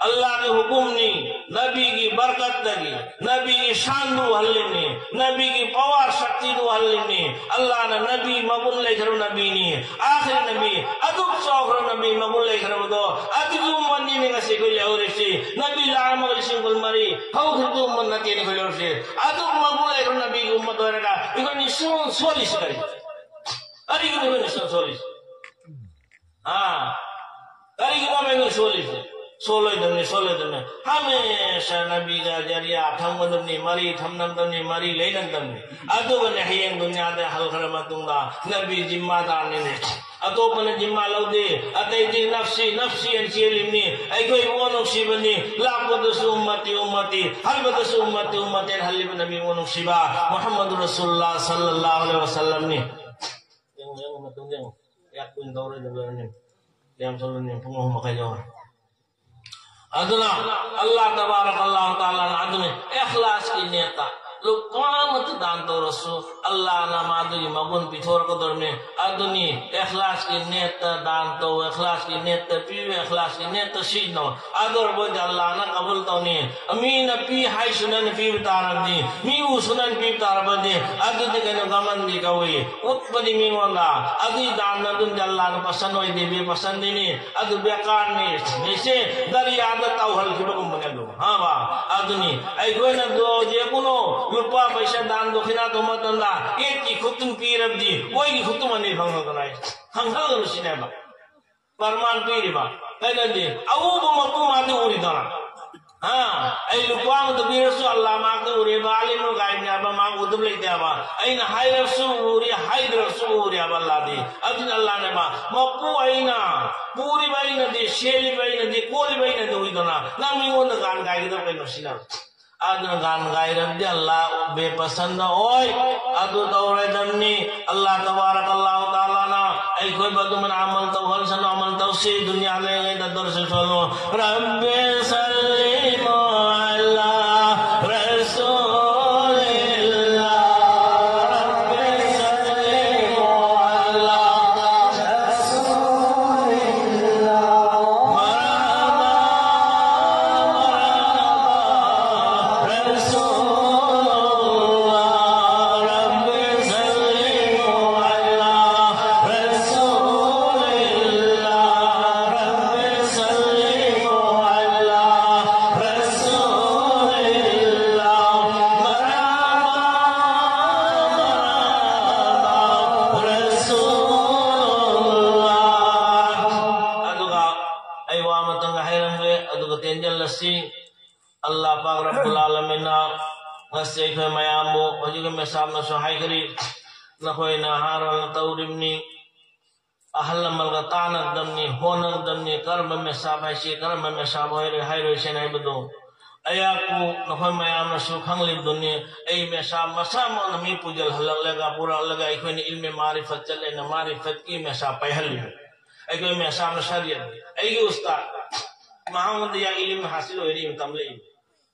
ꯑꯜꯂꯥꯍꯒꯤ ꯍꯨꯀꯨꯝꯅꯤ꯫ ꯅꯕꯤꯒꯤ ꯕꯔꯀꯠꯇꯒꯤ, ꯅꯕꯤꯒꯤ ꯁꯥꯟꯗꯨ ꯍꯜꯂꯤꯅꯤ, ꯅꯕꯤꯒꯤ ꯄꯋꯥꯔ ꯁꯛꯇꯤꯗꯨ ꯍꯜꯂꯤꯅꯤ꯫ ꯑꯜꯂꯥꯍꯅ ꯅꯕꯤ ꯃꯒꯨꯟ ꯂꯩꯈ꯭ꯔꯕ ꯅꯕꯤꯅꯤ, ꯑꯥꯈꯤꯔ ꯅꯕꯤ, ꯑꯗꯨꯛ ꯆꯥꯎꯈ꯭ꯔꯕ ꯅꯕꯤ ꯃꯒꯨꯟ ꯂꯩꯈ꯭ꯔꯕꯗꯣ, ꯑꯗꯨꯒꯤ ꯎꯝꯃꯠꯅꯤꯅꯦ ꯉꯁꯤ ꯑꯩꯈꯣꯏ ꯂꯩꯍꯧꯔꯤꯁꯤ꯫ ꯅꯕꯤ ꯂꯥꯛ ꯑꯃꯒ ꯂꯤꯁꯤꯡ ꯀꯨꯟꯃꯔꯤ ꯍꯧꯈꯤꯕꯗꯨ ꯎꯝꯃꯠ ꯅꯠꯇꯦꯅꯦ ꯑꯩꯈꯣꯏ ꯂꯩꯍꯧꯔꯤꯁꯤ꯫ ꯑꯗꯨꯛ ꯃꯒꯨꯟ ꯂꯩꯈ꯭ꯔꯕ ꯅꯕꯤꯒꯤ ꯎꯝꯃꯠ ꯑꯣꯏꯔꯒ ꯑꯩꯈꯣꯏ ꯅꯤꯁꯨ ꯁꯣꯜꯂꯤꯁꯤ ꯀꯔꯤ? ꯀꯔꯤꯒꯤꯅꯣ ꯑꯩꯈꯣꯏ ꯅꯤꯁꯨ ꯁꯣꯜꯂꯤꯁꯤ? ꯑꯥ, ꯀꯔꯤꯒꯤꯅꯣ ꯑꯩꯅ ꯁꯣꯜꯂꯤꯁꯦ? ꯁꯣꯜꯂꯣꯏꯗꯕꯅꯤ, ꯁꯣꯜꯂꯣꯏꯗꯕꯅꯤ꯫ ꯍꯃꯦꯁꯥ ꯅꯕꯤꯒ ꯖꯔꯤꯌꯥ ꯊꯝꯒꯗꯕꯅꯤ, ꯃꯔꯤ ꯊꯝꯅꯒꯗꯕꯅꯤ, ꯃꯔꯤ ꯂꯩꯅꯒꯗꯕꯅꯤ꯫ ꯑꯗꯨꯒꯅꯦ, ꯍꯌꯦꯡ ꯗꯨꯅꯤꯌꯥꯗ ꯍꯜꯈ꯭ꯔ ꯃꯇꯨꯡꯗ ꯅꯕꯤ ꯖꯤꯝꯃꯥꯗꯥꯔꯅꯤꯅꯦ꯫ ꯑꯇꯣꯞꯄꯅ ꯖꯤꯝꯃꯥ ꯂꯧꯗꯦ꯫ ꯑꯇꯩꯗꯤ ꯅꯐꯁꯤ, ꯅꯐꯁꯤ ꯍꯥꯏꯅ ꯆꯦꯜꯂꯤꯕꯅꯤ꯫ ꯑꯩꯈꯣꯏ ꯏꯕꯨꯡꯉꯣ ꯅꯨꯡꯁꯤꯕꯅꯤ꯫ ꯂꯥꯛꯄꯗꯁꯨ ꯎꯝꯃꯇꯤ, ꯎꯝꯃꯇꯤ, ꯍꯜꯕꯗꯁꯨ ꯎꯝꯃꯇꯤ, ꯎꯝꯃꯇꯤ ꯍꯥꯏꯅ ꯍꯜꯂꯤꯕ ꯅꯕꯤ ꯏꯕꯨꯡꯉꯣ ꯅꯨꯡꯁꯤꯕ ꯃꯨꯍꯝꯃꯗꯨ ꯔꯁꯨꯜꯂꯥꯍ ꯁꯜꯂꯜꯂꯥꯍꯨ ꯑꯂꯩꯍꯤ ꯋꯁꯜꯂꯝꯅꯤ꯫ ꯌꯦꯡꯉꯨ, ꯌꯦꯡꯉꯨ, ꯃꯇꯨꯡ ꯌꯦꯡꯉꯨ꯫ ꯌꯥꯝ ꯀꯨꯏꯅ ꯇꯧꯔꯣꯏꯗꯕꯅꯤ꯫ ꯌꯥꯝ ꯊꯨꯅꯅꯤ, ꯄꯨꯡ ꯑꯍꯨꯝ ꯃꯈꯥꯏ ꯌꯧꯔꯦ꯫ ꯑꯗꯨꯅ ꯑꯜꯂꯥꯍ ꯇꯕꯥꯔꯛ ꯑꯜꯂꯥꯍ ꯇꯥꯂꯥꯅ ꯑꯗꯨꯅꯤ, ꯏꯈ꯭ꯂꯥꯁꯀꯤ ꯅꯤꯌꯠꯇ, ꯂꯨꯄꯥ ꯑꯃꯠꯇ ꯗꯥꯟ ꯇꯧꯔꯁꯨ ꯑꯜꯂꯥꯅ ꯃꯥꯗꯨꯒꯤ ꯃꯒꯨꯟ ꯄꯤꯊꯣꯔꯛꯀꯗꯧꯔꯤꯕꯅꯤ꯫ ꯑꯗꯨꯅꯤ, ꯏꯈ꯭ꯂꯥꯁꯀꯤ ꯅꯦꯠꯇ ꯗꯥꯟ ꯇꯧ, ꯏꯈ꯭ꯂꯥꯁꯀꯤ ꯅꯦꯠꯇ ꯄꯤꯌꯨ, ꯏꯈ꯭ꯂꯥꯁꯀꯤ ꯅꯦꯠꯇ ꯁꯤꯖꯤꯟꯅꯧ꯫ ꯑꯗꯨ ꯑꯣꯏꯔꯕꯗꯤ ꯑꯜꯂꯥꯅ ꯀꯕꯨꯜ ꯇꯧꯅꯤ꯫ ꯃꯤꯅ ꯄꯤ ꯍꯥꯏꯁꯨꯅꯅ ꯄꯤꯕ ꯇꯥꯔꯕꯗꯤ, ꯃꯤ ꯎꯁꯨꯅꯅ ꯄꯤꯕ ꯇꯥꯔꯕꯗꯤ, ꯑꯗꯨꯗꯤ ꯀꯩꯅꯣ, ꯒꯃꯟꯗꯤ ꯀꯧꯏ, ꯎꯠꯄꯗꯤ ꯃꯤꯉꯣꯟꯗ꯫ ꯑꯗꯨꯒꯤ ꯗꯥꯟ ꯑꯗꯨꯝꯗꯤ ꯑꯜꯂꯥꯅ ꯄꯁꯟ ꯑꯣꯏꯗꯦ, ꯕꯦꯄꯁꯟꯗꯤꯅꯤ꯫ ꯑꯗꯨ ꯕꯦꯀꯥꯔꯅꯤ꯫ ꯃꯤꯁꯦ ꯗꯔꯤꯌꯥꯗ ꯇꯥꯎꯍꯟꯈꯤꯕꯒꯨꯝꯕꯅꯦ ꯑꯗꯨ꯫ ꯍꯥ ꯕꯥ? ꯑꯗꯨꯅꯤ꯫ ꯑꯩꯈꯣꯏꯅ ꯑꯗꯣ ꯌꯦꯡꯉꯨꯅꯣ, ꯂꯨꯄꯥ ꯄꯩꯁꯥ ꯗꯥꯟ ꯗꯣꯈꯤꯅꯥ ꯇꯧꯕ ꯃꯇꯝꯗ ꯏꯠꯀꯤ ꯈꯨꯠꯇꯨꯝ ꯄꯤꯔꯕꯗꯤ, ꯑꯣꯏꯒꯤ ꯈꯨꯠꯇꯨꯝ ꯑꯅꯤ ꯐꯪꯉꯛꯀꯅꯤ꯫ ꯈꯪꯍꯜꯂꯨ ꯁꯤꯅꯦꯕ꯫ ꯄ꯭ꯔꯃꯥꯟ ꯄꯤꯔꯤꯕ꯫ ꯀꯩꯅꯣꯗꯤ, ꯑꯎꯕ ꯃꯄꯨ ꯃꯥꯗꯤ ꯎꯔꯤꯗꯅ꯫ ꯍꯥ? ꯑꯩ ꯂꯨꯄꯥ ꯑꯃꯗ ꯄꯤꯔꯁꯨ ꯑꯜꯂꯥ ꯃꯥꯗꯤ ꯎꯔꯦꯕ, ꯑꯥꯂꯤꯝ ꯒꯥꯏꯕꯅꯦꯕ, ꯃꯥ ꯎꯗꯕ ꯂꯩꯇꯦꯕ꯫ ꯑꯩꯅ ꯍꯥꯏꯔꯁꯨ ꯎꯔꯤ, ꯍꯥꯏꯗ꯭ꯔꯁꯨ ꯎꯔꯦꯕ ꯑꯜꯂꯥꯗꯤ꯫ ꯑꯗꯨꯅ ꯑꯜꯂꯥꯅꯦꯕ꯫ ꯃꯄꯨ ꯑꯩꯅ, ꯄꯨꯔꯤꯕ ꯑꯩꯅꯗꯤ, ꯁꯦꯜꯂꯤꯕ ꯑꯩꯅꯗꯤ, ꯀꯣꯜꯂꯤꯕ ꯑꯩꯅꯗꯤ ꯎꯏꯗꯅ꯫ ꯅꯪ ꯃꯤꯉꯣꯟꯗ ꯒꯥꯟ ꯒꯥꯏꯒꯗꯕ ꯀꯩꯅꯣ ꯁꯤꯅ? ꯑꯗꯨꯅ ꯒꯥꯟ ꯒꯥꯏꯔꯕꯗꯤ ꯑꯜꯂꯥ ꯕꯦꯄꯁꯟꯗ ꯑꯣꯏ꯫ ꯑꯗꯨ ꯇꯧꯔꯣꯏꯗꯕꯅꯤ꯫ ꯑꯜꯂꯥ ꯇꯕꯥꯔꯛ ꯑꯜꯂꯥꯍꯨ ꯇꯥꯂꯥꯅ ꯑꯩꯈꯣꯏꯕꯨ ꯑꯗꯨꯃꯥꯏꯅ ꯑꯃꯜ ꯇꯧꯍꯟꯁꯅꯨ, ꯑꯃꯜ ꯇꯧꯁꯤ꯫ ꯗꯨꯅꯤꯌꯥ ꯂꯩꯔꯤꯉꯩꯗ ꯗꯔꯁ ꯁꯣꯜꯂꯣ꯫ رب سلم على رسول الله. رب سلم على رسول الله. مرحبا، مرحبا، رسول الله. رب سلم على رسول الله. رب سلم على رسول الله. مرحبا، مرحبا، رسول الله. ꯑꯗꯨꯒ ꯑꯩ ꯋꯥ ꯑꯃꯇꯪꯒ ꯍꯥꯏꯔꯝꯒꯦ, ꯑꯗꯨꯒ ꯇꯦꯟꯖꯜꯂꯁꯤ꯫ ꯑꯜꯂꯥ ꯄꯥꯛ ꯔꯕꯨꯜ ꯑꯥꯂꯃꯤꯟꯅ ꯉꯁꯤ ꯑꯩꯈꯣꯏ ꯃꯌꯥꯝꯕꯨ ꯍꯧꯖꯤꯛꯀꯤ ꯃꯦꯁꯥꯞꯅꯁꯨ ꯍꯥꯏꯈ꯭ꯔꯤ, ꯅꯈꯣꯏꯅ ꯍꯥꯔꯣꯟ ꯇꯧꯔꯤꯕꯅꯤ, ꯑꯍꯜ ꯂꯃꯟꯒ ꯇꯥꯟꯅꯒꯗꯕꯅꯤ, ꯍꯣꯠꯅꯒꯗꯕꯅꯤ, ꯀꯔꯝꯕ ꯃꯦꯁꯥꯞ ꯍꯥꯏꯁꯤ, ꯀꯔꯝꯕ ꯃꯦꯁꯥꯞ ꯑꯣꯏꯔꯣꯏ ꯍꯥꯏꯔꯣꯏꯁꯦꯅ ꯍꯥꯏꯕꯗꯨ ꯑꯩꯍꯥꯛꯄꯨ ꯅꯈꯣꯏ ꯃꯌꯥꯝꯅꯁꯨ ꯈꯪꯂꯤꯕꯗꯨꯅꯤ꯫ ꯑꯩ ꯃꯦꯁꯥꯞ ꯃꯁꯥꯃꯛꯅ ꯃꯤ ꯄꯨꯖꯜꯍꯜꯂꯛꯂꯒ, ꯄꯨꯔꯛꯂꯒ ꯑꯩꯈꯣꯏꯅ ꯏꯜꯃꯦ ꯃꯥꯔꯤꯐꯠ ꯆꯠꯂꯦꯅ ꯃꯥꯔꯤꯐꯠꯀꯤ ꯃꯦꯁꯥꯞ ꯄꯥꯏꯍꯜꯂꯤꯕ꯫ ꯑꯩꯈꯣꯏ ꯃꯦꯁꯥꯞꯅ ꯁꯔꯤꯌꯠ, ꯑꯩꯒꯤ ꯎꯁꯇꯥꯗ ꯃꯍꯥꯃꯗ ꯌꯥ ꯏꯂꯤꯝ ꯍꯥꯁꯤꯜ ꯑꯣꯏꯔꯤ ꯃꯇꯝ ꯂꯩ꯫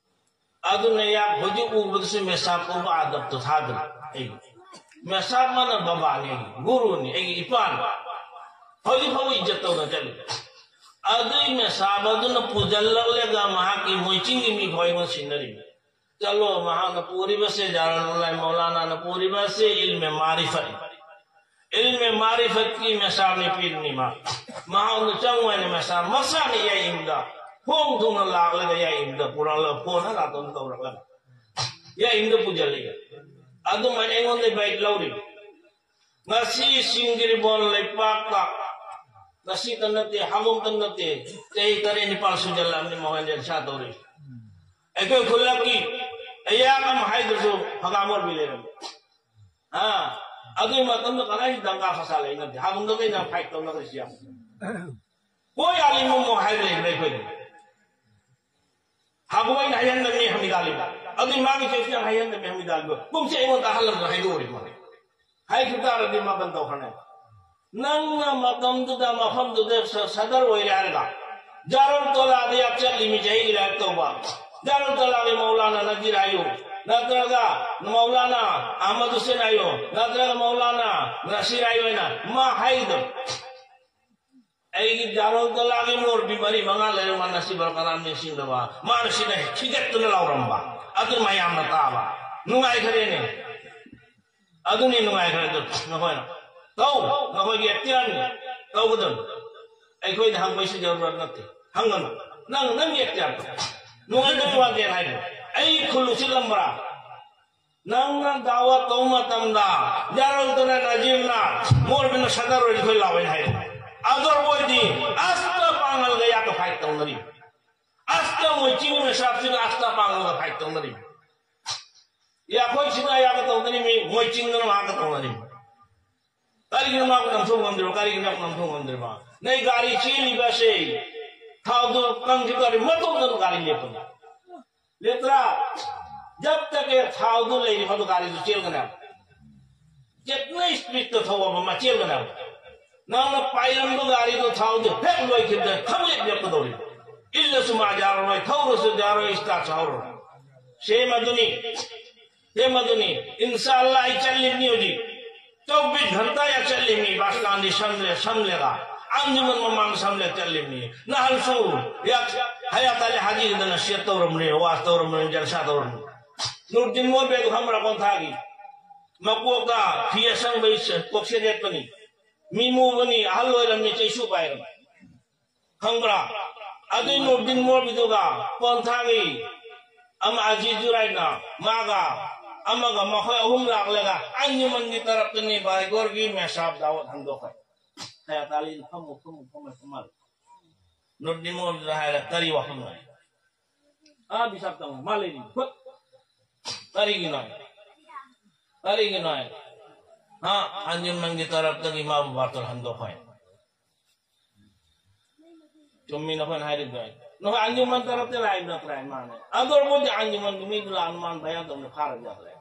ꯑꯗꯨꯅ ꯌꯥꯝ ꯍꯧꯖꯤꯛ ꯎꯕꯗꯁꯨ ꯃꯦꯁꯥꯞ ꯀꯧꯕ ꯑꯥꯗꯕꯇꯣ ꯊꯥꯗ꯭ꯔꯦ꯫ ꯑꯩ ꯃꯦꯁꯥꯞ ꯃꯥꯅ ꯕꯕꯥꯅꯤ, ꯑꯩꯒꯤ ꯒꯨꯔꯨꯅꯤ, ꯑꯩꯒꯤ ꯏꯄꯥꯅꯤ꯫ ꯍꯧꯖꯤꯛ ꯐꯥꯎꯕ ꯏꯖꯠ ꯇꯧꯅ ꯆꯠꯂꯤ꯫ ꯑꯗꯨꯏ ꯃꯦꯁꯥꯞ ꯑꯗꯨꯅ ꯄꯨꯖꯜꯂꯛꯂꯒ ꯃꯍꯥꯛꯀꯤ ꯃꯣꯏꯆꯤꯡꯒꯤ ꯃꯤ ꯐꯥꯎ ꯑꯩꯉꯣꯟꯗ ꯁꯤꯟꯅꯔꯤꯕꯅꯤ꯫ ꯆꯠꯂꯣ, ꯃꯍꯥꯛꯅ ꯄꯨꯔꯤꯕꯁꯦ, ꯖꯥꯔꯨꯜꯂꯥꯍꯤ ꯃꯧꯂꯥꯅꯥꯅ ꯄꯨꯔꯤꯕꯁꯦ ꯏꯜꯃꯦ ꯃꯥꯔꯤꯐꯠꯅꯤ꯫ ꯏꯜꯃꯦ ꯃꯥꯔꯤꯐꯠꯀꯤ ꯃꯦꯁꯥꯞꯅꯤ ꯄꯤꯔꯤꯅꯤ ꯃꯥ꯫ ꯃꯍꯥꯛꯅ ꯆꯪꯉꯣ ꯍꯥꯏꯅ ꯃꯦꯁꯥꯞ ꯃꯁꯥꯅ ꯌꯥꯏ ꯏꯝꯗ, ꯈꯣꯡ ꯊꯨꯡꯅ ꯂꯥꯛꯂꯒ ꯌꯥꯏ ꯏꯝꯗ ꯄꯨꯔꯛꯂꯒ ꯐꯣꯟ ꯍꯜꯂꯛꯇꯅ ꯇꯧꯔꯛꯂꯒ ꯌꯥꯏ ꯏꯝꯗ ꯄꯨꯖꯜꯂꯛꯏ꯫ ꯑꯗꯨꯃꯥꯏꯅ ꯑꯩꯉꯣꯟꯗ ꯕꯥꯏꯛ ꯂꯧꯔꯤ꯫ ꯉꯁꯤ ꯁꯤꯡꯒꯤꯔꯤꯕꯣꯟ ꯂꯩꯄꯥꯛꯇ, ꯉꯁꯤꯇ ꯅꯠꯇꯦ, ꯍꯥꯒꯨꯝꯇ ꯅꯠꯇꯦ, ꯆꯍꯤ ꯇꯔꯦꯠ ꯅꯤꯄꯥꯜ ꯁꯨꯖꯜꯂꯛꯑꯕꯅꯤ ꯃꯣꯍꯦꯟ ꯖꯜꯁꯥ ꯇꯧꯔꯤ꯫ ꯑꯩꯈꯣꯏ ꯈꯨꯜꯂꯛꯀꯤ ꯑꯩꯌꯥꯛ ꯑꯃ ꯍꯥꯏꯗ꯭ꯔꯁꯨ ꯐꯒꯥ ꯃꯣꯔꯕꯤ ꯂꯩꯔꯝꯃꯤ꯫ ꯑꯥ, ꯑꯗꯨꯒꯤ ꯃꯇꯝꯗ ꯀꯗꯥꯏꯗ ꯗꯪꯒꯥ ꯐꯁꯥ ꯂꯩꯅꯗꯦ, ꯍꯥꯒꯨꯝꯗ ꯀꯩꯅ ꯐꯥꯏꯠ ꯇꯧꯅꯈ꯭ꯔꯤꯁꯤ ꯌꯥꯝ꯫ ꯀꯣꯏ ꯑꯥꯂꯤꯝ ꯑꯃ ꯍꯥꯏꯕ ꯂꯩꯕ꯭ꯔꯥ ꯑꯩꯈꯣꯏꯗ? ꯍꯥꯒꯨꯝ ꯑꯩꯅ ꯍꯥꯏꯍꯟꯕ ꯃꯤ ꯍꯃꯤꯗꯥ ꯑꯂꯤꯕ꯫ ꯑꯗꯨꯒꯤ ꯃꯥꯒꯤ ꯀꯦꯁꯇ ꯍꯥꯏꯍꯟꯕ ꯃꯤ ꯍꯃꯤꯗꯥ ꯑꯂꯤꯕ꯫ ꯀꯨꯝꯁꯤ ꯑꯩꯉꯣꯟꯗ ꯑꯍꯜ ꯑꯃꯅ ꯍꯥꯏꯗꯣꯛꯎꯔꯤꯕ꯫ ꯍꯥꯏꯈꯤꯕ ꯇꯥꯔꯗꯤ ꯃꯥ ꯕꯟ ꯇꯧꯈ꯭ꯔꯅꯦꯕ꯫ ꯅꯪꯅ ꯃꯇꯝꯗꯨꯗ ꯃꯐꯝꯗꯨꯗ ꯁ-, ꯁꯗꯔ ꯑꯣꯏꯔꯦ ꯍꯥꯏꯔꯒ, ꯖꯥꯔꯨꯜ ꯇꯣꯂꯥꯗ ꯌꯥꯝ ꯆꯠꯂꯤꯃꯤ ꯆꯍꯤꯒꯤ ꯂꯥꯏꯔꯤꯛ ꯇꯧꯕ꯫ ꯖꯥꯔꯨꯜ ꯇꯣꯂꯥꯒꯤ ꯃꯧꯂꯥꯅꯥ ꯅꯖꯤꯔ ꯍꯥꯏꯌꯨ, ꯅꯠꯇ꯭ꯔꯒ ꯃꯧꯂꯥꯅꯥ ꯑꯍꯃꯗ ꯍꯨꯁꯦꯟ ꯍꯥꯏꯌꯨ, ꯅꯠꯇ꯭ꯔꯒ ꯃꯧꯂꯥꯅꯥ ꯅꯁꯤꯔ ꯍꯥꯏꯌꯨ ꯍꯥꯏꯅ ꯃꯥ ꯍꯥꯏꯒꯗꯕ꯫ ꯑꯩꯒꯤ ꯖꯥꯔꯨꯜ ꯇꯣꯂꯥꯒꯤ ꯃꯣꯔꯕꯤ ꯃꯔꯤ ꯃꯉꯥ ꯂꯩꯔ ꯃꯥ ꯅꯁꯤꯕ ꯀꯅꯥꯝ ꯅꯤꯡꯁꯤꯡꯗꯕ, ꯃꯥꯅ ꯁꯤꯗ ꯊꯤꯒꯠꯇꯨꯅ ꯂꯥꯎꯔꯝꯕ, ꯑꯗꯨ ꯃꯌꯥꯝꯅ ꯇꯥꯕ꯫ ꯅꯨꯡꯉꯥꯏꯈ꯭ꯔꯦꯅꯦ꯫ ꯑꯗꯨꯅꯤ ꯅꯨꯡꯉꯥꯏꯈ꯭ꯔꯦ꯫ ꯑꯗꯨ ꯅꯈꯣꯏꯅ ꯇꯧ, ꯅꯈꯣꯏꯒꯤ ꯑꯦꯛꯇꯤꯌꯥꯔꯅꯤ, ꯇꯧꯒꯗꯕꯅꯤ꯫ ꯑꯩꯈꯣꯏꯗ ꯍꯪꯕꯩꯁꯨ ꯖꯔꯨꯔꯠ ꯅꯠꯇꯦ, ꯍꯪꯒꯅꯨ꯫ ꯅꯪ ꯅꯪꯒꯤ ꯑꯦꯛꯇꯤꯌꯥꯔ ꯇꯧ꯫ ꯅꯨꯡꯉꯥꯏꯇꯕ ꯋꯥ ꯀꯩꯅ ꯍꯥꯏꯅꯤ? ꯑꯩ ꯈꯨꯜ ꯎꯁꯤꯜꯂꯝꯕ꯭ꯔꯥ? ꯅꯪꯅ ꯗꯥꯋꯥ ꯇꯧꯕ ꯃꯇꯝꯗ ꯖꯥꯔꯨꯜ ꯇꯣꯂꯥ ꯅꯖꯤꯔꯅ ꯃꯣꯔꯕꯤꯅ ꯁꯗꯔ ꯑꯣꯏꯔꯗꯤ ꯑꯩꯈꯣꯏ ꯂꯥꯛꯑꯣꯏꯅ ꯍꯥꯏ꯫ ꯑꯗꯨ ꯑꯣꯏꯔꯗꯤ ꯑꯁꯇ ꯄꯥꯡꯒꯜꯒ ꯌꯥꯛꯇ ꯐꯥꯏꯠ ꯇꯧꯅꯔꯤ꯫ ꯑꯁꯇ ꯃꯣꯏ ꯆꯤꯡ ꯃꯆꯥꯁꯤꯡ ꯑꯁꯇ ꯄꯥꯡꯒꯜꯒ ꯐꯥꯏꯠ ꯇꯧꯅꯔꯤ꯫ ꯑꯦ, ꯑꯩꯈꯣꯏ ꯁꯤꯗ ꯌꯥꯒ ꯇꯧꯅꯔꯤꯃꯤ, ꯃꯣꯏ ꯆꯤꯡꯗꯅ ꯃꯍꯥꯛꯀ ꯇꯧꯅꯔꯤꯃꯤ꯫ ꯀꯔꯤꯒꯤꯅꯣ ꯃꯥꯕꯨ ꯅꯝꯊꯣꯛ ꯉꯝꯗ꯭ꯔꯤꯕ? ꯀꯔꯤꯒꯤꯅꯣ ꯃꯥꯕꯨ ꯅꯝꯊꯣꯛ ꯉꯝꯗ꯭ꯔꯤꯕ? ꯅꯣꯏ ꯒꯥꯔꯤ ꯆꯦꯜꯂꯤꯕꯁꯦ ꯊꯥꯎꯗꯨ ꯀꯪꯈꯤꯕ ꯒꯥꯔꯤ ꯃꯇꯣꯝꯗ ꯒꯥꯔꯤ ꯂꯦꯞꯄꯅꯤ꯫ ꯂꯦꯞꯇ꯭ꯔꯥ? ꯖꯕ ꯇꯛ ꯊꯥꯎꯗꯨ ꯂꯩꯔꯤ ꯐꯥꯎꯗ ꯒꯥꯔꯤꯗꯨ ꯆꯦꯜꯒꯅꯦꯕ꯫ ꯖꯠꯅ ꯏꯁꯄꯤꯠꯇ ꯊꯧꯕ ꯑꯃ ꯆꯦꯜꯒꯅꯦꯕ꯫ ꯅꯪꯅ ꯄꯥꯏꯔꯝꯕ ꯒꯥꯔꯤꯗꯣ ꯊꯥꯎꯗꯨ ꯍꯦꯛ ꯂꯣꯏꯈꯤꯕꯗ ꯈꯪꯂꯦꯞ ꯂꯦꯞꯀꯗꯧꯔꯤ꯫ ꯏꯜꯂꯁꯨ ꯃꯥ ꯌꯥꯔꯔꯣꯏ, ꯊꯧꯔꯁꯨ ꯌꯥꯔꯔꯣꯏ, ꯏꯁꯇꯥꯔꯠꯁꯨ ꯍꯧꯔꯔꯣꯏ꯫ ꯁꯦ ꯃꯗꯨꯅꯤ꯫ ꯁꯦ ꯃꯗꯨꯅꯤ꯫ ꯏꯟꯁꯥ ꯑꯜꯂꯥ ꯑꯩ ꯆꯠꯂꯤꯕꯅꯤ ꯍꯧꯖꯤꯛ꯫ ꯆꯧꯕꯤꯁ ꯘꯟꯇꯥ ꯌꯥ ꯆꯠꯂꯤꯕꯅꯤ꯫ ꯕꯥꯁꯂꯥꯟꯗꯤ ꯁꯝꯂꯦ, ꯁꯝꯂꯦꯒ꯫ ꯑꯟꯖꯨꯃꯟ ꯃꯃꯥꯡ ꯁꯝꯂꯦ ꯆꯠꯂꯤꯕꯅꯤ꯫ ꯅꯍꯥꯟꯁꯨ ꯌꯥ-, ꯍꯌꯥꯠ ꯑꯂꯤ ꯍꯥꯖꯤꯒꯤꯗ ꯅꯁꯤꯍꯠ ꯇꯧꯔꯝꯂꯦ, ꯋꯥꯖ ꯇꯧꯔꯝꯂꯦ, ꯖꯜꯁꯥ ꯇꯧꯔꯝꯂꯦ꯫ ꯅꯨꯔꯗꯤꯟ ꯃꯣꯜꯕꯦꯗꯨ ꯈꯪꯕ꯭ꯔꯥ ꯀꯣꯟꯊꯥꯒꯤ? ꯃꯀꯣꯛꯇ ꯐꯤ ꯑꯁꯪꯕ ꯀꯣꯛꯁꯦꯠ ꯌꯦꯠꯄꯅꯤ꯫ ꯃꯤ ꯃꯨꯕꯅꯤ, ꯑꯍꯜ ꯑꯣꯏꯔꯝꯃꯤ, ꯆꯩꯁꯨ ꯄꯥꯏꯔꯝꯃꯤ꯫ ꯈꯪꯕ꯭ꯔꯥ? ꯑꯗꯨꯏ ꯅꯨꯔꯗꯤꯟ ꯃꯣꯜꯕꯤꯗꯨꯒ ꯀꯣꯟꯊꯥꯒꯤ ꯑꯃ ꯑꯖꯤꯖꯨꯔꯥꯏꯅ ꯃꯥꯒ ꯑꯃꯒ ꯃꯈꯣꯏ ꯑꯍꯨꯝ ꯂꯥꯛꯂꯒ ꯑꯟꯖꯨꯃꯟꯒꯤ ꯇꯔꯞꯇꯅꯤ ꯕꯥꯏꯒꯣꯔꯒꯤ ꯃꯦꯁꯥꯕ ꯗꯥꯎꯠ ꯍꯟꯗꯣꯛꯈ꯭ꯔꯦ꯫ ꯍꯌꯥꯠ ꯑꯂꯤꯅ ꯐꯝꯃꯨ, ꯐꯝꯃꯨ, ꯐꯝꯃꯨ, ꯐꯝꯃꯨ꯫ ꯅꯨꯔꯗꯤꯟ ꯃꯣꯜꯕꯤꯗꯨꯅ ꯍꯥꯏꯔꯦ, "ꯀꯔꯤ ꯋꯥꯐꯝꯅꯣ?" ꯑꯥ, ꯕꯤꯁꯥꯞ ꯇꯧ, ꯃꯥ ꯂꯩꯔꯤ꯫ ꯐꯨꯠ꯫ ꯀꯔꯤꯒꯤꯅꯣ? ꯀꯔꯤꯒꯤꯅꯣ? ꯍꯥ? ꯑꯟꯖꯨꯃꯟꯒꯤ ꯇꯔꯞꯇꯒꯤ ꯃꯥꯕꯨ ꯕꯥꯇꯣꯜ ꯍꯟꯗꯣꯛꯈ꯭ꯔꯦ꯫ ꯆꯨꯝꯃꯤ ꯅꯈꯣꯏꯅ ꯍꯥꯏꯔꯤꯕꯗꯣ꯫ ꯅꯈꯣꯏ ꯑꯟꯖꯨꯃꯟ ꯇꯔꯞꯇ ꯂꯥꯛꯏꯕ ꯅꯠꯇ꯭ꯔꯥ? ꯃꯥꯅꯦ꯫ ꯑꯗꯨ ꯑꯣꯏꯔꯕꯨꯗꯤ ꯑꯟꯖꯨꯃꯟꯒꯤ ꯃꯤꯗꯨ ꯂꯥꯛꯑ ꯃꯥꯅ ꯕꯌꯥꯟ ꯇꯧꯅ ꯐꯥꯔꯕ ꯌꯥꯗ꯭ꯔꯦ꯫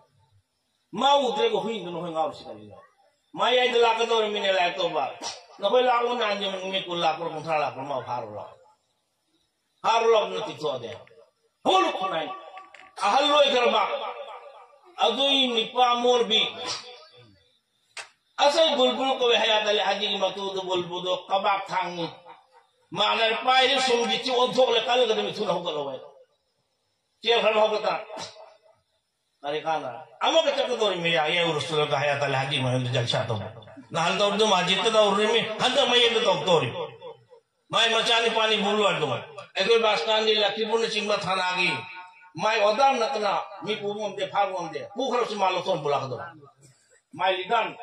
ꯃꯥ ꯎꯗ꯭ꯔꯦꯀꯣ ꯍꯨꯏꯗꯨ ꯅꯈꯣꯏ ꯉꯥꯎꯔꯤꯁꯤ ꯀꯔꯤꯅꯣ? ꯃꯌꯥꯏꯗ ꯂꯥꯛꯀꯗꯧꯔꯤꯃꯤꯅꯦ ꯂꯥꯏꯔꯤꯛ ꯇꯧꯕ꯫ ꯅꯈꯣꯏ ꯂꯥꯛꯑꯣꯅꯦ ꯑꯟꯖꯨꯃꯟꯒꯤ ꯃꯤ ꯀꯨꯟ ꯂꯥꯛꯄ꯭ꯔꯥ ꯀꯨꯟꯊ꯭ꯔꯥ ꯂꯥꯛꯄ꯭ꯔꯥ ꯃꯥ ꯐꯥꯔꯨꯔꯣ꯫ ꯐꯥꯔꯨꯔꯣ ꯑꯗꯨꯅ ꯇꯤꯊꯣꯛꯑꯗꯤ꯫ ꯍꯧꯒꯠꯂꯨ ꯈꯨꯟꯅꯥꯏ꯫ ꯑꯍꯜ ꯑꯣꯏꯈ꯭ꯔꯕ꯫ ꯑꯗꯨꯏ ꯅꯤꯄꯥ ꯃꯣꯜꯕꯤ꯫ ꯑꯁ ꯕꯨꯜꯕꯨꯜ ꯀꯧꯋꯦ ꯍꯌꯥꯠ ꯑꯂꯤ ꯍꯥꯖꯤꯒꯤ ꯃꯇꯨꯗꯨ ꯕꯨꯜꯕꯨꯜꯗꯣ ꯀꯕꯥꯛ ꯊꯥꯡꯉꯤ꯫ ꯃꯥꯅ ꯄꯥꯏꯔꯤ ꯁꯨꯝꯒꯤ ꯆꯤ ꯑꯣꯟꯊꯣꯛꯂꯦ ꯀꯜꯂꯒꯗꯤ ꯃꯤꯊꯨꯅ ꯍꯧꯒꯠꯂꯣ ꯍꯥꯏ꯫ ꯆꯦꯟꯈ꯭ꯔꯕ ꯍꯧꯒꯠꯇ꯫ ꯀꯔꯤ ꯀꯥꯟꯗ? ꯑꯃꯒ ꯆꯠꯀꯗꯧꯔꯤꯃꯤ ꯌꯥꯏꯌꯦ ꯎꯔꯨꯁꯨꯂꯒ ꯍꯌꯥꯠ ꯑꯂꯤ ꯍꯥꯖꯤ ꯃꯌꯨꯝꯗ ꯖꯜꯁꯥ ꯇꯧꯕ꯫ ꯅꯍꯥꯟ ꯇꯧꯔꯤꯗꯨ ꯃꯁꯖꯤꯗꯇ ꯇꯧꯔꯤꯃꯤ, ꯍꯟꯗꯛ ꯃꯌꯨꯝꯗ ꯇꯧꯗꯧꯔꯤ꯫ ꯃꯥꯏ ꯃꯆꯥꯅꯤꯄꯥꯅꯤ ꯄꯨꯔꯨ ꯑꯗꯨ꯫ ꯑꯩꯈꯣꯏ ꯕꯥꯁꯀꯥꯟꯗꯤ ꯂꯛꯈꯤꯄꯨꯔꯅꯆꯤꯡꯕ ꯊꯥꯅꯥꯒꯤ ꯃꯥꯏ ꯑꯣꯗꯥꯝ ꯅꯠꯇꯅ ꯃꯤ ꯄꯨꯕ ꯉꯝꯗꯦ, ꯐꯥꯕ ꯉꯝꯗꯦ꯫ ꯄꯨꯈ꯭ꯔꯕꯁꯨ ꯃꯥ ꯂꯧꯊꯣꯛ ꯄꯨꯂꯛꯀꯗꯧꯕ꯫ ꯃꯥꯏ ꯂꯤꯗꯥꯟ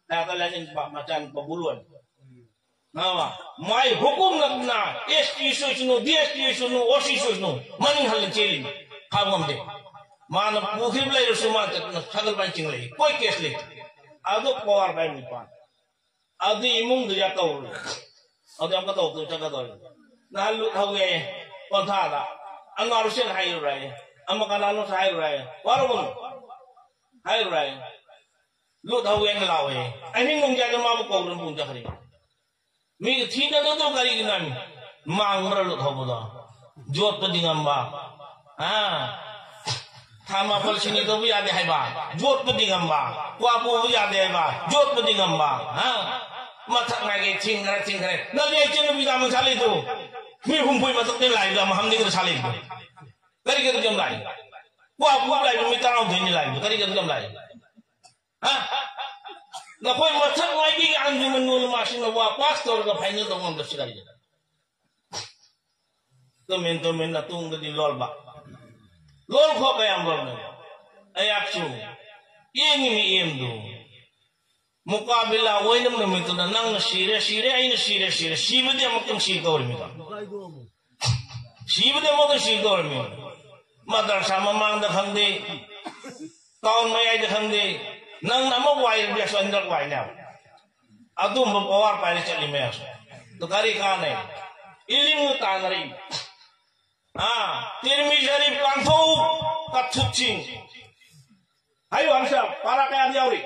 ꯍꯌꯥꯠ ꯑꯂꯤ ꯍꯥꯖꯤ ꯃꯆꯥꯅꯤꯄꯥ ꯄꯨꯔꯨ ꯑꯗꯨ꯫ ꯅꯥꯕ, ꯃꯥꯏ ꯍꯨꯀꯨꯝ ꯅꯠꯇꯅ ꯑꯦꯁ ꯇꯤ ꯑꯣꯏꯁꯅꯨ, ꯗꯤ ꯑꯦꯁ ꯇꯤ ꯑꯣꯏꯁꯅꯨ, ꯑꯣ ꯁꯤ ꯑꯣꯏꯁꯅꯨ, ꯃꯅꯤꯡ ꯍꯜꯂ ꯆꯦꯜꯂꯤꯅꯤ, ꯐꯥꯕ ꯉꯝꯗꯦ꯫ ꯃꯥꯅ ꯄꯨꯈꯤꯕ ꯂꯩꯔꯁꯨ ꯃꯥ ꯆꯠꯇꯅ ꯁꯒꯜ ꯄꯥꯏ ꯆꯤꯡ ꯂꯩ, ꯀꯣꯏ ꯀꯦꯁ ꯂꯩ꯫ ꯑꯗꯨ ꯄꯋꯥꯔ ꯄꯥꯏ ꯅꯤꯄꯥꯟ꯫ ꯑꯗꯨ ꯏꯃꯨꯡꯗꯨ ꯌꯥ ꯇꯧꯔꯨ꯫ ꯑꯗꯨ ꯑꯃꯨꯛꯀ ꯇꯧꯔꯛꯇꯣꯏ ꯆꯠꯀꯗꯧꯔꯤ꯫ ꯅꯍꯥꯟ ꯂꯨꯠ ꯍꯧꯋꯦ ꯄꯣꯟꯊꯥꯗ꯫ ꯑꯟꯋꯥꯔ ꯍꯨꯁꯦꯟ ꯍꯥꯏꯔꯨꯔꯦ꯫ ꯑꯃ ꯀꯅꯥꯅꯣꯁꯨ ꯍꯥꯏꯔꯨꯔꯦ꯫ ꯋꯥꯔꯧꯒꯅꯨ꯫ ꯍꯥꯏꯔꯨꯔꯦ꯫ ꯂꯨꯠ ꯍꯧꯋꯦꯅ ꯂꯥꯎꯋꯦ꯫ ꯑꯍꯤꯡ ꯅꯣꯡꯌꯥꯏꯗ ꯃꯥꯕꯨ ꯀꯧꯗꯨꯅ ꯄꯨ ꯆꯠꯈ꯭ꯔꯦ꯫ ꯃꯤꯒ ꯊꯤꯅꯗꯕꯗꯣ ꯀꯔꯤꯒꯤꯅꯣ ꯍꯥꯏꯃꯤ? ꯃꯥꯡꯕ꯭ꯔꯥ ꯂꯨꯠ ꯍꯧꯕꯗꯣ? ꯌꯣꯠꯄꯗꯤ ꯉꯝꯕ꯫ ꯑꯥ꯫ ꯊꯥ ꯃꯥꯄꯜ ꯁꯤꯅꯤ ꯇꯧꯕ ꯌꯥꯗꯦ ꯍꯥꯏꯕ, ꯌꯣꯠꯄꯗꯤ ꯉꯝꯕ꯫ ꯀ꯭ꯋꯥ ꯄꯨꯕ ꯌꯥꯗꯦ ꯍꯥꯏꯕ, ꯌꯣꯠꯄꯗꯤ ꯉꯝꯕ꯫ ꯍꯥ? ꯃꯊꯛ ꯃꯥꯏꯀꯩ ꯊꯤꯡꯈ꯭ꯔꯦ, ꯊꯤꯡꯈ꯭ꯔꯦ꯫ ꯅꯪꯗꯤ ꯑꯩ ꯏꯆꯟꯅꯨꯄꯤ ꯆꯥꯃ ꯁꯥꯂꯤꯗꯨ꯫ ꯃꯤ ꯍꯨꯝꯐꯨ ꯃꯊꯛꯇ ꯂꯥꯛꯏꯗꯣ, ꯑꯃ ꯍꯝꯗꯤꯡꯗ ꯁꯥꯂꯤꯗꯨ꯫ ꯀꯔꯤ ꯀꯔꯤ ꯌꯥꯝ ꯂꯥꯛꯏ? ꯀ꯭ꯋꯥ ꯄꯨꯕ ꯂꯥꯛꯏꯕ ꯃꯤ ꯇꯔꯥꯍꯨꯝꯗꯣꯏꯅꯤ ꯂꯥꯛꯏꯗꯣ꯫ ꯀꯔꯤ ꯀꯔꯤ ꯌꯥꯝ ꯂꯥꯛꯏ? ꯍꯥ? ꯅꯈꯣꯏ ꯃꯊꯛ ꯃꯥꯏꯀꯩꯒꯤ ꯑꯟꯖꯨꯃꯟ ꯎꯂꯃꯥꯁꯤꯡꯅ ꯋꯥ ꯄꯥꯁ ꯇꯧꯔꯒ ꯐꯥꯏꯅꯦꯜ ꯇꯧꯕ ꯉꯝꯗꯕꯁꯤ ꯀꯔꯤꯒꯤꯅꯣ? ꯇꯨꯃꯤꯟ ꯇꯨꯃꯤꯟ ꯅꯇꯨꯡꯗꯗꯤ ꯂꯣꯜꯕ꯫ ꯂꯣꯜꯈꯣ ꯀꯌꯥꯝ ꯂꯣꯜꯅꯤꯡꯕ? ꯑꯩꯍꯥꯛꯁꯨ ꯌꯦꯡꯉꯤꯃꯤ ꯌꯦꯡꯗꯨ꯫ ꯃꯨꯀꯥꯕꯤꯂꯥ ꯑꯣꯏꯅꯕ ꯅꯨꯃꯤꯠꯇꯨꯗ ꯅꯪꯅ ꯁꯤꯔꯦ, ꯁꯤꯔꯦ, ꯑꯩꯅ ꯁꯤꯔꯦ, ꯁꯤꯔꯦ꯫ ꯁꯤꯕꯗꯤ ꯑꯃꯨꯛꯇꯪ ꯁꯤ ꯇꯧꯔꯤꯃꯤꯗꯣ꯫ ꯁꯤꯕꯗꯤ ꯑꯃꯨꯛꯇꯪ ꯁꯤ ꯇꯧꯔꯤꯃꯤ꯫ ꯃꯗꯔꯁꯥ ꯃꯃꯥꯡꯗ ꯈꯪꯗꯦ, ꯇꯥꯎꯟ ꯃꯌꯥꯏꯗ ꯈꯪꯗꯦ, ꯅꯪꯅ ꯑꯃ ꯋꯥꯏꯔꯗꯤ ꯑꯁ ꯑꯅꯤꯔꯛ ꯋꯥꯏꯅꯦꯕ꯫ ꯑꯗꯨꯝꯕ ꯄꯋꯥꯔ ꯄꯥꯏꯔ ꯆꯠꯂꯤ ꯃꯌꯥꯝꯁꯦ꯫ ꯑꯗꯨ ꯀꯔꯤ ꯀꯥꯟꯅꯩ? ꯏꯂꯤꯝꯅ ꯇꯥꯟꯅꯔꯛꯏ꯫ ꯑꯥ, ꯇꯤꯔꯃꯤꯖ ꯁꯔꯤꯐ ꯂꯥꯟꯊꯣꯛꯎ, ꯀꯠꯊꯨꯠꯁꯤꯡ꯫ ꯍꯥꯏꯌꯨ ꯍꯥꯏꯕꯁꯦ ꯄꯥꯔꯥ ꯀꯌꯥꯗ ꯌꯥꯎꯔꯤ?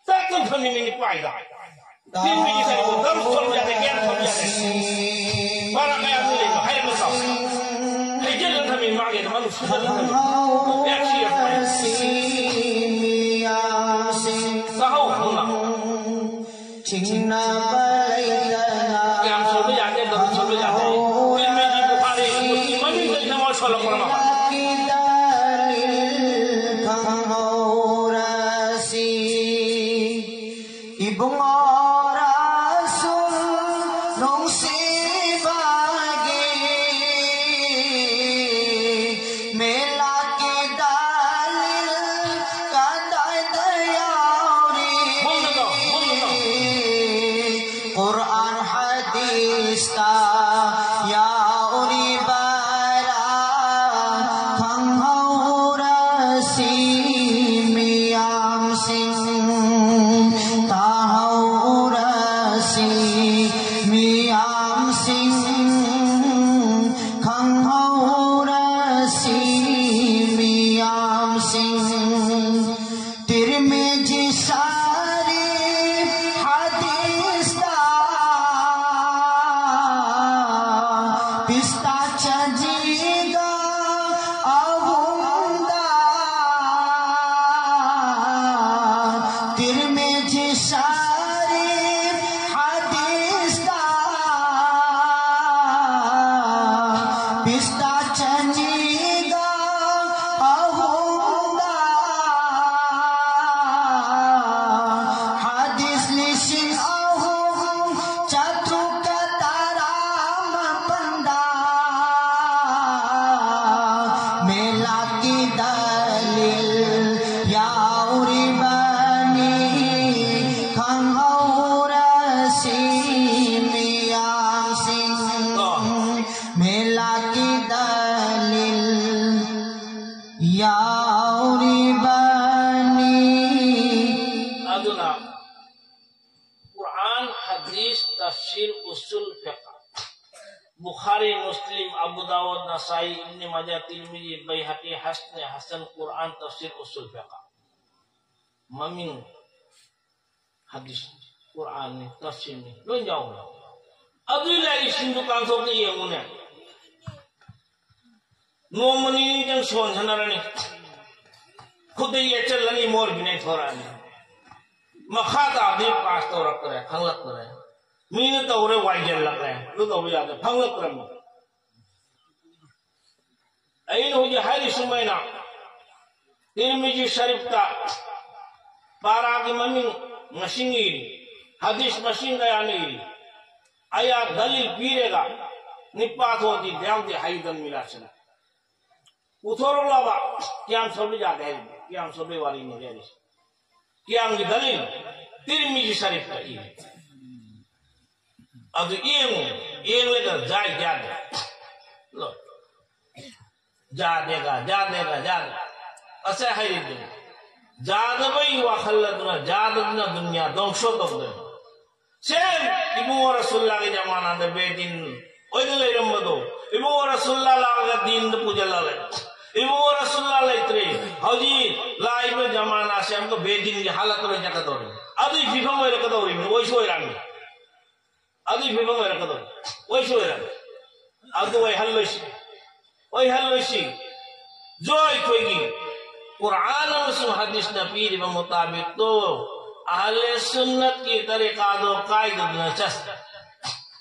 ꯆꯠꯇꯨꯅ ꯊꯝꯃꯤꯅꯤ ꯄꯥꯏꯗ꯫ ꯇꯤꯔꯃꯤꯖ ꯁꯔꯤꯐ ꯗꯔꯨꯁ ꯁꯣꯜꯂꯨ ꯌꯥꯗꯦ, ꯀꯌꯥ ꯊꯝꯃꯤ ꯌꯥꯗꯦ? ꯄꯥꯔꯥ ꯀꯌꯥꯗ ꯂꯩꯕ? ꯍꯥꯏꯔꯝꯃ ꯆꯥꯎ꯫ ꯍꯩꯖꯤꯜꯂ ꯊꯝꯃꯤ ꯃꯥꯒꯤ ꯃꯅꯨꯡ ꯁꯨꯖꯜꯂ ꯊꯝꯃꯤ꯫ ꯌꯥꯁꯤ ꯌꯥꯝ ꯐꯩ꯫ ꯇꯥꯍꯧ ꯈꯪꯅ꯫ ꯆꯤꯡꯅꯕ ꯂꯩꯇꯅ ꯀꯌꯥꯝ ꯁꯣꯟꯕ ꯌꯥꯒꯦ, ꯗꯔꯨꯁ ꯁꯣꯟꯕ ꯌꯥꯒꯦ꯫ ꯇꯤꯔꯃꯤꯖꯤ, ꯕꯨꯈꯥꯔꯤ, ꯃꯨꯁꯂꯤꯝ ꯃꯃꯤꯡ ꯂꯩꯅꯃꯛ ꯁꯣꯜꯂꯛꯄ꯭ꯔꯕ? ꯈꯪꯍꯧꯔꯁꯤ꯫ ꯏꯕꯨꯡꯉꯣ ꯔꯁꯨꯜ ꯅꯨꯡꯁꯤꯕꯒꯤ ꯃꯤꯂꯥꯠꯀꯤ ꯗꯂꯤꯜ ꯀꯗꯥꯏꯗ ꯌꯥꯎꯔꯤ? ꯃꯨꯟꯅꯗꯣ, ꯃꯨꯟꯅꯗꯣ꯫ ꯀꯨꯔꯑꯥꯟ ꯍꯗꯤꯁꯇ ꯌꯥꯎꯔꯤꯕꯔꯥ ꯈꯪꯍꯧꯔꯁꯤ ꯃꯤꯌꯥꯝꯁꯤꯡ, ꯇꯥꯍꯧꯔ Hadis, tafsir, usul fiqh. Bukhari, Muslim, Abu Dawud, Nasai, Ibn Majah, Tirmidzi, Baihaqi, Hasne, Hasan, Quran, tafsir, usul fiqh. Maming hadis, Quran ni, tafsir ni, loi yau. Adui la isin dukan sok ni yang una. Nomani jang son sanarani. Khudai ya chalani mor binai thorani. Makhata abdi pastor kare, khanglak kare. Mina tawre wajal lakre. Lu tawre ya khanglak kare. Ain huji hari sumaina. Tirmidhi Sharif ta para ki maming masing iri. Hadis masing kaya ni iri. Aya dalil pirega. Nipa tho di diang di haydan milasana. Uthor laba. Kiam sobe jade hai. Kiam sobe wari ni gari. Kiam ki dalil. Tirmidhi Sharif ta iri. Adu iyeng, iyeng lega jai jade. Lo. Jadega, jadega, jade. Asa hayri dun. Jade bai wa khalladuna, jaduna dunya dongso dogde. Sen, ibu wa Rasulullah ke jamana de bedin. Oi de le ramado. Ibu wa Rasulullah la ga din de puja la le. Ibu wa Rasulullah la itre. Hauji, la ibu jamana se amko bedin ki halat ro jaka dori. Adu ifi fam wa ka dori, oi so rami. Adu ifi fam wa ka dori. Oi so rami. Adu oi hallo shi. Oi hallo shi. Joy koigi. Quran amasung hadis na piri ba mutabik to. Ahle sunnat ki tariqa do qaida duna chas.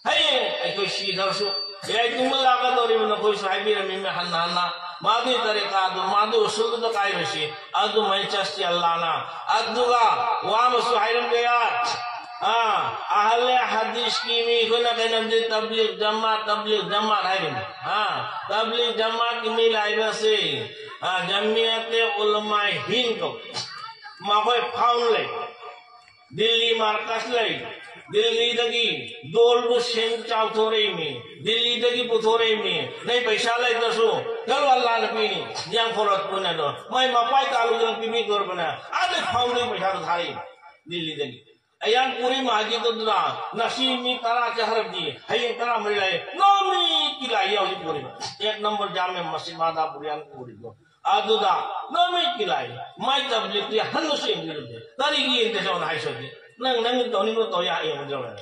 Hai, ai ko shi darsu. Ya itu mulaka dori mana koi sahibi rami me hanna hanna. Madi tariqa do, madi usul do qaida shi. Adu mai chas ti Allah na. Adu ga, wa masu hayram gaya. Ah, ahle hadis ki mi kuna kena di tabligh jamaat, tabligh jamaat hai ni. Ah, tabligh jamaat ki mi lai ba se. Ah, Jamiyat Ulama Hind ko. Ma koi found le. Delhi markas le. Delhi dagi dol bu sen chau thore mi. Delhi dagi bu thore mi. Nai paisa le dasu. Kalau Allah na pini. Yang forot puna do. Mai mapai talu jang pimi gor bana. Ade found le paisa thare. Delhi dagi. ꯑꯌꯥꯝ ꯄꯨꯔꯤ ꯃꯥꯒꯤꯗꯨꯗꯨꯅ ꯉꯁꯤ ꯃꯤ ꯇꯔꯥ ꯆꯠꯈ꯭ꯔꯕꯗꯤ ꯍꯌꯦꯡ ꯇꯔꯥꯃꯔꯤ ꯂꯥꯛꯑꯦ꯫ ꯅꯨꯃꯤꯠꯀꯤ ꯂꯥꯛꯑꯦ ꯍꯧꯖꯤꯛ ꯄꯨꯔꯤꯕ꯫ ꯑꯦꯛ ꯅꯝꯕꯔ ꯖꯥꯝ ꯃꯁꯖꯤꯗ ꯃꯥꯗꯥ ꯄꯨꯔꯤꯌꯥꯟ ꯄꯨꯔꯤꯗꯣ꯫ ꯑꯗꯨꯗ ꯅꯨꯃꯤꯠꯀꯤ ꯂꯥꯛꯑꯦ꯫ ꯃꯥꯏ ꯇꯕ꯭ꯂꯤꯛꯇꯤ ꯍꯟꯅꯁꯨ ꯌꯦꯡꯕꯤꯔꯨꯗꯦ꯫ ꯀꯔꯤꯒꯤ ꯌꯦꯡꯗꯦ ꯁꯣꯝꯅ ꯍꯥꯏꯁꯣꯗꯤ? ꯅꯪ, ꯅꯪ ꯇꯧꯅꯤꯡꯕ ꯇꯧ ꯌꯥ, ꯌꯦꯡꯕꯗꯤ ꯂꯧꯔꯦ꯫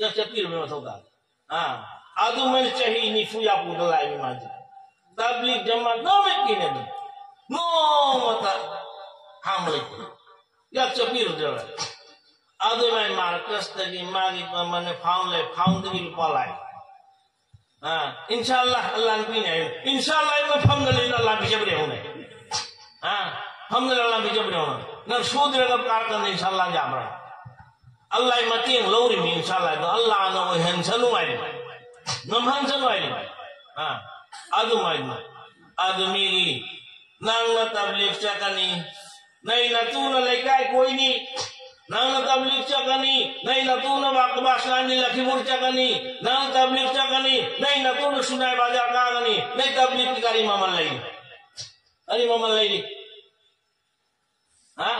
ꯌꯥ ꯆꯠꯄꯤꯔꯨꯕꯒꯤ ꯃꯊꯧ ꯇꯥꯗꯦ꯫ ꯑꯥ, ꯑꯗꯨꯃꯥꯏꯅ ꯆꯍꯤ ꯅꯤꯐꯨ ꯌꯥꯄꯨꯗ ꯂꯥꯛꯏ ꯃꯥꯗꯤ꯫ ꯇꯕ꯭ꯂꯤꯛ ꯖꯃꯥꯠ ꯅꯨꯃꯤꯠꯀꯤꯅꯦ ꯑꯗꯨ꯫ ꯅꯣꯡꯃꯇ ꯍꯥꯡꯕ ꯂꯩꯇꯦ꯫ ꯌꯥ ꯆꯠꯄꯤꯔꯨꯗ꯭ꯔꯕ? ꯑꯗꯨꯃꯥꯏꯅ ꯃꯥꯔꯀꯁꯇꯒꯤ ꯃꯥꯒꯤ ꯃꯃꯜꯅ ꯐꯥꯎꯟ ꯂꯩ, ꯐꯥꯎꯟꯗꯒꯤ ꯂꯨꯄꯥ ꯂꯥꯛꯏ꯫ ꯑꯥ, ꯏꯟꯁꯥ ꯑꯜꯂꯥ, ꯑꯜꯂꯥꯅ ꯄꯤꯅꯤ ꯍꯥꯏꯌꯨ꯫ ꯏꯟꯁꯥ ꯑꯜꯂꯥ, ꯏꯕ ꯐꯝꯗ ꯂꯩꯅ ꯑꯜꯂꯥ ꯄꯤꯖꯕꯅꯦ ꯍꯧꯅꯦ꯫ ꯑꯥ, ꯐꯝꯗ ꯂꯩꯅ ꯑꯜꯂꯥ ꯄꯤꯖꯕꯅꯦ ꯍꯧꯅꯦ꯫ ꯅꯪ ꯁꯨꯗ꯭ꯔꯒ ꯀꯥꯔꯀꯥꯟꯗ ꯏꯟꯁꯥ ꯑꯜꯂꯥ ꯌꯥꯕ꯭ꯔꯥ? ꯑꯜꯂꯥꯍꯒꯤ ꯃꯇꯦꯡ ꯂꯧꯔꯤꯃꯤ, ꯏꯟꯁꯥ ꯑꯜꯂꯥꯍ, ꯑꯗꯣ ꯑꯜꯂꯥꯍꯅ ꯑꯣꯏꯍꯟꯁꯅꯨ ꯍꯥꯏꯅꯤ, ꯉꯝꯍꯟꯁꯅꯨ ꯍꯥꯏꯅꯤ꯫ ꯑꯥ, ꯑꯗꯨꯃꯥꯏꯅ, ꯑꯗꯨ ꯃꯤꯒꯤ, ꯅꯪꯅ ꯇꯕ꯭ꯂꯤꯒ ꯆꯠꯀꯅꯤ, ꯅꯩ ꯅꯇꯨꯅ ꯂꯩꯀꯥꯏ ꯀꯣꯏꯅꯤ, ꯅꯪꯅ ꯇꯕ꯭ꯂꯤꯒ ꯆꯠꯀꯅꯤ, ꯅꯩ ꯅꯇꯨꯅ ꯕꯥ-, ꯕꯥꯁꯂꯥꯟꯗꯤ ꯂꯈꯤꯄꯨꯔ ꯆꯠꯀꯅꯤ, ꯅꯪ ꯇꯕ꯭ꯂꯤꯒ ꯆꯠꯀꯅꯤ, ꯅꯩ ꯅꯇꯨꯅ ꯁꯨꯅꯥꯏ ꯕꯖꯥꯔ ꯀꯥꯒꯅꯤ, ꯅꯩ ꯇꯕ꯭ꯂꯤꯒꯀꯤ ꯀꯔꯤ ꯃꯃꯜ ꯂꯩ? ꯀꯔꯤ ꯃꯃꯜ ꯂꯩꯔꯤ? ꯍꯥ?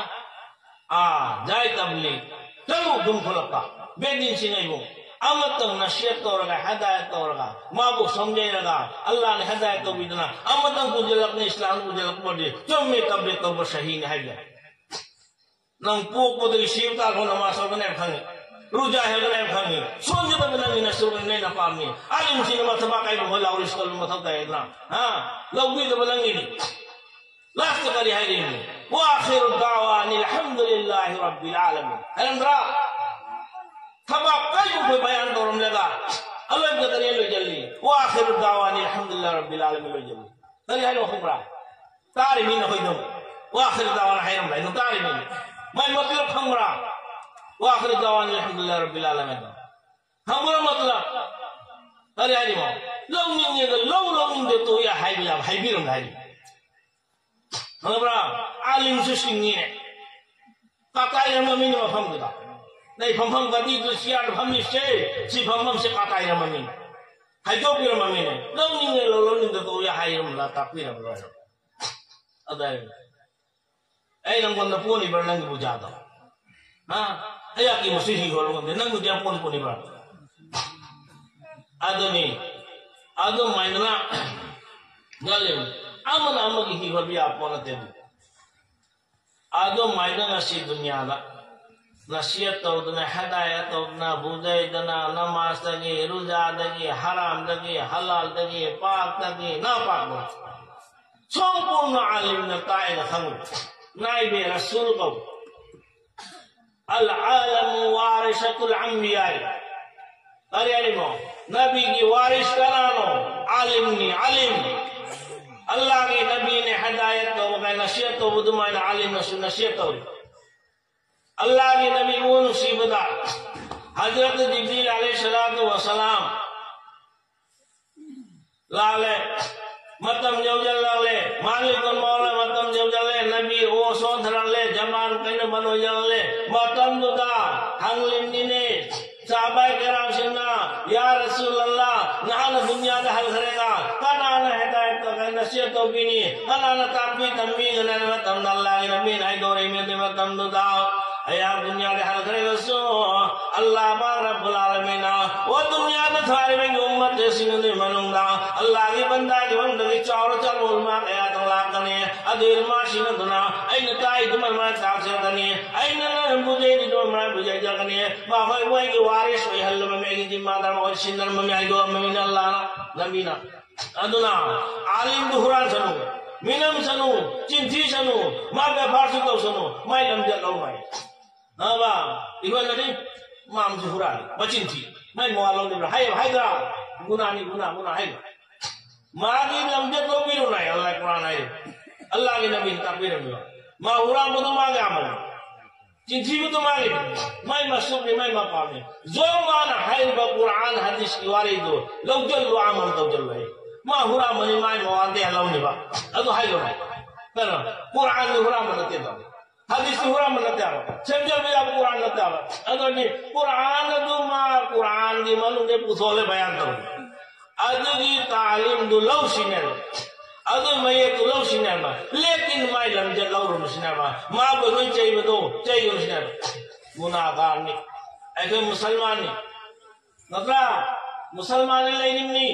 ꯑꯥ, ꯖꯥꯏ ꯇꯕ꯭ꯂꯤꯒ꯫ ꯆꯠꯂꯨ ꯑꯗꯨꯝ ꯈꯣꯂꯛꯄ꯫ ꯕꯦꯗꯤꯟ ꯁꯤꯡꯉꯩꯕꯨ꯫ ꯑꯃꯇꯪ ꯅꯁꯤꯍꯠ ꯇꯧꯔꯒ, ꯍꯗꯥꯌꯠ ꯇꯧꯔꯒ, ꯃꯥꯕꯨ ꯁꯣꯝꯖꯩꯔꯒ, ꯑꯜꯂꯥꯍꯅ ꯍꯗꯥꯌꯠ ꯇꯧꯕꯤꯗꯨꯅ, ꯑꯃꯇꯪ ꯄꯨꯖꯜꯂꯛꯅꯤ, ꯏꯁꯂꯥꯝ ꯄꯨꯖꯜꯂꯛꯄꯗꯤ, ꯆꯨꯝꯃꯤ ꯇꯕ꯭ꯂꯤꯒ ꯇꯧꯕ ꯁꯍꯤꯅꯤ ꯍꯥꯏꯕ꯫ ꯅꯪ ꯄꯣꯛꯄꯗꯒꯤ ꯁꯤꯕ ꯇꯥꯛꯐꯥꯎ ꯅꯃꯥꯖ ꯇꯧꯒꯅꯤ ꯍꯥꯏꯕ ꯈꯪꯉꯤ꯫ ꯔꯨꯖꯥ ꯍꯦꯜꯒꯅꯤ ꯍꯥꯏꯕ ꯈꯪꯉꯤ꯫ ꯁꯣꯟꯒꯗꯕ ꯅꯪꯒꯤ ꯅꯁꯨꯔ ꯅꯪ ꯅꯄꯥꯝꯅꯤ꯫ ꯑꯥꯂꯤꯝꯁꯤꯡꯅ ꯃꯊꯕꯥꯛ ꯀꯥꯏꯕ ꯍꯣꯏ ꯂꯥꯎꯔꯤ ꯁꯣꯜꯕ ꯃꯊꯧ ꯇꯥꯏ ꯍꯥꯏꯗꯅ꯫ ꯍꯥ? ꯂꯧꯕꯤꯗꯕ ꯅꯪꯒꯤꯅꯤ꯫ ꯂꯥꯁꯇ ꯀꯔꯤ ꯍꯥꯏꯔꯤꯅꯤ? "ꯋꯥꯈꯤꯔ ꯗꯥꯋꯥꯅꯤ ꯑꯜꯍꯝꯗꯨꯂꯤꯜꯂꯥꯍꯤ ꯔꯕꯤꯜ ꯑꯥꯂꯃꯤꯟ" ꯍꯥꯏꯔꯝꯗ꯭ꯔꯥ? ꯊꯕꯛ ꯀꯩꯒꯨꯝꯕ ꯕꯌꯥꯟ ꯇꯧꯔꯝꯂꯒ ꯑꯂꯣꯏꯕꯗ ꯀꯔꯤ ꯂꯣꯏꯖꯜꯂꯤ? "ꯋꯥꯈꯤꯔ ꯗꯥꯋꯥꯅꯤ ꯑꯜꯍꯝꯗꯨꯂꯤꯜꯂꯥꯍꯤ ꯔꯕꯤꯜ ꯑꯥꯂꯃꯤꯟ" ꯂꯣꯏꯖꯜꯂꯤ꯫ ꯀꯔꯤ ꯍꯥꯏꯅꯣ ꯈꯪꯕ꯭ꯔꯥ? ꯇꯥꯔꯤ ꯃꯤꯅ ꯑꯩꯈꯣꯏꯗꯣ "ꯋꯥꯈꯤꯔ ꯗꯥꯋꯥꯅꯤ" ꯍꯥꯏꯔꯝꯕ ꯍꯥꯏꯅꯣ ꯇꯥꯔꯤ ꯃꯤꯅ꯫ ꯃꯥꯏ ꯃꯇꯦꯛ ꯈꯪꯕ꯭ꯔꯥ? "ꯋꯥꯈꯤꯔ ꯗꯥꯋꯥꯅꯤ ꯑꯜꯍꯝꯗꯨꯂꯤꯜꯂꯥꯍꯤ ꯔꯕꯤꯜ ꯑꯥꯂꯃꯤꯟ" ꯈꯪꯕ꯭ꯔꯥ ꯃꯇꯂꯕ? ꯀꯔꯤ ꯍꯥꯏꯔꯤꯕ? ꯂꯧꯅꯤꯡꯉꯦꯗ ꯂꯧ, ꯂꯧꯅꯤꯡꯗꯦ ꯇꯣꯛ ꯌꯥ ꯍꯥꯏꯕ ꯌꯥꯕ ꯍꯥꯏꯕꯤꯔꯝꯅꯦ ꯍꯥꯏꯔꯤ꯫ ꯈꯪꯉꯕ꯭ꯔꯥ? ꯑꯥꯂꯤꯝꯁꯨ ꯁꯤꯡꯉꯤꯅꯦ꯫ ꯀꯥꯇꯥꯏꯔꯝꯕ ꯃꯤꯅ ꯃꯐꯝꯗꯨꯗ꯫ ꯅ ꯐꯝꯐꯝ ꯒꯥꯗꯤꯗꯨ ꯆꯤꯌꯥꯔꯗ ꯐꯝꯃꯤꯁꯦ, ꯁꯤ ꯐꯝꯐꯝꯁꯦ ꯀꯥꯇꯥꯏꯔꯝꯕ ꯃꯤꯅ꯫ ꯍꯥꯏꯗꯣꯛꯄꯤꯔꯝꯕ ꯃꯤꯅ꯫ ꯂꯧꯅꯤꯡꯉꯦ ꯂꯧ, ꯂꯧꯅꯤꯡꯗꯦ ꯇꯣꯛ ꯌꯥ ꯍꯥꯏꯔꯝꯕꯗ ꯇꯥꯛꯄꯤꯔꯝꯂꯣꯏ꯫ ꯑꯗꯨ ꯍꯥꯏꯔꯤꯕ꯫ ꯑꯩ ꯅꯪꯉꯣꯟꯗ ꯄꯣꯜꯂꯤꯕ꯭ꯔꯥ ꯅꯪꯒꯤ ꯄꯨꯖꯥꯗꯣ? ꯍꯥ? ꯑꯩꯍꯥꯛꯀꯤ ꯃꯁꯤ ꯍꯤ ꯍꯣꯟꯕ ꯉꯝꯗꯦ, ꯅꯪꯕꯨꯗꯤ ꯑꯄꯣꯟ ꯄꯣꯟꯅꯤꯕ꯫ ꯑꯗꯨꯅꯤ, ꯑꯗꯨꯃꯥꯏꯅ ꯒꯥꯂꯤꯝ ꯑꯃꯅ ꯑꯃꯒꯤ ꯍꯤ ꯍꯣꯟꯕ ꯌꯥꯄꯣꯠ ꯅꯠꯇꯦ꯫ ꯑꯗꯨꯃꯥꯏꯅ ꯉꯁꯤ ꯗꯨꯅꯤꯌꯥꯗ ꯅꯁꯤꯍꯠ ꯇꯧꯗꯅ, ꯍꯤꯗꯥꯌꯠ ꯇꯧꯗꯅ, ꯕꯨꯖꯩꯗꯅ, ꯅꯃꯥꯖꯇꯒꯤ, ꯔꯨꯖꯥꯗꯒꯤ, ꯍꯔꯥꯝꯗꯒꯤ, ꯍꯂꯥꯜꯗꯒꯤ, ꯄꯥꯛꯇꯒꯤ, ꯅꯥꯄꯥꯛꯇꯒꯤ, ꯁꯝꯄꯨꯔꯅ ꯑꯥꯂꯤꯝꯅ ꯇꯥꯛꯑꯦꯅ ꯈꯪꯉꯤ꯫ ꯅꯥꯏꯕꯦ ꯔꯁꯨꯜ ꯀꯧ꯫ ꯑꯜ ꯑꯥꯂꯝ ꯋꯥꯔꯤꯁꯥꯇꯨꯜ ꯑꯝꯕꯤꯌꯥ꯫ ꯀꯔꯤ ꯍꯥꯏꯔꯤꯅꯣ? ꯅꯕꯤꯒꯤ ꯋꯥꯔꯤꯁ ꯀꯅꯥꯅꯣ? ꯑꯥꯂꯤꯝꯅꯤ, ꯑꯥꯂꯤꯝ꯫ ꯑꯜꯂꯥꯍꯒꯤ ꯅꯕꯤꯅꯦ ꯍꯤꯗꯥꯌꯠ ꯇꯧꯕ ꯀꯥꯏꯅ ꯅꯁꯤꯍꯠ ꯇꯧꯕ ꯑꯗꯨꯃꯥꯏꯅ ꯑꯥꯂꯤꯝꯅꯁꯨ ꯅꯁꯤꯍꯠ ꯇꯧꯔꯤ꯫ ꯑꯜꯂꯥꯍꯒꯤ ꯅꯕꯤꯕꯨ ꯅꯨꯡꯁꯤꯕꯗ ꯍꯖꯔꯠ ꯖꯤꯕ꯭ꯔꯤꯜ ꯑꯂꯩꯍꯤ ꯁꯂꯥꯇꯨ ꯋꯁꯁꯂꯥꯝ ꯂꯥꯛꯂꯦ꯫ ꯃꯇꯝ ꯌꯧꯁꯤꯜꯂꯛꯂꯦ꯫ ꯃꯥꯂꯤꯀꯨꯜ ꯃꯧꯠ ꯃꯇꯝ ꯌꯧꯁꯤꯜꯂꯦ꯫ ꯅꯕꯤ ꯑꯣ ꯁꯣꯟꯊꯔꯛꯂꯦ꯫ ꯖꯃꯥꯟ ꯀꯩꯅꯣ ꯃꯅꯣ ꯌꯧꯁꯤꯜꯂꯦ꯫ ꯃꯇꯝꯗꯨꯗ ꯍꯪꯂꯤꯕꯅꯤꯅꯦ ꯁꯍꯥꯕꯥꯏ ꯀꯔꯥꯝꯁꯤꯡꯅ, "ꯌꯥ ꯔꯁꯨꯜ ꯑꯜꯂꯥ, ꯅꯍꯥꯛꯅ ꯗꯨꯅꯤꯌꯥꯗ ꯍꯟꯈ꯭ꯔꯦꯗ, ꯀꯅꯥꯅ ꯍꯤꯗꯥꯌꯠ ꯇꯧꯒꯦ, ꯅꯁꯤꯍꯠ ꯇꯧꯕꯤꯅꯤ? ꯀꯅꯥꯅ ꯇꯥꯛꯄꯤ ꯇꯝꯕꯤꯒꯅꯤ?" ꯍꯥꯏꯕ ꯃꯇꯝꯗ ꯑꯜꯂꯥꯍꯒꯤ ꯅꯕꯤꯅ ꯍꯥꯏꯗꯣꯔꯛꯏ, ꯃꯗꯨꯒꯤ ꯃꯇꯝꯗꯨꯗ ꯑꯩꯍꯥꯛ ꯗꯨꯅꯤꯌꯥꯗ ꯍꯜꯂꯛꯈ꯭ꯔꯒꯁꯨ ꯑꯜꯂꯥꯍ ꯄꯥꯛ ꯔꯕꯨꯜ ꯑꯥꯂꯃꯤꯟꯅ ꯑꯣ ꯗꯨꯅꯤꯌꯥꯗ ꯊꯥꯔꯤꯕ ꯎꯝꯃꯠꯁꯤꯡ ꯑꯗꯨꯒꯤ ꯃꯅꯨꯡꯗ ꯑꯜꯂꯥꯍꯒꯤ ꯕꯟꯗꯥꯒꯤ ꯃꯅꯨꯡꯗꯒꯤ ꯆꯥꯎꯔ ꯆꯥꯎꯔꯕ ꯎꯂꯃꯥ ꯀꯌꯥ ꯇꯧꯔꯛꯀꯅꯤ꯫ ꯑꯗꯨ ꯎꯂꯃꯥꯁꯤꯡ ꯑꯗꯨꯅ ꯑꯩꯅ ꯇꯥꯛꯏꯗꯨꯃꯛ ꯃꯥꯅ ꯇꯥꯛꯆꯔꯛꯀꯅꯤ, ꯑꯩꯅ ꯕꯨꯖꯩꯔꯤꯗꯨꯃꯛ ꯃꯥꯅ ꯕꯨꯖꯩꯖꯔꯛꯀꯅꯤ꯫ ꯃꯈꯣꯏ ꯃꯣꯏꯒꯤ ꯋꯥꯔꯤꯁ ꯑꯣꯏꯍꯜꯂꯕꯅꯤ, ꯑꯩꯒꯤ ꯖꯤꯝꯃꯥꯗꯥꯔ ꯑꯣꯏꯁꯤꯟꯅꯔꯝꯕꯅꯤ ꯍꯥꯏꯗꯣꯛꯑꯝꯕꯅꯤꯅ ꯑꯜꯂꯥꯍꯅ ꯅꯕꯤꯅ꯫ ꯑꯗꯨꯅ ꯑꯥꯂꯤꯝꯗꯨ ꯍꯨꯔꯥꯟꯁꯅꯨ, ꯃꯤꯅꯝꯁꯅꯨ, ꯆꯤꯟꯊꯤꯁꯅꯨ, ꯃꯥ ꯕꯦꯐꯥꯔꯁꯨ ꯇꯧꯁꯅꯨ, ꯃꯥꯏ ꯂꯝꯖꯠ ꯂꯧꯔꯣꯏ꯫ ꯑꯕ, ꯏꯕꯅꯗꯤ ꯃꯥꯝꯁꯨ ꯍꯨꯔꯥꯟ, ꯃꯆꯤꯟ ꯊꯤ, ꯃꯥꯏ ꯃꯋꯥ ꯂꯧꯗꯕ꯭ꯔꯥ? ꯍꯥꯏꯌꯦꯕ, ꯍꯥꯏꯗ꯭ꯔꯥ? ꯒꯨꯅꯥꯅꯤ, ꯒꯨꯅꯥ, ꯒꯨꯅꯥ ꯍꯥꯏꯕ꯫ ꯃꯥꯒꯤ ꯂꯝꯖꯠ ꯂꯧꯕꯤꯔꯨꯅ ꯑꯜꯂꯥꯍ ꯀꯨꯔꯥꯟ ꯍꯥꯏꯔꯤ꯫ ꯑꯜꯂꯥꯍꯒꯤ ꯅꯕꯤꯅ ꯇꯥꯛꯄꯤꯔꯝꯃꯤꯕ꯫ ꯃꯥ ꯍꯨꯔꯥꯟꯕꯗꯨ ꯃꯥꯒꯤ ꯑꯃꯜꯅꯤ꯫ ꯆꯤꯟꯊꯤꯕꯗꯨ ꯃꯥꯒꯤ, ꯃꯥꯏ ꯃꯁꯨꯞꯅꯤ, ꯃꯥꯏ ꯃꯄꯥꯝꯅꯤ꯫ ꯖꯣ ꯃꯥꯅ ꯍꯥꯏꯔꯤꯕ ꯀꯨꯔꯥꯟ ꯍꯗꯤꯁꯀꯤ ꯋꯥꯔꯤꯗꯨ ꯂꯧꯖꯜꯂꯨ, ꯑꯃꯜ ꯇꯧꯖꯜꯂꯨ ꯍꯥꯏ꯫ ꯃꯥ ꯍꯨꯔꯥꯟꯕꯅꯤ, ꯃꯥꯏ ꯃꯋꯥꯗ ꯂꯧꯅꯤꯕ꯫ ꯑꯗꯨ ꯍꯥꯏꯒꯅꯨ꯫ ꯀꯩꯅꯣ, ꯀꯨꯔꯥꯟꯗꯤ ꯍꯨꯔꯥꯟꯕ ꯅꯠꯇꯦꯗꯣ꯫ ꯍꯗꯤꯁꯇꯤ ꯍꯨꯔꯥꯟꯕ ꯅꯠꯇꯦꯕ꯫ ꯁꯦꯝꯖꯕ ꯌꯥꯕ ꯀꯨꯔꯥꯟ ꯅꯠꯇꯦꯕ꯫ ꯑꯗꯨꯅꯤ ꯀꯨꯔꯥꯟ ꯑꯗꯨ ꯃꯥ ꯀꯨꯔꯥꯟꯒꯤ ꯃꯅꯨꯡꯗ ꯄꯨꯊꯣꯛꯂꯦ ꯕꯌꯥꯟ ꯇꯧꯔꯦ꯫ ꯑꯗꯨꯒꯤ ꯇꯥꯂꯤꯝꯗꯨ ꯂꯧꯁꯤꯅꯦꯕ꯫ ꯑꯗꯨ ꯃꯌꯦꯛꯇꯨ ꯂꯧꯁꯤꯅꯦꯕ꯫ ꯂꯦꯀꯤꯟ ꯃꯥꯏ ꯂꯝꯖꯠ ꯂꯧꯔꯨꯕꯁꯤꯅꯦꯕ꯫ ꯃꯥꯕꯨ ꯂꯣꯏ ꯆꯩꯕꯗꯣ ꯆꯩꯔꯨꯁꯤꯅꯦꯕ꯫ ꯒꯨꯅꯥꯒꯥꯔꯅꯤ꯫ ꯑꯩꯈꯣꯏ ꯃꯨꯁꯜꯃꯥꯟꯅꯤ꯫ ꯅꯠꯇ꯭ꯔꯥ? ꯃꯨꯁꯜꯃꯥꯟꯅꯤ ꯂꯩꯔꯤꯕꯅꯤ꯫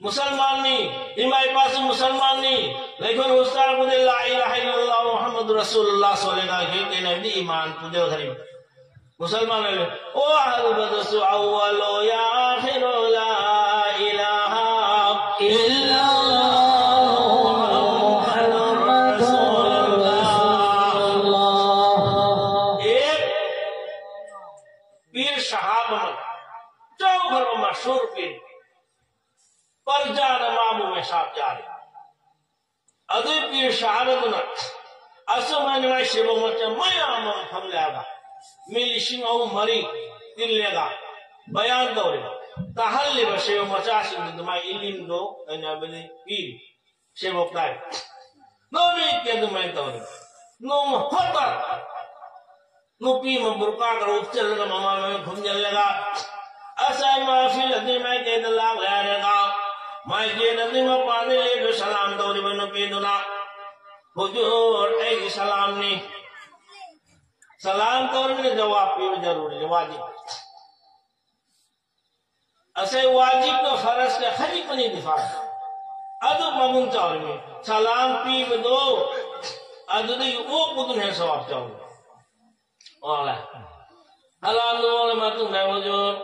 ꯃꯨꯁꯜꯃꯥꯟꯅꯤ꯫ ꯏꯃꯥ ꯏꯄꯥꯁꯨ ꯃꯨꯁꯜꯃꯥꯟꯅꯤ꯫ ꯂꯩꯐꯝ ꯍꯣꯁꯇꯥꯜꯕꯨꯗꯤ ꯂꯥ ꯏꯂꯥꯍ ꯏꯜꯂꯜꯂꯥꯍ ꯃꯨꯍꯝꯃꯗꯨ ꯔꯁꯨꯂꯨꯜꯂꯥꯍ ꯁꯣꯜꯂꯦꯒ ꯀꯩꯅꯣꯗꯤ ꯏꯃꯥꯟ ꯄꯨꯗꯦꯜ ꯈꯔꯤꯕ꯫ ꯃꯨꯁꯜꯃꯥꯟ ꯑꯣꯏꯔꯦ꯫ "ꯋꯥꯍꯜꯕꯗꯁꯨ ꯑꯋ꯭ꯋꯂꯨ ꯌꯥ ꯑꯥꯈꯤꯔꯨ ꯂꯥ ꯏꯂꯥꯍ ꯏꯜꯂꯜꯂꯥꯍ ꯃꯨꯍꯝꯃꯗꯨꯔ ꯔꯁꯨꯂꯨꯜꯂꯥꯍ"꯫ ꯑꯦꯛ ꯄꯤꯔ ꯁꯥꯍꯥꯕ ꯑꯃ, ꯆꯥꯎꯈ꯭ꯔꯕ ꯃꯁꯍꯨꯔ ꯄꯤꯔ, ꯄ꯭ꯔꯖꯥꯅ ꯃꯥꯕꯨ ꯃꯦꯁꯥꯞ ꯆꯥꯔꯤ꯫ ꯑꯗꯨꯏ ꯄꯤꯔ ꯁꯥꯍꯥꯕꯗꯨꯅ ꯑꯁꯨꯃꯥꯏꯅ ꯃꯥꯏ ꯁꯦꯕꯣꯛ ꯃꯆꯥ ꯃꯌꯥꯝ ꯑꯃ ꯐꯝꯂꯦꯒ, ꯃꯤ ꯂꯤꯁꯤꯡ ꯑꯍꯨꯝ ꯃꯔꯤ ꯇꯤꯜꯂꯦꯒ ꯕꯌꯥꯟ ꯇꯧꯔꯤꯕ, ꯇꯥꯍꯜꯂꯤꯕ ꯁꯦꯕꯣꯛ ꯃꯆꯥꯁꯤꯡꯗꯨ ꯑꯗꯨꯃꯥꯏ ꯏꯂꯤꯝꯗꯣ ꯑꯩꯅ ꯍꯥꯏꯕꯗꯤ ꯄꯤꯔꯤ꯫ ꯁꯦꯕꯣꯛ ꯇꯥꯏ꯫ ꯅꯨꯃꯤꯠꯇꯤ ꯑꯗꯨꯃꯥꯏꯅ ꯇꯧꯔꯤ꯫ ꯅꯣꯡꯃ ꯐꯠꯇ ꯅꯨꯄꯤ ꯑꯃ ꯕꯨꯔꯀꯥꯒ ꯎꯞꯆꯜꯂꯒ ꯃꯃꯥ ꯂꯣꯏꯅ ꯈꯨꯝꯖꯤꯜꯂꯒ, ꯑꯁꯥꯏ ꯃꯥꯐꯤꯜ ꯑꯗꯨꯏ ꯃꯥꯏꯀꯩꯗ ꯂꯥꯛꯂꯦ ꯍꯥꯏꯔꯒ, ꯃꯥꯏꯀꯩ ꯑꯗꯨꯏ ꯃꯄꯥꯟꯗ ꯂꯦꯞꯂ ꯁꯂꯥꯝ ꯇꯧꯔꯤꯕ ꯅꯨꯄꯤꯗꯨꯅ, "ꯍꯨꯖꯨꯔ, ꯑꯩꯒꯤ ꯁꯂꯥꯝꯅꯤ"꯫ ꯁꯂꯥꯝ ꯇꯧꯔꯤꯕꯅ ꯖꯋꯥꯕ ꯄꯤꯕ ꯖꯔꯨꯔꯤ, ꯋꯥꯖꯤꯕ꯫ ꯑꯁꯦ ꯋꯥꯖꯤꯕꯀ ꯐꯔꯖꯀ ꯈꯖꯤꯛ ꯃꯅꯤꯡꯗꯤ ꯐꯥꯔꯦ꯫ ꯑꯗꯨ ꯃꯒꯨꯟ ꯆꯥꯎꯔꯤꯃꯤ꯫ ꯁꯂꯥꯝ ꯄꯤꯕꯗꯣ ꯑꯗꯨꯗꯒꯤ ꯑꯣꯛꯄꯗꯨꯅ ꯍꯦꯟꯅ ꯁꯋꯥꯕ ꯆꯥꯎꯔꯤ꯫ ꯑꯣꯂꯦ꯫ ꯁꯂꯥꯝꯗꯣ ꯑꯣꯛꯂ ꯃꯇꯨꯡꯗ ꯍꯧꯖꯤꯛ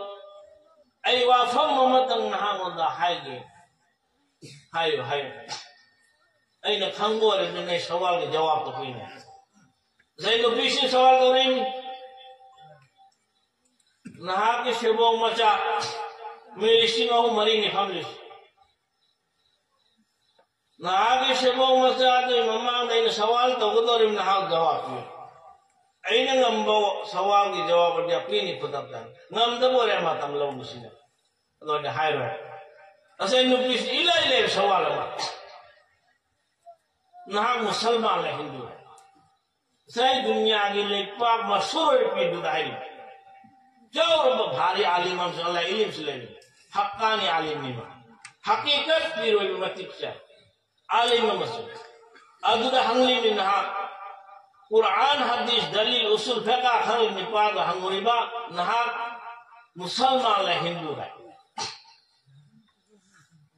ꯑꯩ ꯋꯥꯐꯝ ꯑꯃꯇꯪ ꯅꯍꯥꯛꯉꯣꯟꯗ ꯍꯥꯏꯒꯦ꯫ ꯍꯥꯏꯌꯨ, ꯍꯥꯏꯌꯨ꯫ ꯑꯩꯅ ꯈꯪꯕ ꯑꯣꯏꯔꯗꯤ ꯅꯪ ꯁꯋꯥꯜꯒꯤ ꯖꯋꯥꯕꯇꯣ ꯄꯤꯅꯤ꯫ ꯉꯁꯥꯏ ꯅꯨꯄꯤꯁꯤ ꯁꯋꯥꯜ ꯇꯧꯔꯛꯏꯅꯤ꯫ ꯅꯍꯥꯛꯀꯤ ꯁꯦꯕꯣꯛ ꯃꯆꯥ ꯃꯤ ꯂꯤꯁꯤꯡ ꯑꯍꯨꯝ ꯃꯔꯤꯅꯤ ꯐꯝꯂꯤꯁꯤ꯫ ꯅꯍꯥꯛꯀꯤ ꯁꯦꯕꯣꯛ ꯃꯆꯥꯗꯨꯒꯤ ꯃꯃꯥꯡꯗ ꯑꯩꯅ ꯁꯋꯥꯜ ꯇꯧꯒꯗꯧꯔꯤꯕ, ꯅꯍꯥꯛ ꯖꯋꯥꯕ ꯄꯤꯌꯨ꯫ ꯑꯩꯅ ꯉꯝꯕ ꯁꯋꯥꯜꯒꯤ ꯖꯋꯥꯕ ꯑꯗꯨ ꯄꯤꯅꯤ ꯈꯨꯗꯛꯇ꯫ ꯉꯝꯗꯕ ꯑꯣꯏꯔꯦ ꯃꯇꯝ ꯂꯧꯕꯁꯤꯅ꯫ ꯑꯗꯨ ꯑꯩꯅ ꯍꯥꯏꯔꯣꯏ꯫ ꯉꯁꯥꯏ ꯅꯨꯄꯤꯁꯤ ꯏꯂꯥꯏ ꯂꯥꯏꯕ ꯁꯋꯥꯜ ꯑꯃ꯫ ꯅꯍꯥꯛ ꯃꯨꯁꯜꯃꯥꯟꯂ ꯍꯤꯟꯗꯨꯔ? ꯉꯁꯥꯏ ꯗꯨꯅꯤꯌꯥꯒꯤ ꯂꯩꯄꯥꯛ ꯃꯁꯍꯨꯔ ꯑꯣꯏꯕ ꯄꯤꯔꯗꯨꯗ ꯍꯥꯏꯔꯤꯕ꯫ ꯆꯥꯎꯔꯕ ꯚꯥꯔꯤ ꯑꯥꯂꯤꯝ ꯑꯃꯁꯨ ꯑꯜꯂꯥꯍ ꯏꯂꯤꯝꯁꯨ ꯂꯩꯔꯤ꯫ ꯍꯛꯀꯥꯅꯤ ꯑꯥꯂꯤꯝꯅꯤꯕ꯫ ꯍꯀꯤꯀꯠ ꯄꯤꯔ ꯑꯣꯏꯕ ꯃꯇꯤꯛ ꯆꯥꯏ꯫ ꯑꯥꯂꯤꯝ ꯑꯃꯁꯨ꯫ ꯑꯗꯨꯗ ꯍꯪꯂꯤꯕꯅꯤ ꯅꯍꯥꯛ꯫ ꯀꯨꯔꯥꯟ, ꯍꯗꯤꯁ, ꯗꯂꯤꯜ, ꯎꯁꯨꯜ ꯐꯤꯀꯥ ꯈꯪꯂꯤꯕ ꯅꯤꯄꯥꯗ ꯍꯪꯉꯨꯔꯤꯕ ꯅꯍꯥꯛ ꯃꯨꯁꯜꯃꯥꯟꯂ ꯍꯤꯟꯗꯨꯔ?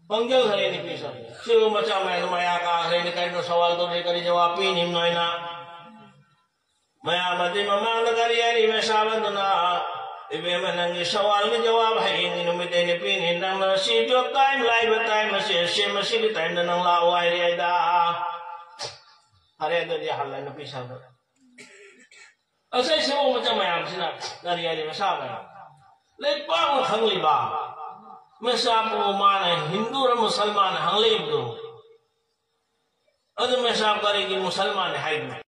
ꯄꯥꯡꯒꯜ ꯍꯔꯦꯅꯤ ꯄꯤꯁꯥ꯫ ꯁꯤꯕꯨ ꯃꯆꯥ ꯃꯌꯥꯝ ꯃꯌꯥ ꯀꯥꯈ꯭ꯔꯦꯅꯤ, ꯀꯔꯤꯅꯣ ꯁꯋꯥꯜ ꯇꯧꯔꯤ, ꯀꯔꯤ ꯖꯋꯥꯕ ꯄꯤꯅꯤ ꯅꯣꯏꯅ? ꯃꯌꯥꯝ ꯑꯗꯨꯏ ꯃꯃꯥꯡꯗ ꯒꯥꯔꯤ ꯍꯥꯏꯔꯤ ꯃꯩꯁꯥꯕꯗꯨꯅ, "ꯏꯕꯦꯝꯃ, ꯅꯪꯒꯤ ꯁꯋꯥꯜꯒꯤ ꯖꯋꯥꯕ ꯍꯌꯦꯡꯒꯤ ꯅꯨꯃꯤꯠꯇꯩꯅ ꯄꯤꯅꯤ, ꯅꯪꯅ ꯁꯤ ꯖꯣꯕ ꯇꯥꯏꯝ ꯂꯥꯛꯏꯕ ꯇꯥꯏꯝ ꯑꯁꯤ, ꯁꯦꯝ ꯑꯁꯤꯒꯤ ꯇꯥꯏꯝꯗ ꯅꯪ ꯂꯥꯛꯑꯣ" ꯍꯥꯏꯔꯤ ꯑꯩꯗ꯫ ꯐꯔꯦ, ꯑꯗꯨꯗꯤ ꯍꯜꯂ ꯅꯨꯄꯤ ꯁꯥꯕ꯫ ꯑꯁꯩ ꯁꯤꯕꯨ ꯃꯆꯥ ꯃꯌꯥꯝꯁꯤꯅ ꯒꯥꯔꯤ ꯍꯥꯏꯔꯤ ꯃꯩꯁꯥꯕ ꯂꯩꯄꯥꯛꯅ ꯈꯪꯂꯤꯕ ꯃꯩꯁꯥꯕꯨ ꯃꯥꯅ ꯍꯤꯟꯗꯨꯔ ꯃꯨꯁꯜꯃꯥꯟ ꯍꯪꯂꯛꯏꯕꯗꯨ, ꯑꯗꯨ ꯃꯩꯁꯥꯕ ꯀꯔꯤꯒꯤ ꯃꯨꯁꯜꯃꯥꯟ ꯍꯥꯏꯕꯅꯣ?